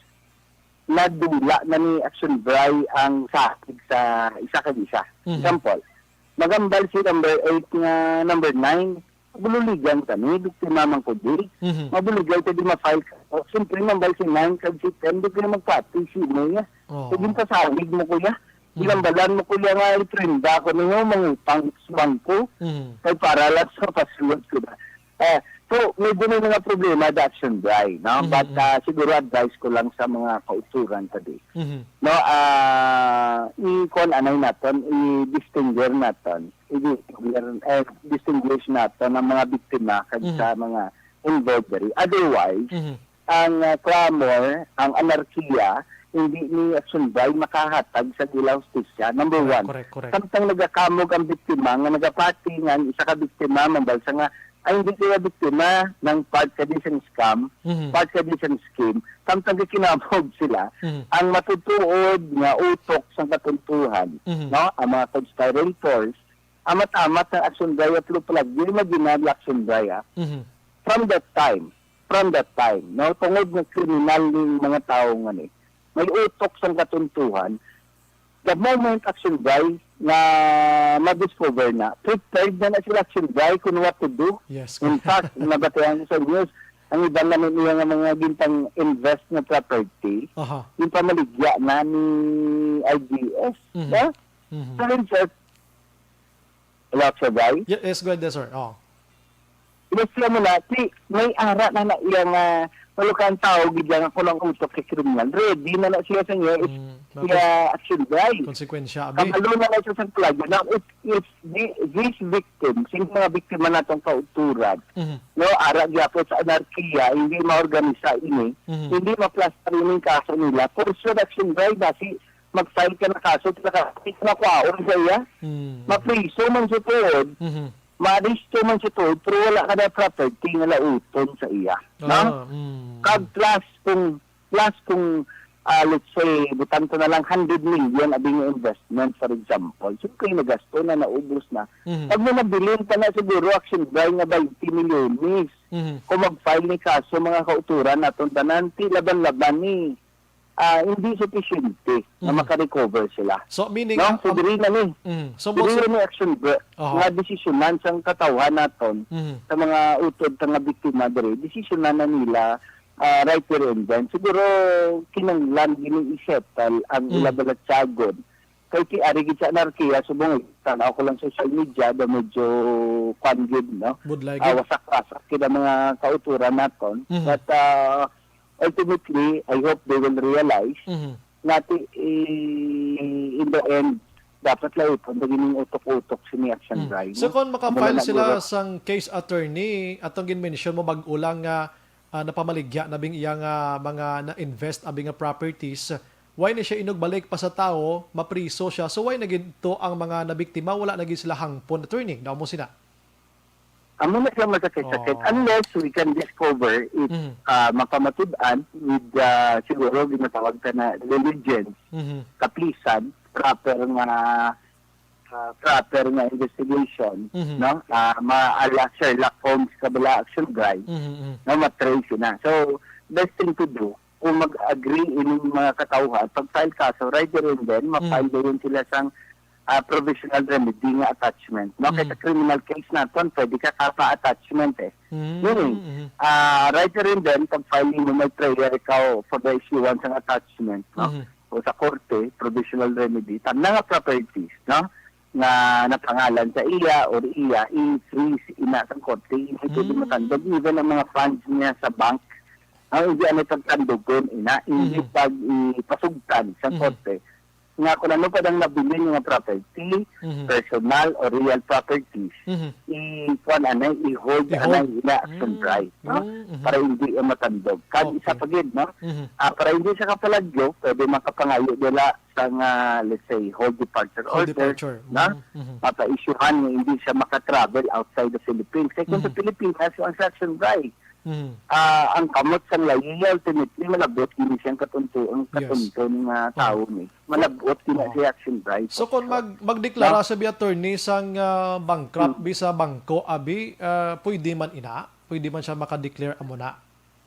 nadula na ni Action Bri ang sahig sa isa kag isa. Mhm. Example, magambal si number eight nga number nine, mabuligan kami, biktima man ko di. Mhm. Mabuligay ka di ma-file ka. O, siyempre, mambal si nine kag si ten, di ka na magpati, sino niya? Oo. Kung ginpasalig mo, kuya, Mhm. ginambalan mo, kuya, nga itrenda ko ninyo, mangutang sa bangko, Mhm. kay para lang sa pasulod ko na. Eh, so, medyo may mga problema the Action Bri, no? Mhm, But, mhm. ah, siguro advice ko lang sa mga kauturan ta di. Mhm. No, ah, i-, kuwan anay naton, i-distinguish naton, i-distinguish, eh, distinguish naton ang mga biktima kag Mhm. sa mga involved diri. Otherwise, Mhm. ang, ah, clamor, ang anarkiya, hindi ni Action Bri makahatag sa ila hustisya. Number Correct, one, correct, correct. samtang nagakamog ang biktima nga nagapati nga ang isa ka biktima mambalsa nga, "Ay, hindi kaya biktima ng part ka di siyang scam, Mhm. part ka di siyang scheme." Samtang gikinamog sila, Mhm. ang matutuod nga utok sang katuntuhan, Mhm. no? Ang mga conspirators, amat-amat ang Action Bri, at luplag, di imaginable Action Bri, ah. Mhm. From that time, from that time, no, tungod nga kriminal ning mga tawo nga ni, may utok sang katuntuhan, the moment Action Bri nga ma-discover na, prepared na na sila Action Bri kung what to do. Yes, In correct. fact, nabatihan ko sa news, ang iban na niya nga mga gintang invest na property, Aha. yung pamaligya na ni R D S, Mhm. no? Mhm. So, in short, hello, Action Bri? Ye-, yes, go ahead, sir. Oh. Gusto mo na, si, may ara na na iya nga, walo ka ang tao, gid nga kulang utok kay kriminal. Ready na na siya sa niya, is, Mm, mga iya action drive. Konsekwensya, abi. Kabalo na na siya sa playa. Now, if, if the, these victims, yung mga biktima natong kauturan, Mhm. no, ara gyapon sa anarkiya, hindi maorganisa ini, Mhm. hindi maplastar ini yung kaso nila, for sure, action drive, basi mag-file ka na kaso, sila ka, sila ka, sa iya, Mm. mapriso man siya tuod, Mhm. maaresto man siya tuod, pero wala ka na property nga lauton sa iya, no? Ah, mm. Kag plus kung, plus kung, ah, let's say, butang ko na lang hundred million abi nga investment, for example. So, kay nagasto na, naubos na. Mhm. Pag may nabilin pa na siguro, action buy nga twenty milyones. Mhm. Kung mag-file ni kaso, mga kauturan naton tanan, ti laban-laban ni, ah, hindi sufisyente nga Mm. makarecover sila. So, meaning, No? So, um, diri na ni. Mm. So, Diri so na ni action br-, Oho. nga desisyonan sang katawhan naton Mhm. sa mga utod sa nga biktima diri. Desisyonan na nila, ah, right there and then. Siguro, kinahanglan gini i-settle ang Mm. ila balatyagon. Kay ti ari gid sa anarkiya, subong, tan-aw ko lang social media, daw medyo kwan gid, no? Budlay Ah, gid. wasak-wasak gid ang mga kauturan naton. Mhm. But, ah, ultimately, I hope they will realize Mhm. nga ti-, i-, in the end, dapat lauton na gid ning utok-utok sini action Mm. drive, So, no? kung Amo na makafile na sila guro. sang case, attorney, atong gin-mention mo bag-o lang nga, ah, napamaligya na bing iya nga mga na-invest abi nga properties, why ni siya inugbalik pa sa tawo, mapriso siya? So, why na gid to ang mga nabiktima, wala na gid sila hangpon, attorney? Daw mo sina? Amo na siya masakit-sakit. Oh. Unless we can discover it, Mhm. ah, mapamatud-an with, ah, siguro ginatawag ka na diligence, Mhm. kapisan, proper nga, ah, proper nga investigation, Mhm. no? Ah, maala Sherlock Holmes ka bala action guy, Mhm, mhm. no? Matrace na. So, best thing to do, kung mag-agree ining mga katawhan, pag-file kaso, right there and then, ma-file Mhm. dayon sila sang ah, provisional remedy nga attachment. No? Kay sa Mm. criminal case naton, pwede ka kapa attachment eh. Mm, Meaning, mhm. ah, right there and then, pag-file mo, may prayer ikaw for the issuance ng attachment, no? Mhm. O sa korte, provisional remedy, tanda nga properties, no? Nga napangalan sa iya or iya, i-freeze ina sa korte, hindi pwede Mm. matandog. Even ang mga funds niya sa bank, ang hindi ano pagtandugon, ina, hindi Mhm. pag-ipasugtan sa Mhm. korte. Nga kung ano pa dang nabilin nga property, Mhm. personal or real properties, Mhm. i-, kuwan anay, i-hold I-hold. anay ila action Mm. right, no? Mm, mhm. Para hindi ang matandog. Kag Okay. isa pa gid, no? Mhm. Ah, para hindi siya kapalagyo, pwede makapangayo nila sa nga, let's say, hold departure Hold order, departure. no? Mm, mhm. Mapa-issuehan nga hindi siya maka-travel outside the Philippines. Kay kung sa Mhm. Pilipinas, ang action right, Mhm. ah, ang kamot sang layi, ultimately, malabot gini siyang katunto-, ang Yes. katunton nga Oh. tawo ni. Malabot gini Oh. siya action right. So, kung mag-, magdeklara No? sa bi attorney sang, ah, bankrupt Hmm. bi sa bangko, abi, ah, pwede man ina? Pwede man siya makadeclare amo na?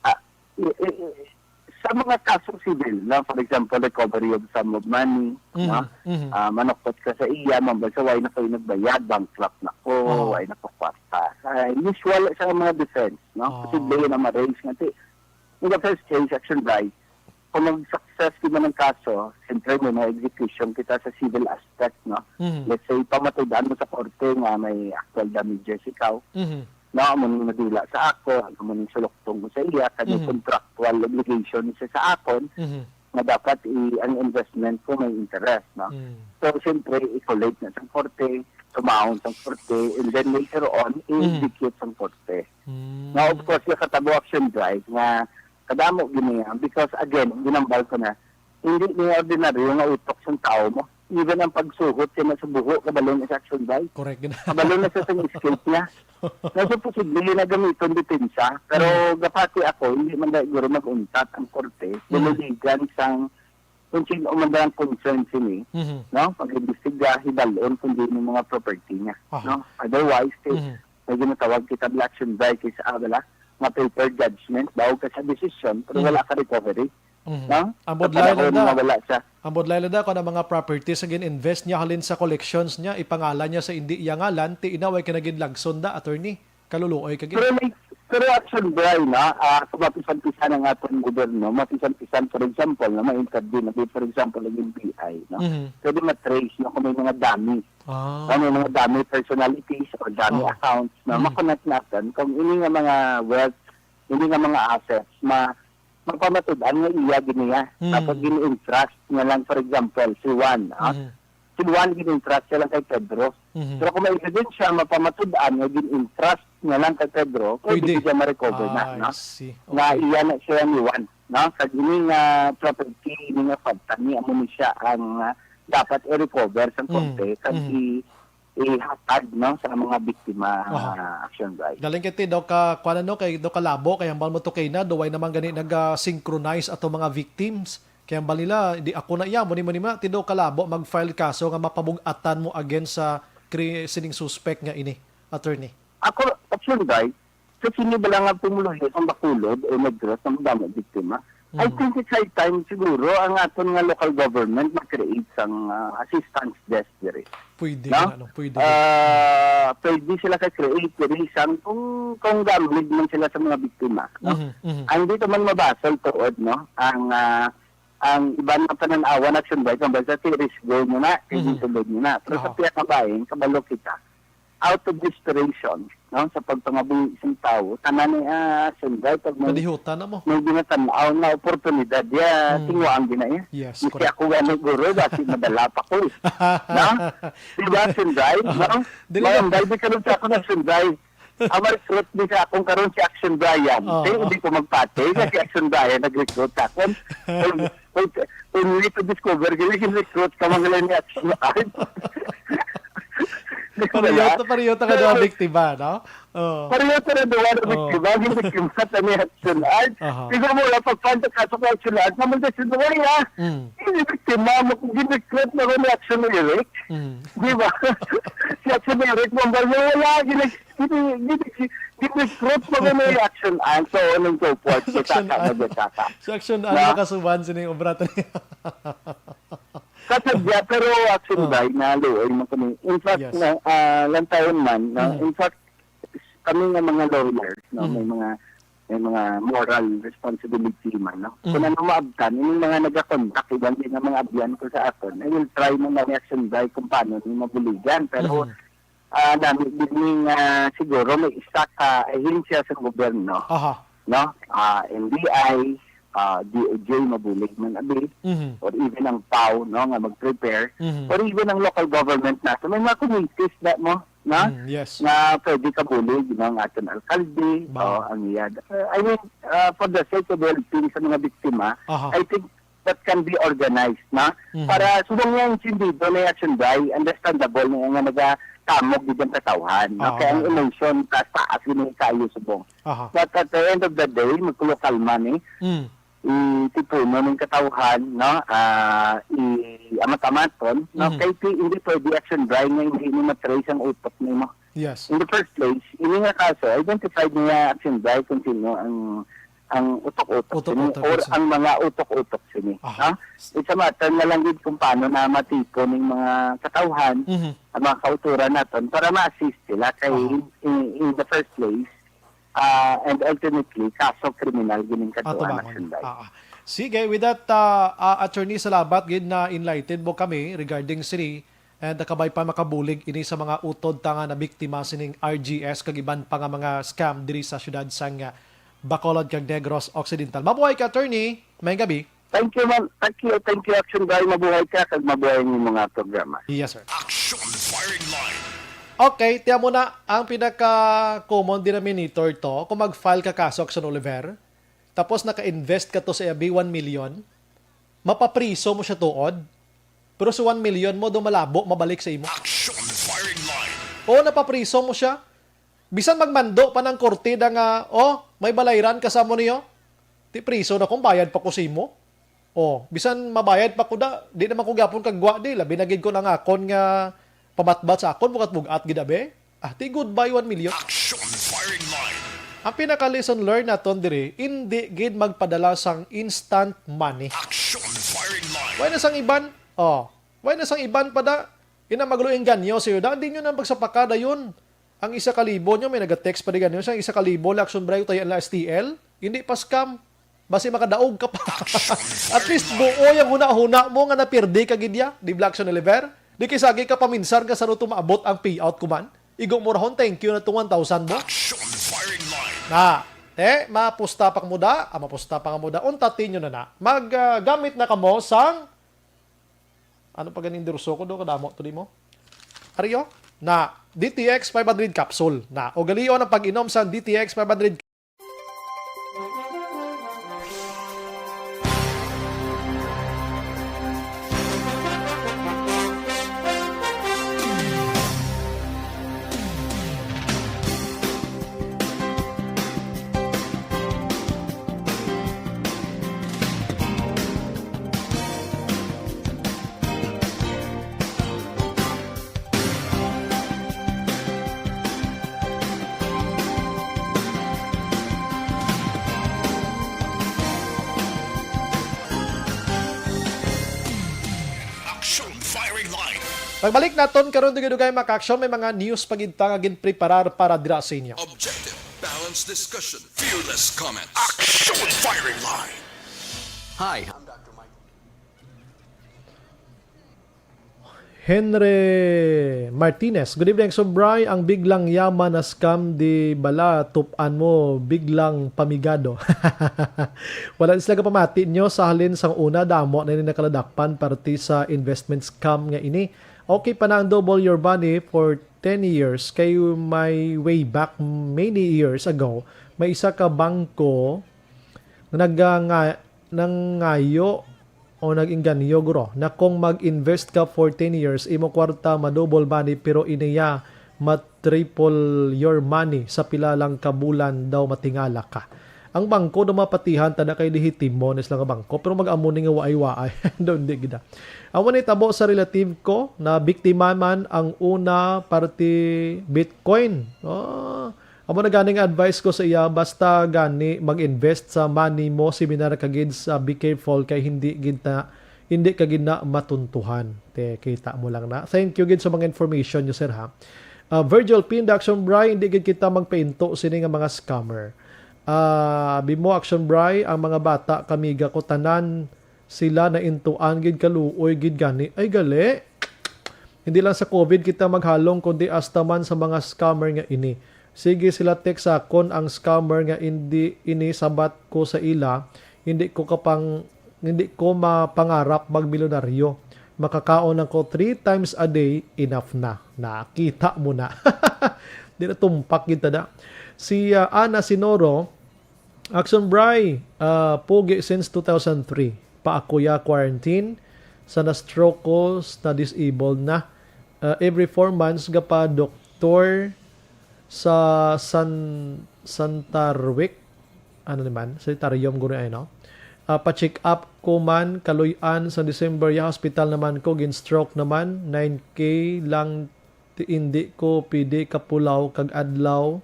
Ah, i-, i-, i-, sa mga kasong civil, no? For example, recovery of sum of money, Mhm, no? mhm. Ah, manukot ka sa iya, mambal sa, "Why na kayo nagbayad? Bankrupt na ko, Oh. why na ko kwarta?" Ah, usual sa mga defense, no? Oh. Posible yun ang ma-raise nga, ti-, in the first case, action right. Kung mag-success kita ng kaso, siyempre may mga execution kita sa civil aspect, no? Mhm. Let's say, pamatudan mo sa korte nga may actual damages ikaw. Mhm. No, amo ning nadula sa akon, amo ning suluktong ko sa iya, kag may Mhm. contractual obligation siya sa akon, Mhm. nga dapat i-, ang investment ko may interest, no? Mm. So, siyempre, i-collect na sa korte, tumaon sa korte, and then later on, Mhm. i-execute sa korte. Mm. Now, of course, yung katabo action drive nga kadamo gini, ah, because again, ginambal ko na, hindi ni ordinaryo nga utok sa tao mo. Even ang pagsuhot siya na sa buho, kabalo na sa action drive. Correct gid. Kabalo na sa sang escape niya. Nasa posible yun na gamiton depensa, pero Mm. gapati ako, hindi man dahil guro mag-untat ang korte, Mm. duliligan sang kung sino man ang concern sini, Mhm. no? Pag-imbestiga, hibalon kung di yung mga property niya, Aha. no? Otherwise, eh, Mhm. may ginatawag kita black and white is, ah, wala, nga paper judgment, daog ka sa desisyon, pero Mhm. wala ka recovery, Mhm. no? Ang Sa budlay panahon lang da. nga wala siya. Ang budlay lang da, kung ang mga properties nga gin-invest niya halin sa collections niya, ipangalan niya sa hindi iya ngalan, ti inaway ka na ginlagson da, attorney. Kaluluoy ka gid. Pero may, Pero action, Bri, no? Ah, kung mapisan-pisan ang aton gobyerno, mapisan-pisan, for example, no, ma-intervene, no, for example, ang N B I, no? Mhm. Pwede ma-trace, no, kung may mga dummy, Ah. no, may mga dummy personalities or dummy Oh. accounts, no? Mhm. Ma-connect natin kung ini nga mga wealth, ini nga mga assets, ma-, mapamatud-an nga iya giniya. Mhm. Tapos gin-entrust niya lang, for example, si Juan, ah? Mhm. Si Juan gin-entrust siya lang kay Pedro. Mhm. Pero kung may ebidensya, mapamatud-an nga gin-entrust niya lang kay Pedro, pwede Pwede. siya ma-recover na, I no? see. Nga Okay. iya na siya ni Juan, no? Kag ini nga property, ini nga pagtani, amo ni siya ang, ah, dapat i-recover sa Mm. korte, kag Mm. i-, ihatag, no, sa mga biktima, Aha. ah, action, right? Galing kay ti daw ka, kuwan, no, kay daw kalabo, kay hambal mo to kay na, daw way naman gani nag-, ah, synchronize ato mga victims. Kay hambal nila, di ako na iya, muni, muni, muni, ti daw kalabo, mag-file kaso nga mapabug-atan mo against sa kri-, sining suspect nga ini, attorney. Ako, action, right? Sa sini ba lang nga pumuluhi sa Bacolod o Negros ang damo biktima? I Mm. think it's high time siguro ang aton nga local government mag-create sang, ah, assistance desk diri. Pwede No? na, no? Pwede na. Ah, pwede sila ka-create diri sang kung, kung gamit man sila sa mga biktima, no? Mhm, mhm. Ang dito man mabasol tuod, no? Ang, ah, ang iban nga panan-awan, action, right? Ang basta si risk go nyo na, kay Mhm. sulod nyo na. Pero sa Aha. piyakabahin, kabalo kita, out of desperation, no, sa pagpangabuhi sang tawo, tanan ni, ah, action, right? Pag may, Padihutan na mo. may ginatan-aw nga oportunidad, ya, Mm. tinguhaan gina iya. Yes, Misi correct. ako gani, guro, basi madala pa ko, eh. No? Di ba, Action, right? Ah, No? dili Mga na. Ang dali karon sa ako na, Action, right? Ang ma-recruit ni sa akong karon si Action Brian. Oo. Kaya hindi ko magpati na si Action Brian nag-recruit sa akon. Kung, kung, kung only to discover, gini gin-recruit ka man gani ni Action Brian. Di ba? Pareho ta, pareho ta ka So, duha biktima, no? Oo. Pareho ta na duha na Oo. biktima, gin-biktima ta ni Action Art. Aha. Di ba mo, pag-find ka sa Action Art, naman sa Action Art, ha? Mm. Hindi biktima mo, kung gin-recruit na ko ni Action Eric. Mm. Di ba? Si Action Eric, mambal mo, wala, gin-, gin-, gin-, gin-recruit mo ko ni Action Art. So, anong support? Sa Action Art. Sa Action Art, Na? nakasuban sining obra ta niya. Kasadya, pero Action Ah. Brian, naluoy man kami. In fact, Yes. na, ah, lang taon man, no? Mm. In fact, kami nga mga lawyers, no, Mm. may mga, may mga moral responsibility man, no? Mm. Kung ano maabtan, yung mga nagakontak, iban din ang mga abyan ko sa aton, I will try mo na reaction by kung paano ni mabuligan. Pero, Mm. ah, nami, din, ah, siguro may isa ka ahensya sa gobyerno, Aha. no? Ah, N B I, ah, D O J, mabulig man abi, Mhm. or even ang pau, no, nga mag-prepare, Mhm. or even ang local government nato, may mga committees na mo, no? Mm, yes. Nga pwede kabulig, no, ang aton alkalde, Ba. o ang iyad. Uh, I mean, uh, for the sake of helping sa mga biktima, Aha. I think that can be organized, no? Mhm. Para subong nga insindido na yung action by, understandable na yung nga nagatamog din ang katawhan, no? Aha. Kaya ang emotion, taas-taas, yun yung kayo subong. Aha. But at the end of the day, magkulo kalma ni, Mm. itipuno ng katawhan, no? Ah, i-amat-amaton, no? Mhm. Kay ti-, hindi pwede action by nga hindi mo matrace ang utok nimo. Yes. In the first place, ini nga kaso, identified niya action by kung sino ang, ang utok-utok sini Utok-utok or sini. ang mga utok-utok sini, Aha. ha? It's a matter na lang gid kung paano na matipon ng mga katawhan, Mhm. ang mga kauturan naton para ma-assist sila kay Aha. in, in, in the first place, ah, and ultimately, kaso kriminal gining Ato kadtuan bangon. na sunday. Ah, ah. Sige, with that, ah, ah, attorney, salamat gid na enlightened mo kami regarding sini, and kabay pa makabulig ini sa mga utod ta nga nabiktima sining R G S kag iban pa nga mga scam diri sa siyudad sang, ah, Bacolod kag Negros Occidental. Mabuhay ka, attorney. Maayong gabi. Thank you, man. Thank you, thank you, Action Guy. Mabuhay ka, kag mabuhay ang imong mga programa. Yes, sir. Action Firing Line. Okay, tiyan mo na ang pinaka-common denominator to. Kung mag-file ka kaso, Action Oliver, tapos naka-invest ka to sa F B one million, mapapriso mo siya tuod, pero sa one million mo, do malabo, mabalik sa imo. Action Firing Line. O, napapriso mo siya. Bisan magmando pa ng korte da nga, "Oh, may balayran ka sa amo niyo." Ti priso na kung bayad pa ko sa imo. Oh, bisan mabayad pa ko da, di naman ko gyapon kagwa di, labi na gid ko nang akon nga pamatbat sa akon, bugat-bugat gid abi. Ah, ti goodbye one million. Action Firing Line. Ang pinaka lesson learned naton diri, indi gid magpadala sang instant money. Action Firing Line. Wala na sang iban. Oh, wala na sang iban pa da. Ina magluing ganyo sa'yo da. Di nyo na magsapaka dayon. Ang isa ka libo nyo, may nag-text pa di ganun, sa isa ka libo, la Action Bray, tayo ang S T L, hindi pa scam. Basi makadaog ka pa. At least buo yung huna-huna mo nga napirdi ka gid ya, di ba, Action Oliver? Di kay sagi ka paminsar nga sa to maabot ang payout ko man. Igo mo rahon, thank you na to one thousand mo. Action firing line. Na, te, mapusta pa ka muda, ah, mapusta pa ka muda. Untatin nyo na na. Mag, ah, gamit na kamo sang, ano pa ganing endorso ko do, kadamo to di mo? Ariyo, na, D T X five hundred capsule. Na, ugalion ang pag-inom sa D T X five hundred. Action firing line. Pagbalik naton karon, dugay-dugay, mga ka-action, may mga news pa gid ta nga ginpreparar para dira sa inyo. Objective, balanced discussion, fearless comments. Action firing line. Hi, I'm Doctor Mike. Henry Martinez. Good evening, Sobray. Ang biglang yaman na scam, di bala tup-an mo, biglang pamigado. Wala sila kapamati nyo sa halin sang una, damo na ini nakaladakpan parte sa investment scam nga ini. Okay pa na ang double your money for ten years, kay may way back many years ago, may isa ka bangko nga nag-, nga, nangayo o nag-inganyo, guro, na kung mag-invest ka for ten years, imo kwarta ma-double money, pero iniya ma-triple your money sa pila lang ka bulan daw matingala ka. Ang bangko daw mapatihan ta na kay lehitimo na sila nga bangko, pero mag-amo ni nga waay-waay. Daw hindi gid, ah. Amo ni tabo sa relative ko na biktima man ang una parte Bitcoin. Oh, amo na ganing advice ko sa iya, basta gani mag-invest sa money mo, seminar ka gid sa be careful kay hindi gid na, hindi ka gid na matuntuhan. Te, kita mo lang na. Thank you gid sa mga information nyo, sir, ha. Ah, Virgil Pinda, Action Bray, hindi gid kita magpainto sini nga mga scammer. Ah, abi mo, Action Bray, ang mga bata, kamiga ko, tanan sila naintuan gid, kaluoy gid gani. Ay, gali. Hindi lang sa COVID kita maghalong, kundi hasta man sa mga scammer nga ini. Sige sila text sa akon ang scammer nga hindi ini sabat ko sa ila, hindi ko kapang, hindi ko mapangarap magmilyonaryo. Makakaon ako three times a day, enough na. Nakita mo na. Di na tumpak gid ta na. Si, ah, Ana Sinoro, Action Bray, ah, pogi since two thousand three. Pa ako ya quarantine. Sa na-stroke ko, na-disabled na. Ah, every four months, gapa doktor sa San, Santa Ruic. Ano naman? Sanitarium, guro ay, no? Ah, pa-check up ko man, kaluy-an sa December, ya hospital naman ko, gin-stroke naman, nine K lang, ti-, hindi ko pwede kapulaw kag adlaw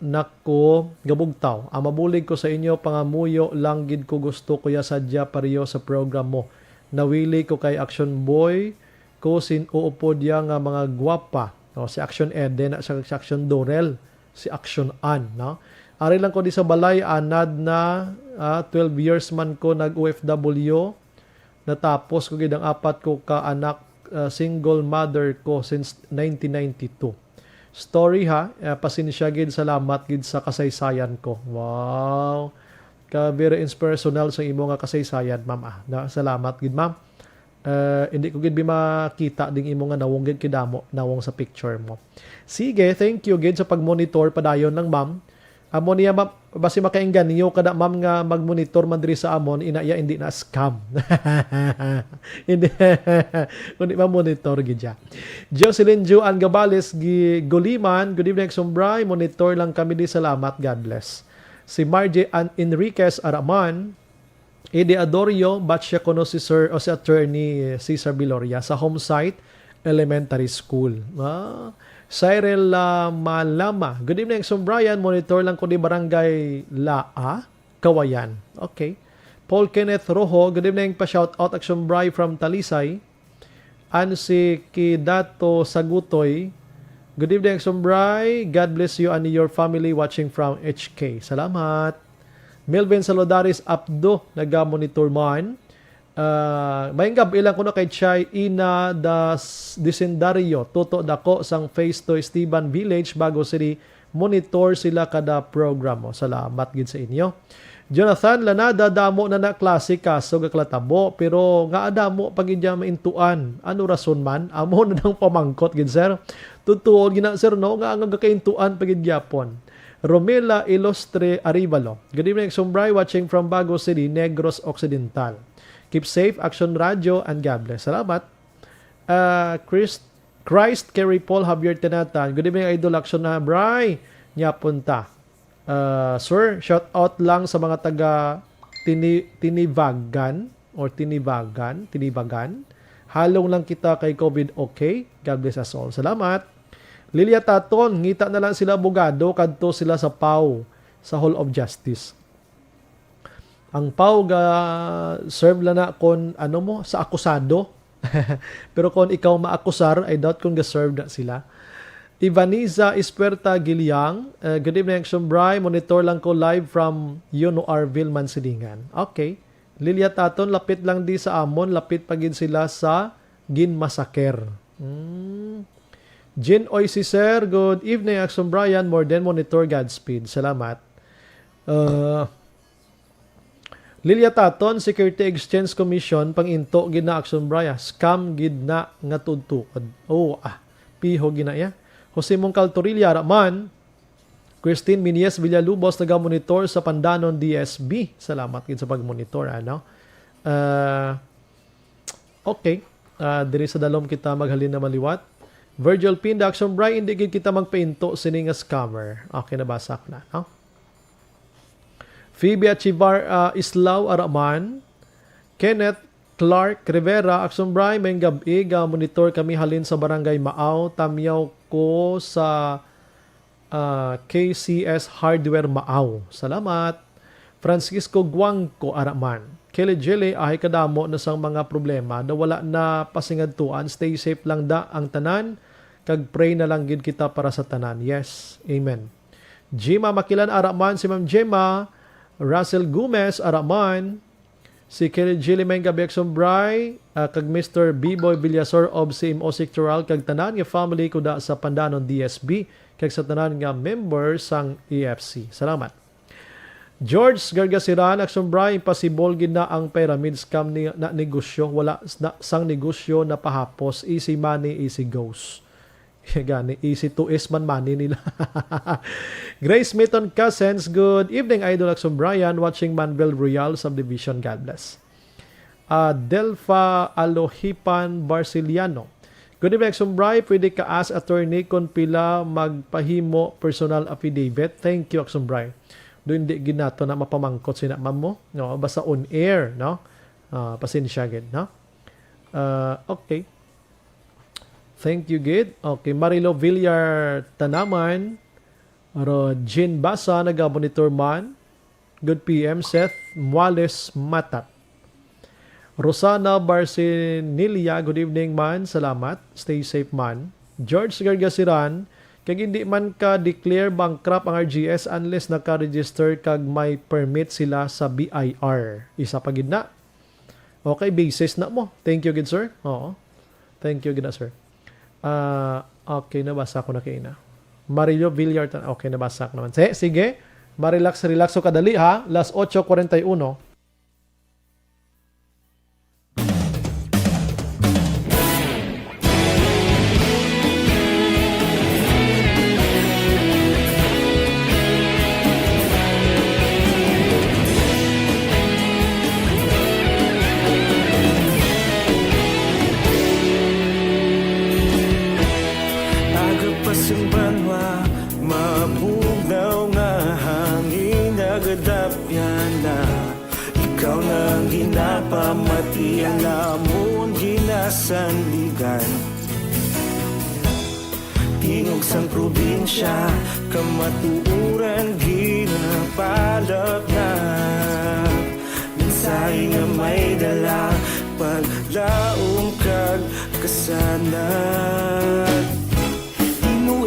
na ko gabugtaw. Ang mabulig ko sa inyo, pangamuyo lang gid ko gusto, Kuya Sadya, pareho sa program mo. Nawili ko kay Action Boy ko sin uupod ya nga mga gwapa. O, si Action Eden, na siya si Action Dorel, si Action Ann, no? Ari lang ko di sa balay, anad na, ah, twelve years man ko nag-O F W. Natapos ko gid ang apat ko ka anak, ah, single mother ko since nineteen ninety-two. Story ha, eh, pasensya gid, salamat gid sa kasaysayan ko. Wow. Ka very inspirational sa imo nga kasaysayan, ma'am, ah. Na, salamat gid, ma'am. Eh, hindi ko gid bi makita ding imo nga nawong gid kidamo, nawong sa picture mo. Sige, thank you gid sa pag-monitor padayon lang, ma'am. Amo niya, ma'am, basi makainganyo ka na, ma'am, nga mag-monitor man diri sa amon, ina iya, hindi na scam. Hindi. Kundi ma-monitor gid siya. Jocelyn Joan Gabales, gi-, Guliman, good evening, Sumbray. Monitor lang kami di. Salamat. God bless. Si Margie Ann Enriquez Araman, Eddie Adorio, batch siya kuno si Sir o si Attorney Cesar Viloria sa Homesite Elementary School. Ah, Cyril, ah, Malama. Good evening, Sir Brian. Monitor lang ko di Barangay Laa, Kawayan. Okay. Paul Kenneth Rojo, good evening. Pa-shout out, Action Bray from Talisay. An si Kidato Sagutoy, Good evening, Exombray. God bless you and your family watching from H K. Salamat. Melvin Saludaris Abdo, naga-monitor man. Ah, maayong gab-i lang kuno kay Chay Ina das Disendario, Toto Dako sang Phase two Esteban Village, Bago City. Monitor sila kada program mo. Salamat gid sa inyo. Jonathan Lanada, damo na na klase kaso nga kalatabo, pero nga damo pa gid niya maintuan. Ano rason man? Amo na nang pamangkot gid, sir. Tutuon gina, sir, no? Nga ang gakaintuan pa gid gyapon. Romela Ilustre Arivalo. Good evening, Exombray, watching from Bago City, Negros Occidental. Keep safe, Action Radio, and God bless. Salamat. Ah, Chris, Christ Kerry Paul Javier Tinatan. Good evening, Idol Action na Bray. Nya punta. Ah, sir, shout out lang sa mga taga Tini-, Tinivagan or Tinivagan, Tinivagan. Halong lang kita kay COVID, okay? God bless us all. Salamat. Lilia Taton, ngita na lang sila abogado, kadto sila sa PAO, sa Hall of Justice. Ang PAO ga serve lang na kon ano mo, sa akusado. Pero kung ikaw maakusar, I doubt kung ga-serve na sila. Ivaniza Esperta Giliang, uh, good evening, Action Bray. Monitor lang ko live from Yuno Arville, Mansilingan. Okay. Lilia Taton, lapit lang di sa amon, lapit pa gid sila sa ginmasaker. Hmm. Jean Oy, si Sir, good evening, Action Brian. More than monitor, Godspeed. Salamat. Uh, Lilia Taton, Security Exchange Commission, panginto gid na, Action Brian. Scam gid na nga tudtuod. Oh, ah, piho gid na iya. Jose Mongcal Torilla, Raman. Christine Minies Villalubos, naga-monitor sa Pandanon D S B. Salamat gid sa pag-monitor, ano? Ah, okay. Ah, diri sa dalom kita maghalin na maliwat. Virgil Pinda, Action Bray, hindi gid kita magpainto sini nga scammer. Okay, nabasa ko na, no? Phoebe Achivar, ah, Islao Araman. Kenneth Clark Rivera, Action Bray, maayong gab-i, ga-monitor kami halin sa Barangay Maaw. Tamyaw ko sa, ah, K C S Hardware Maaw. Salamat. Francisco Guangco Araman. Kelly Jilly, ahay kadamo na sang mga problema, daw wala na pasingadtuan. Stay safe lang da ang tanan, kag pray na lang gid kita para sa tanan. Yes. Amen. Jima Makilan Araman, si Ma'am Jima. Russell Gomez Araman. Si Kelly Jilly, maayong gab-i, Action Bray, ah, kag Mister Biboy Villasor of C M O Sectoral, kag tanan nga family ko da sa Pandanon D S B, kag sa tanan nga member sang E F C. Salamat. George Gargasiran, Action Bray, impossible gid na ang pyramid scam ni, na negosyo. Wala na, sang negosyo napahapos. Easy money, easy goes. Gani, easy to is man money nila. Grace Mitton Cousins, good evening, Idol Action Brian, watching Manvel Royal Subdivision. God bless. Ah, Delfa Alohipan Barciliano. Good evening, Action Bray. Pwede ka ask attorney kung pila magpahimo personal affidavit? Thank you, Action Bray. Do hindi gid nato na mapamangkot sina ma'am mo. No, basta on air, no? Ah, pasensya gid, no? Ah, okay. Thank you gid. Okay, Marilo Villar Tanaman. Ro Jean Basa, naga-monitor man. Good P M, Seth Muales Matat. Rosana Barcinilia, good evening man. Salamat. Stay safe man. George Gargasiran, kag hindi man ka declare bankrupt ang R G S unless naka-register kag may permit sila sa B I R. Isa pa gid na. Okay, basis na mo. Thank you gid, sir. Oo. Thank you gid na, sir. Ah, okay, nabasa ko na kaina. Mario Villar, ta-, okay, nabasa ko naman. Si-, sige, ma-relax, relax ko kadali, ha? Las ocho cuarenta y uno. Aga pa sang banwa, mabugnaw nga hangin, nagadapyan na. Ikaw na ang ginapamati, ang amon ginasandigan. Tingog sang probinsya, kamatuoran ginapalapnap. Mensahe nga may dala, paglaom kag kasanag. Di mo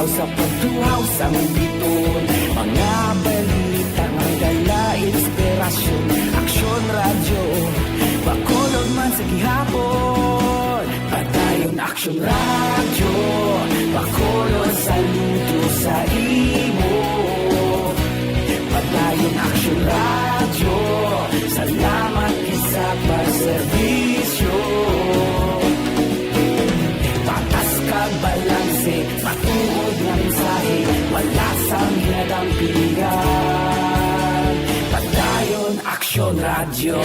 Sa pagtuhaw sang biton, mga balita nga may dala inspirasyon. Aksyon Radyo, Bacolod man sa gihapon. Padayon Aksyon Radyo, Bacolod saludo sa imo. Padayon Aksyon Radyo, salamat gid sa pagserbisyo. Patas kag balanse, matuod nga mensahe, wala sang ginadampigan. Padayon Aksyon Radyo.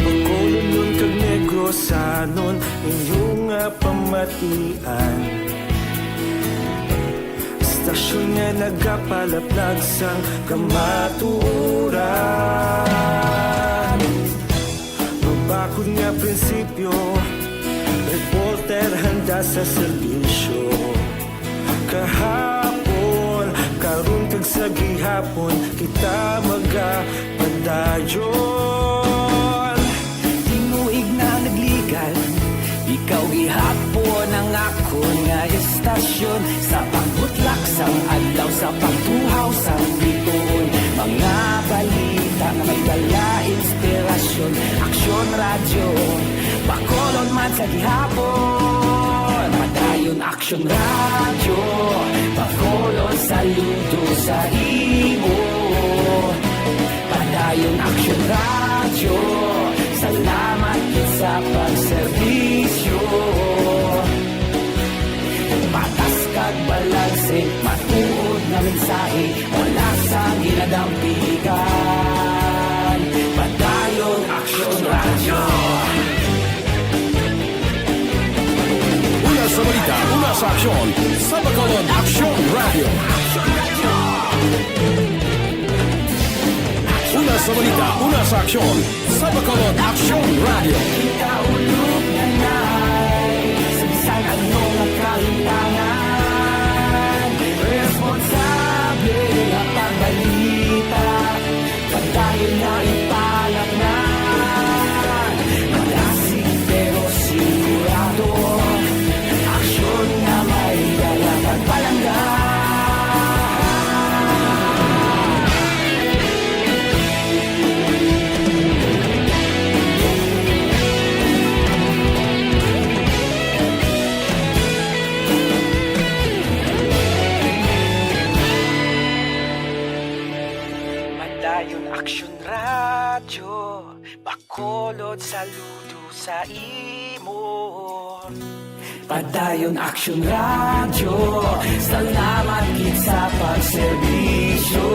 Bacolodnon kag Negrosanon, inyo nga pamatian. Istasyon nga nagapalaplag sang kamatuoran. Mabakod nga prinsipyo, reporter handa sa serbisyo. Kahapon, karon kag sa gihapon, kita magapadayon. Tinuig na nagligal, ikaw gihapon ang akon nga istasyon. Sa pagbutlak sang adlaw, sa pagtuhaw sang biton, mga balita nga may dala inspirasyon. Aksyon Radyo, Bacolod man sa gihapon. Padayon Aksyon Radyo, Bacolod saludo sa imo. Padayon Aksyon Radyo, salamat gid sa pagserbisyo. Patas kag balanse, matuod nga mensahe, wala sang ginadampigan. Padayon Aksyon Radyo. Una sa balita, una sa aksyon, sa Bacolod Aksyon Radyo. Una sa balita, una sa aksyon, sa Bacolod Aksyon Radyo. Ikaulog na na'y sa bisan ano nga kahimtangan. Responsable nga pagbalita, padayon nga ipalatnan. Malasig pero sigurado, aksyon nga may dala kag palangga. Padayon Aksyon Radyo, Bacolod saludo sa imo. Padayon Aksyon Radyo, salamat gid sa pagserbisyo.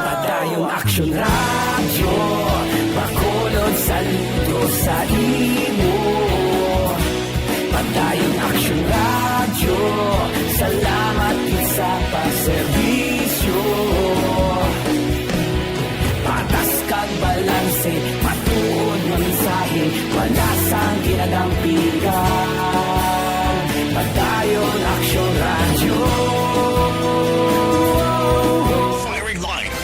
Padayon Aksyon Radyo, Bacolod saludo sa imo. Padayon Aksyon Radyo, salamat gid sa pagserbisyo. Patas kag balanse, matuod nga mensahe, wala sang ginadampigan. Padayon Aksyon Radyo. Firing line.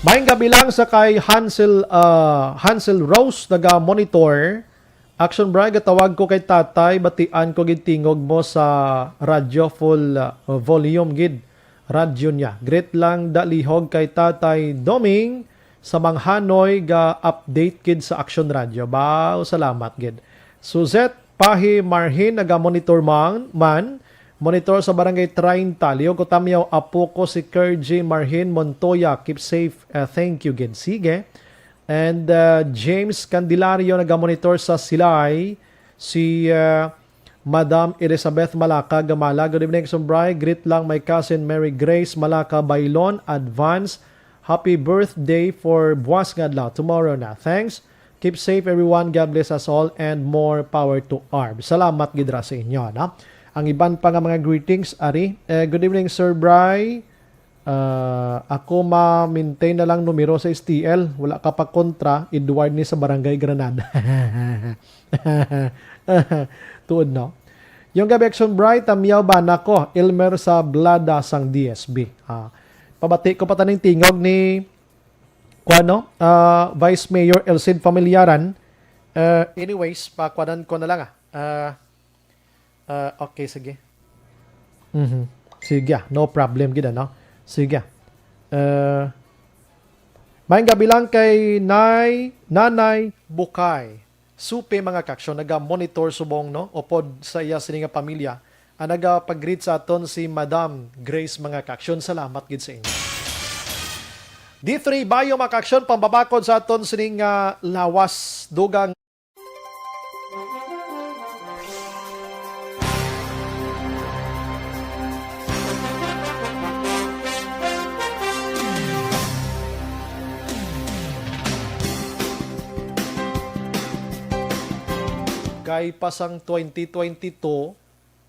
Maayong gabi lang sa kay Hansel, ah, Hansel Rose, naga-monitor. Action Bri, gatawag ko kay tatay, batian ko gid tingog mo sa radyo, full, ah, volume gid radyo niya. Greet lang dalihog kay Tatay Doming sa Manghanoy, ga-update gid sa Action Radio. Baw, salamat gid. Suzette Pahi Marhin, naga-monitor man, man, monitor sa Barangay treinta. Liog ko tamyaw, apo ko si Kergy Marhin Montoya. Keep safe. Uh, thank you gid. Sige. And, uh, James Candelario, naga-monitor sa Silay. Si, uh, Madam Elizabeth Malaka Gamala. Good evening, Sumbray. Greet lang my cousin Mary Grace Malaka Bailon. Advance happy birthday for buwas nga adlaw. Tomorrow na. Thanks. Keep safe, everyone. God bless us all and more power to arms. Salamat gid ra sa inyo, no? Ang iban pa nga mga greetings, ari. Eh, good evening, Sir Bry. Ah, ako ma-maintain na lang numero sa S T L. Wala ka pa kontra, Edward ni sa Barangay Granada. Tuod, no? Yung gabi, Action Bright, tamyaw ba nako? Elmer sa Blada sang D S B. Ah, pabati ko pa taning tingog ni Kuan, no? Ah, Vice Mayor Elcid Familiaran. Ah, anyways, pakuanan ko na lang, ah. Ah, ah, okay, sige. Mhm. Sige, ah, no problem gid, ano? Sige, ah. Ah, maayong gabi lang kay Nay, Nanay Bukay. Supe, mga kaaksyon, naga-monitor subong, no, upod sa iya sini nga pamilya. Ang nagapag-greet sa aton si Madam Grace, mga kaaksyon. Salamat gid sa inyo. D three Bayo, mga kaaksyon, pambabakod sa aton sining, ah, lawas, dugang. Kay pa sang twenty twenty-two,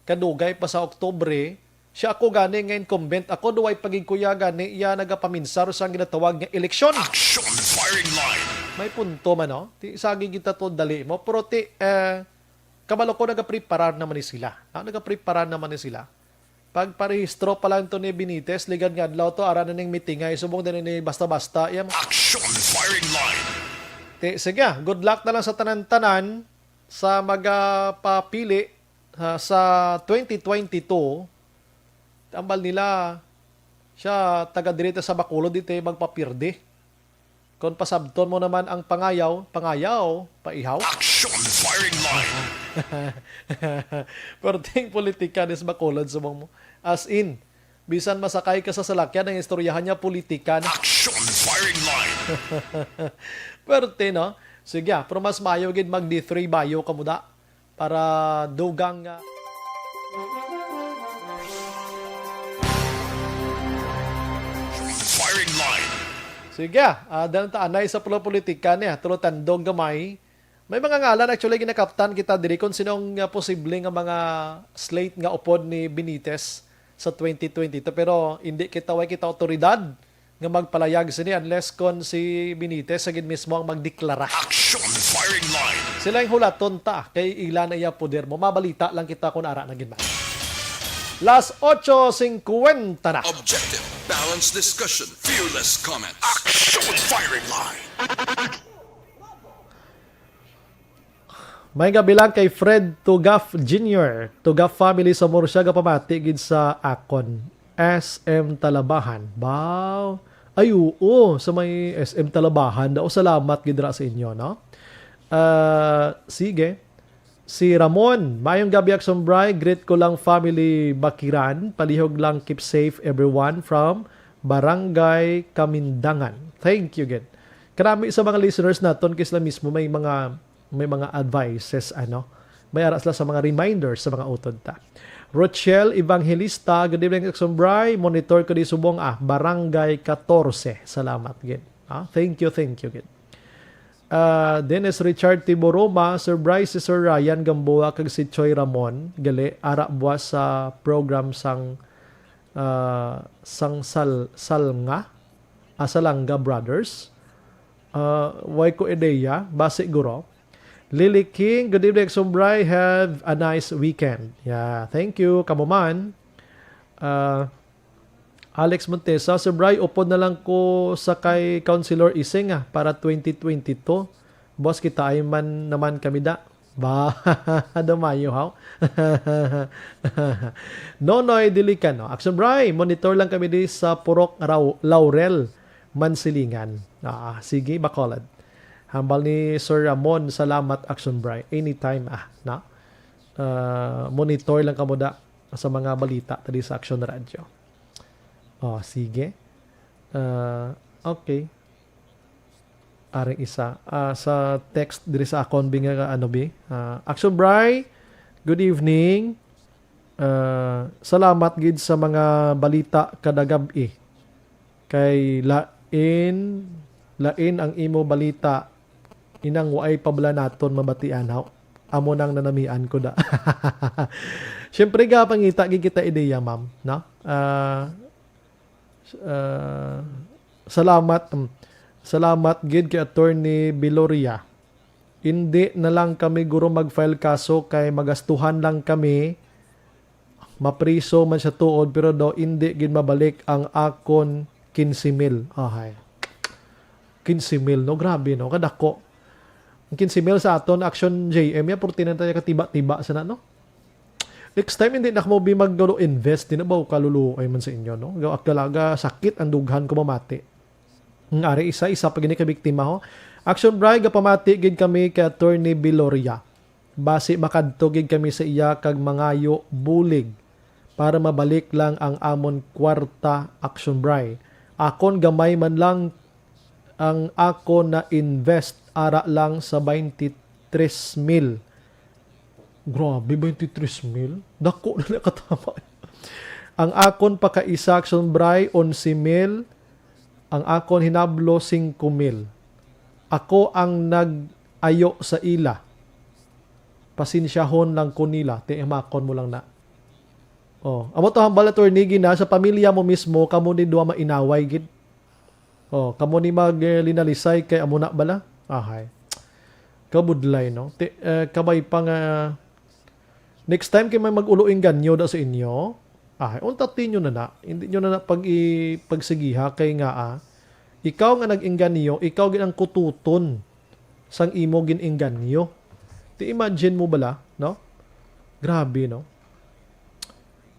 kadugay pa sa Oktubre, siya ako gani nga incumbent. Ako, duway pa gid, kuya, gani iya nagapaminsar sang ginatawag nga eleksyon. Action firing line. May punto man, no? Ti, sagi kita to dali mo. Pero ti, eh, kabalo ko, nagapreparar naman ni sila. Ah, nagapreparar naman ni sila. Pagparehistro pa lang to ni Benitez, ligad nga adlaw to, ara na ning meeting ay subong din ni basta-basta. Iya mo. Action firing line. Ti, sige, ah, good luck na lang sa tanan-tanan sa magapapili, ha, sa twenty twenty-two. Tambal nila, siya taga diri ta sa Bacolod, di tayo magpapirdi. Kung pasabton mo naman ang pangayaw, pangayaw, paihaw. Action firing line. Perting politika ni sa Bacolod, subong mo. As in, bisan masakay ka sa salakyan, ang istoryahan niya, politika na. Action firing line. Perte, no? Sige, ah, pero mas maayo gid mag D three Bayo ka muda para dugang nga. Firing line. Sige, ah, dahil ta anay sa pula-, politika niya, tulo tandog gamay. May mga ngalan, actually, ginakaptan kita diri kung sinong, ah, posible nga mga slate nga upod ni Benitez sa twenty twenty-two. Pero hindi kita, way kita otoridad nga magpalayag sini unless kon si Benitez sa gid mismo ang magdeklara. Action firing line. Sila ang hulaton ta, kay ila na iya poder mo. Mabalita lang kita kung ara na gid man. Las ocho cincuenta na. Objective, balanced discussion, fearless comments. Action firing line. May gabi lang kay Fred Tugaf Junior, Tugaf family sa Murcia, gapamati gid sa akon. S M Talabahan. Baw. Ay, oo, sa may S M Talabahan daw. Salamat gid ra sa inyo, no? Ah, sige. Si Ramon, "Mayong gabi, Action Bri. Greet ko lang family Bakiran. Palihog lang, keep safe everyone from Barangay Kamindangan." Thank you, gid. Karami sa mga listeners naton, kay sila mismo may mga, may mga advices, ano, may ara sila sa mga reminders sa mga utod ta. Rochelle Evangelista, "Good evening, Action Bri. Monitor ko di subong, ah, Barangay Catorce." Salamat, gid. Ah, thank you, thank you, gid. Ah, Dennis Richard Tiboroma, "Surprise si Sir Ryan Gamboa kag si Choi Ramon, gali, ara buwas sa program sang, ah, sang Sal-, Salnga, ah, Salanga Brothers." Ah, way ko ideya, basi guro. Lily King, "Good evening, Action Bri. Have a nice weekend." Yeah, thank you. Kamo man. Ah, Alex Montesa, "Sir Bri, upod na lang ko sa kay Councilor Ising, ah, para twenty twenty-two. Boss, kita ay man naman kami da." Ba, dumayo, haw? Nonoy Dilicano, "Action Bri, monitor lang kami di sa Purok Rau-, Laurel, Mansilingan." Ah, sige, Bacolod. Hambal ni Sir Ramon, "Salamat, Action Bri. Anytime, ah, na. Ah, monitor lang kamo da sa mga balita tadi sa Action Radio." Oh, sige. Ah, okay. Aring isa. Ah, sa text diri sa akon, bi nga, ano, bi? Ah, "Action Bri, good evening. Ah, salamat gid sa mga balita kada gab-i. Kay lain, lain ang imo balita, inang waay pa bala naton mabatian, haw? Amo nang nanamian ko da." Siyempre, gapangita gid kita ideya, ma'am, no? Ah, ah, salamat, mm, salamat gid kay Attorney Biloria. "Indi na lang kami, guro, mag-file kaso kay magastuhan lang kami. Mapriso man siya tuod, pero daw indi gid mabalik ang akon quince mil." Ahay. Quince mil, no? Grabe, no? Kadako. Ang quince mil sa aton, Action J M, ya, purti na tayo katiba-tiba sa na, no? Next time, hindi na mo bi mag-invest, di na ba kaluluoy man sa inyo, no? Ga-, kalaga, sakit ang dughan ko mamati. Ang ari isa, isa pa gini ka biktima, ho. Action Bri, gapamati gid kami kay Attorney Biloria. Basi makadto gid kami sa iya kag mangayo bulig para mabalik lang ang amon kwarta, Action Bri. Akon gamay man lang ang ako na invest ara lang sa twenty-three mil. Grabe, twenty-three mil? Dako na nakatama. Ang akon pakaisa, Action Bri, onse mil. Ang akon hinablo, singko mil. Ako ang nag-ayo sa ila. Pasensyahon lang ko nila. Ti, imakon mo lang na. Oh, amo to hambal, Attorney, gina sa pamilya mo mismo, kamo ni duha mainaway gid. Oh, kamo ni mag, eh, linalisay kay amo na bala? Ahay. Kabudlay, no? Ti, eh, kabay pa nga, next time kay may mag-ulo-inganyo da sa inyo, ahay, unta ti nyo na na. Hindi nyo na na pag i-, pagsigiha kay nga, ah, ikaw nga nag-inganyo, ikaw gid ang kututon sang imo gin-inganyo. Ti imagine mo bala, no? Grabe, no?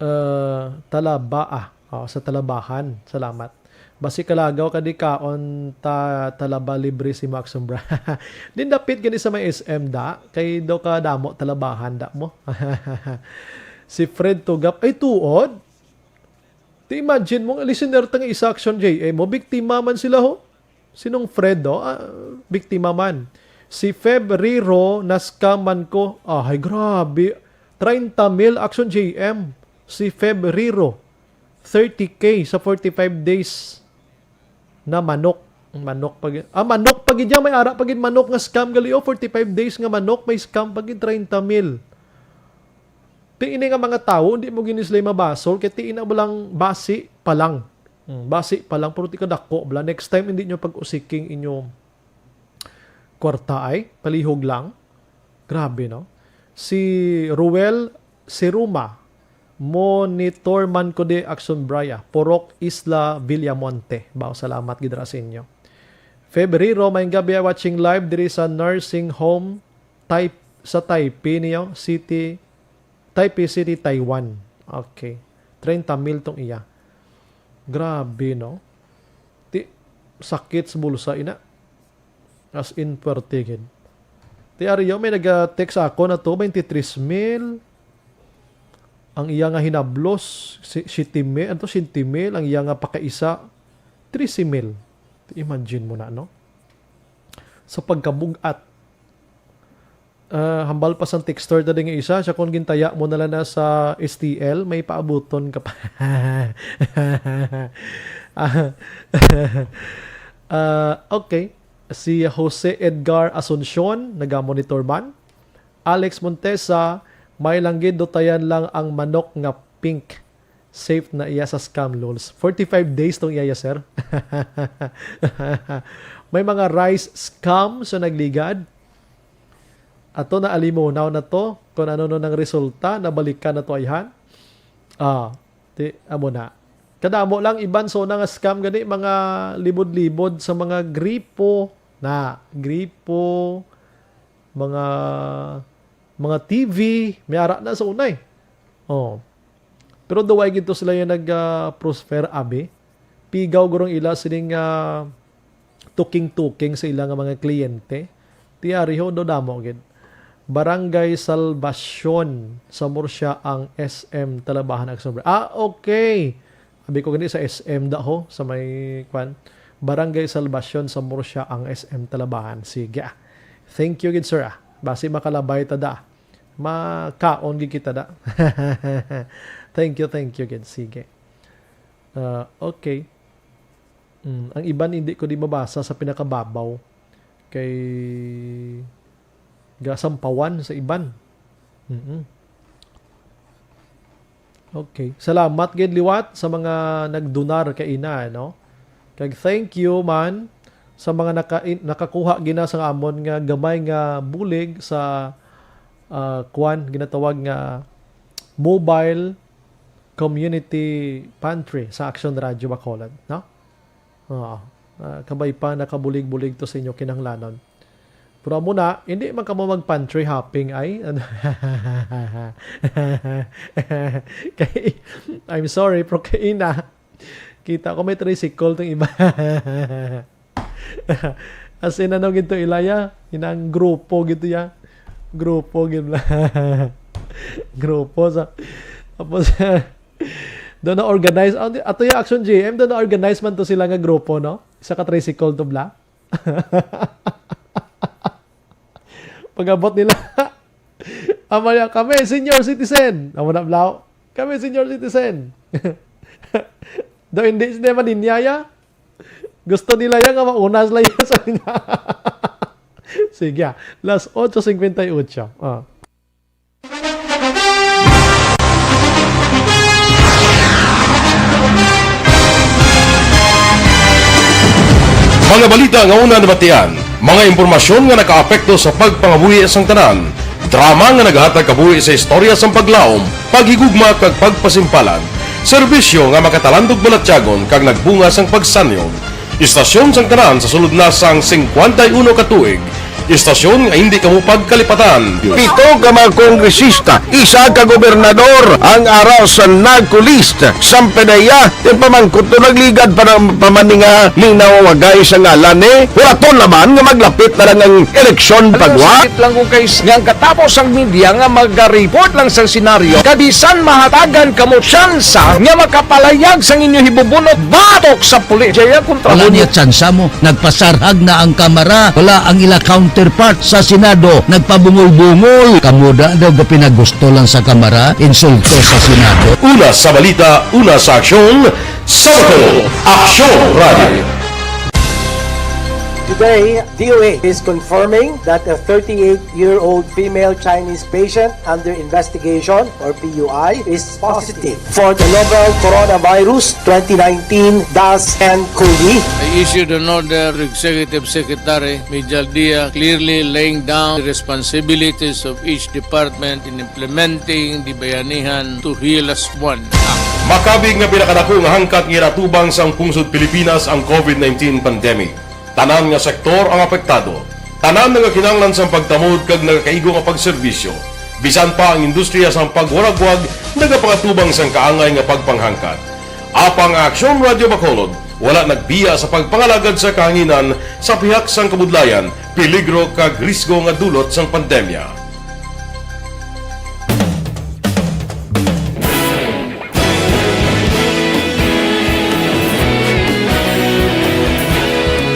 Uh, Talaba, ah. Oh, sa Talabahan. Salamat. Basi kalagaw ka di kaon ta talaba libre si Maxim Bra. Din dapit gani sa may S M da. Kay daw ka damo talabahan da mo. Si Fred Tugap. Ay, tuod? Ti imagine mo, listener ta nga isa, Action J M, mo, biktima man sila, ho. Sinong Fred, ho? Ah, biktima man. Si Feb Riro, na-scam man ko. Ay, grabe. Treinta mil, Action J M. Si Feb Riro. Thirty K sa forty-five days na manok. Manok pa gid. Ah, manok pa gid yan. May ara pa gid manok nga scam gali, oh. Forty-five days nga manok, may scam pa gid, treinta mil. Ti ini nga mga tawo, hindi mo gini sila mabasol, kay ti ina mo lang basi pa lang. Hmm, basi pa lang, pero ti kadako bala. Next time, hindi nyo pag-usiking inyo kwarta ay, palihog lang. Grabe, no? Si Ruel Siruma, monitor man ko di, Action Bri, ah. Purok Isla Villamonte. Bao, salamat gid ra sa inyo. Febrero, may gabi, ah, watching live diri sa nursing home type sa Taipei niyo, City, Taipei City, Taiwan. Okay. Treinta mil tong iya. Grabe, no? Ti, sakit sa bulsa, ina. As in, puwerte gid. Ti, ari, yo, may naga-text ako na to, twenty-three mil. Ang iya nga hinablos, si-, siyete mil, ano to, siyete mil. Ang iya nga pakaisa, trese mil. Ti, imagine mo na, no? Sa pagkabug-at, Ah, hambal pa sang texter ta din nga isa, siya, "Kung gintaya mo na lang na sa S T L, may paabuton ka pa." Ah, ah, okay. Si Jose Edgar Asuncion, nagamonitor man. Alex Montesa, may langgit dutayan lang ang manok nga pink. Safe na iya sa scam, lols. Forty-five days tong iya, sir. May mga rice scam sa nagligad. Ato na alimunaw na to kung ano no nang resulta, nabalikan na to ayhan. Ah, ti, amo na. Kadamo lang iban so na nga scam gani, mga libod-libod sa mga gripo na, gripo, mga, mga T V, may ara na sa unay. Oh. Pero duway gid to sila yung nag, ah, prosper, abi. Pigaw gurong ila sining, ah, tuking-tuking sa ila nga mga kliyente. Ti ari ho, do damo gid. Barangay Salvacion sa Murcia ang S M Talabahan Action Bri. Ah, okay. Abi ko gani sa S M da ho, sa may, kwan, Barangay Salvacion sa Murcia ang S M Talabahan. Sige, ah. Thank you gid, sir, ah. Basi makalabay ta da. Makaon gid kita da. Thank you, thank you gid. Sige. Ah, okay. Mm, ang iban hindi ko di mabasa sa pinakababaw. Kay gasampawan sa iban. Mm-mm. Okay. Salamat gid liwat sa mga nagdonar kaina, no? Kag thank you man sa mga naka-, nakakuha gina sa amon nga gamay nga bulig sa, ah, kwan, ginatawag nga mobile community pantry sa Action Radio Bacolod, no? Oo. Ah, kabay pa, nakabulig-bulig to sa inyo kinahanglanon. Pero amo na, hindi man kamo mag-pantry hopping, ay. Kay, I'm sorry, pero kay ina, kita ko may tricycle tong iba. As in, ano gid to, Ilaya? Inang grupo gid to, ya. Grupo gid la. Grupo sa, tapos, doon na organize. Ah, di- ato yung Action G M, doon na organize man to sila nga grupo, no? Isa ka tricycle to, bla. Pag-abot nila, amaya, "Kami, senior citizen." Amo na, bla. "Kami, senior citizen." Do, hindi sila maninyaya. Gusto nila yan nga mauna sila yan sa kanya. Sige, ah. Las ocho cincuenta y ocho. Ah. Mga balita nga una nabatian, mga impormasyon nga nakaapekto sa pagpangabuhi sang tanan, drama nga naghatag kabuhi sa istorya sang paglaom, paghigugma kag pagpasimpalan, serbisyo nga makatalandog balatyagon kag nagbunga sang pagsanyog. Istasyon sang tanan sa sulod na sang singkwenta y uno ka tuig. Istasyon nga hindi kamo pagkalipatan. Pito ka mga kongresista, isa ka gobernador ang ara sa NAGCO list. Sampedeya, yung pamangkot to nagligad pa ng pamaninga linaw wagay sa ngalan ni. Wala to naman nga maglapit na lang ang eleksyon pagwa. Sakit lang kung kay nga ang katapos ang media nga mag-report lang sa senaryo, kabisan mahatagan kamo tsansa nga makapalayag sang inyo hibubunot batok sa pulis. Jaya kontra Wala mo. Niya tsansa mo. Nagpasarhag na ang Kamara. Wala ang ila counterpart sa Senado. Nagpabungol-bungol. Kamo da daw gapinagusto lang sa Kamara. Insulto sa Senado. Una sa balita, una sa aksyon, sa Bacolod, Aksyon Radio. Today, D O A is confirming that a thirty-eight-year-old female Chinese patient under investigation, or P U I, is positive for the novel coronavirus twenty nineteen dash ten COVID. I issued an order to Executive Secretary Mijal Dia, clearly laying down the responsibilities of each department in implementing the Bayanihan to Heal As One Act. Makabig nga pinakadako nga hangkat nga ginatubang sang pungsod Pilipinas ang COVID nineteen pandemic. Tanan nga sektor ang apektado. Tanan nagakinahanglan sang pagtamod kag nagakaigo nga pagserbisyo. Bisan pa ang industriya sang pagwaragwag nagapakatubang sang kaangay nga pagpanghangkat. Apang ang Aksyon Radio Bacolod wala nagbiya sa pagpangalagad sa kahanginan sa pihak sang kabudlayan, peligro kag risgo nga dulot sang pandemya.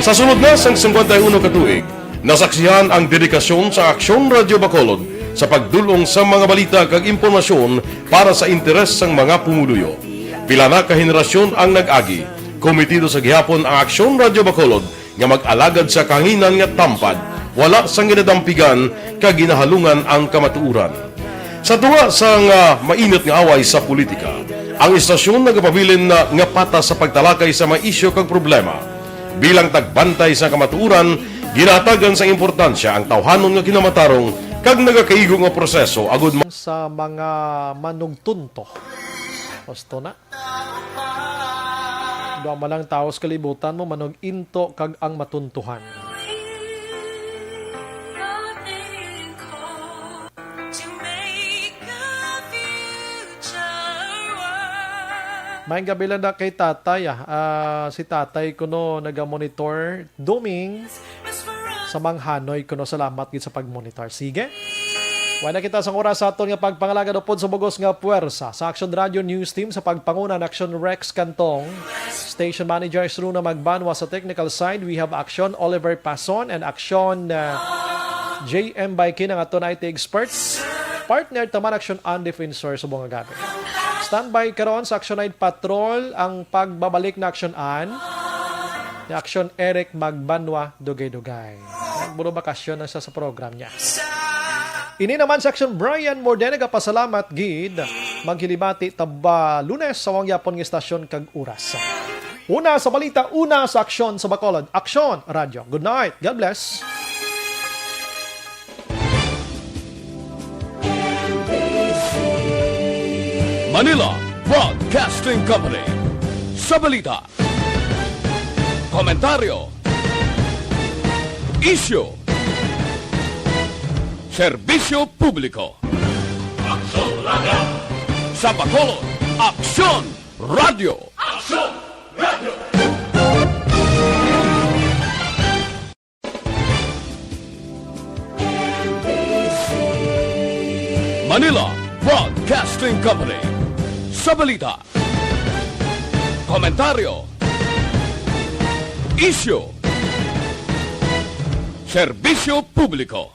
Sa sulod na sang singkwenta y uno ka tuig, nasaksihan ang dedikasyon sa Aksyon Radio Bacolod sa pagdul-ong sa mga balita kag impormasyon para sa interes sang mga pumuluyo. Pila na ka henerasyon ang nag-agi. Komitido sa gihapon ang Aksyon Radio Bacolod nga mag-alagad sa kahanginan nga tampad, wala sang ginadampigan kag ginahalungan ang kamatuoran. Sa tunga sang, ah, mainit nga away sa politika, ang istasyon nagapabilin na nga patas sa pagtalakay sa mga isyu kag problema. Bilang tagbantay sa kamatuoran, ginahatagan sang importansya ang tawhanon nga kinamatarong kag nagakaigo nga proseso agud ma- Sa mga manugtunto. Husto na. Duha man lang tawo sa kalibutan mo, manug-into kag ang matuntuhan. Maayong gabi lang na kay tatay, ah. Ah, si tatay kuno naga-monitor, Doming. Sa manghanoy kuno, salamat gid sa pag-monitor. Sige. Wala na kita sang oras sa aton nga pagpangalagad upod sa bugos nga puwersa sa Action Radio News Team sa pagpanguna ni Action Rex Cantong, Station Manager Sruna Magbanwa, sa technical side, we have Action Oliver Pason and Action, uh, J M Baikin ang aton I T experts. Partner ta man, Action Ann Defensor, subong nga gabay. Standby karon sa Action Night Patrol ang pagbabalik na Action Ann, ni Action Eric Magbanwa Dugay-Dugay. Yan, puro bakasyon na siya sa program niya. Ini naman si Action Brian Morde, nagapasalamat gid. Maghilibati ta ba Lunes sa wang yapon nga istasyon kag oras. Una sa balita, una sa aksyon sa Bacolod. Aksyon, Radyo. Good night. God bless. Manila Broadcasting Company. Sa balita. Komentaryo. Isyu. Serbisyo publiko. Aksyon Radio. Sa Bacolod, Aksyon Radio. Aksyon Radio. Manila Broadcasting Company. Sa balita, komentaryo, isyu, serbisyo publiko.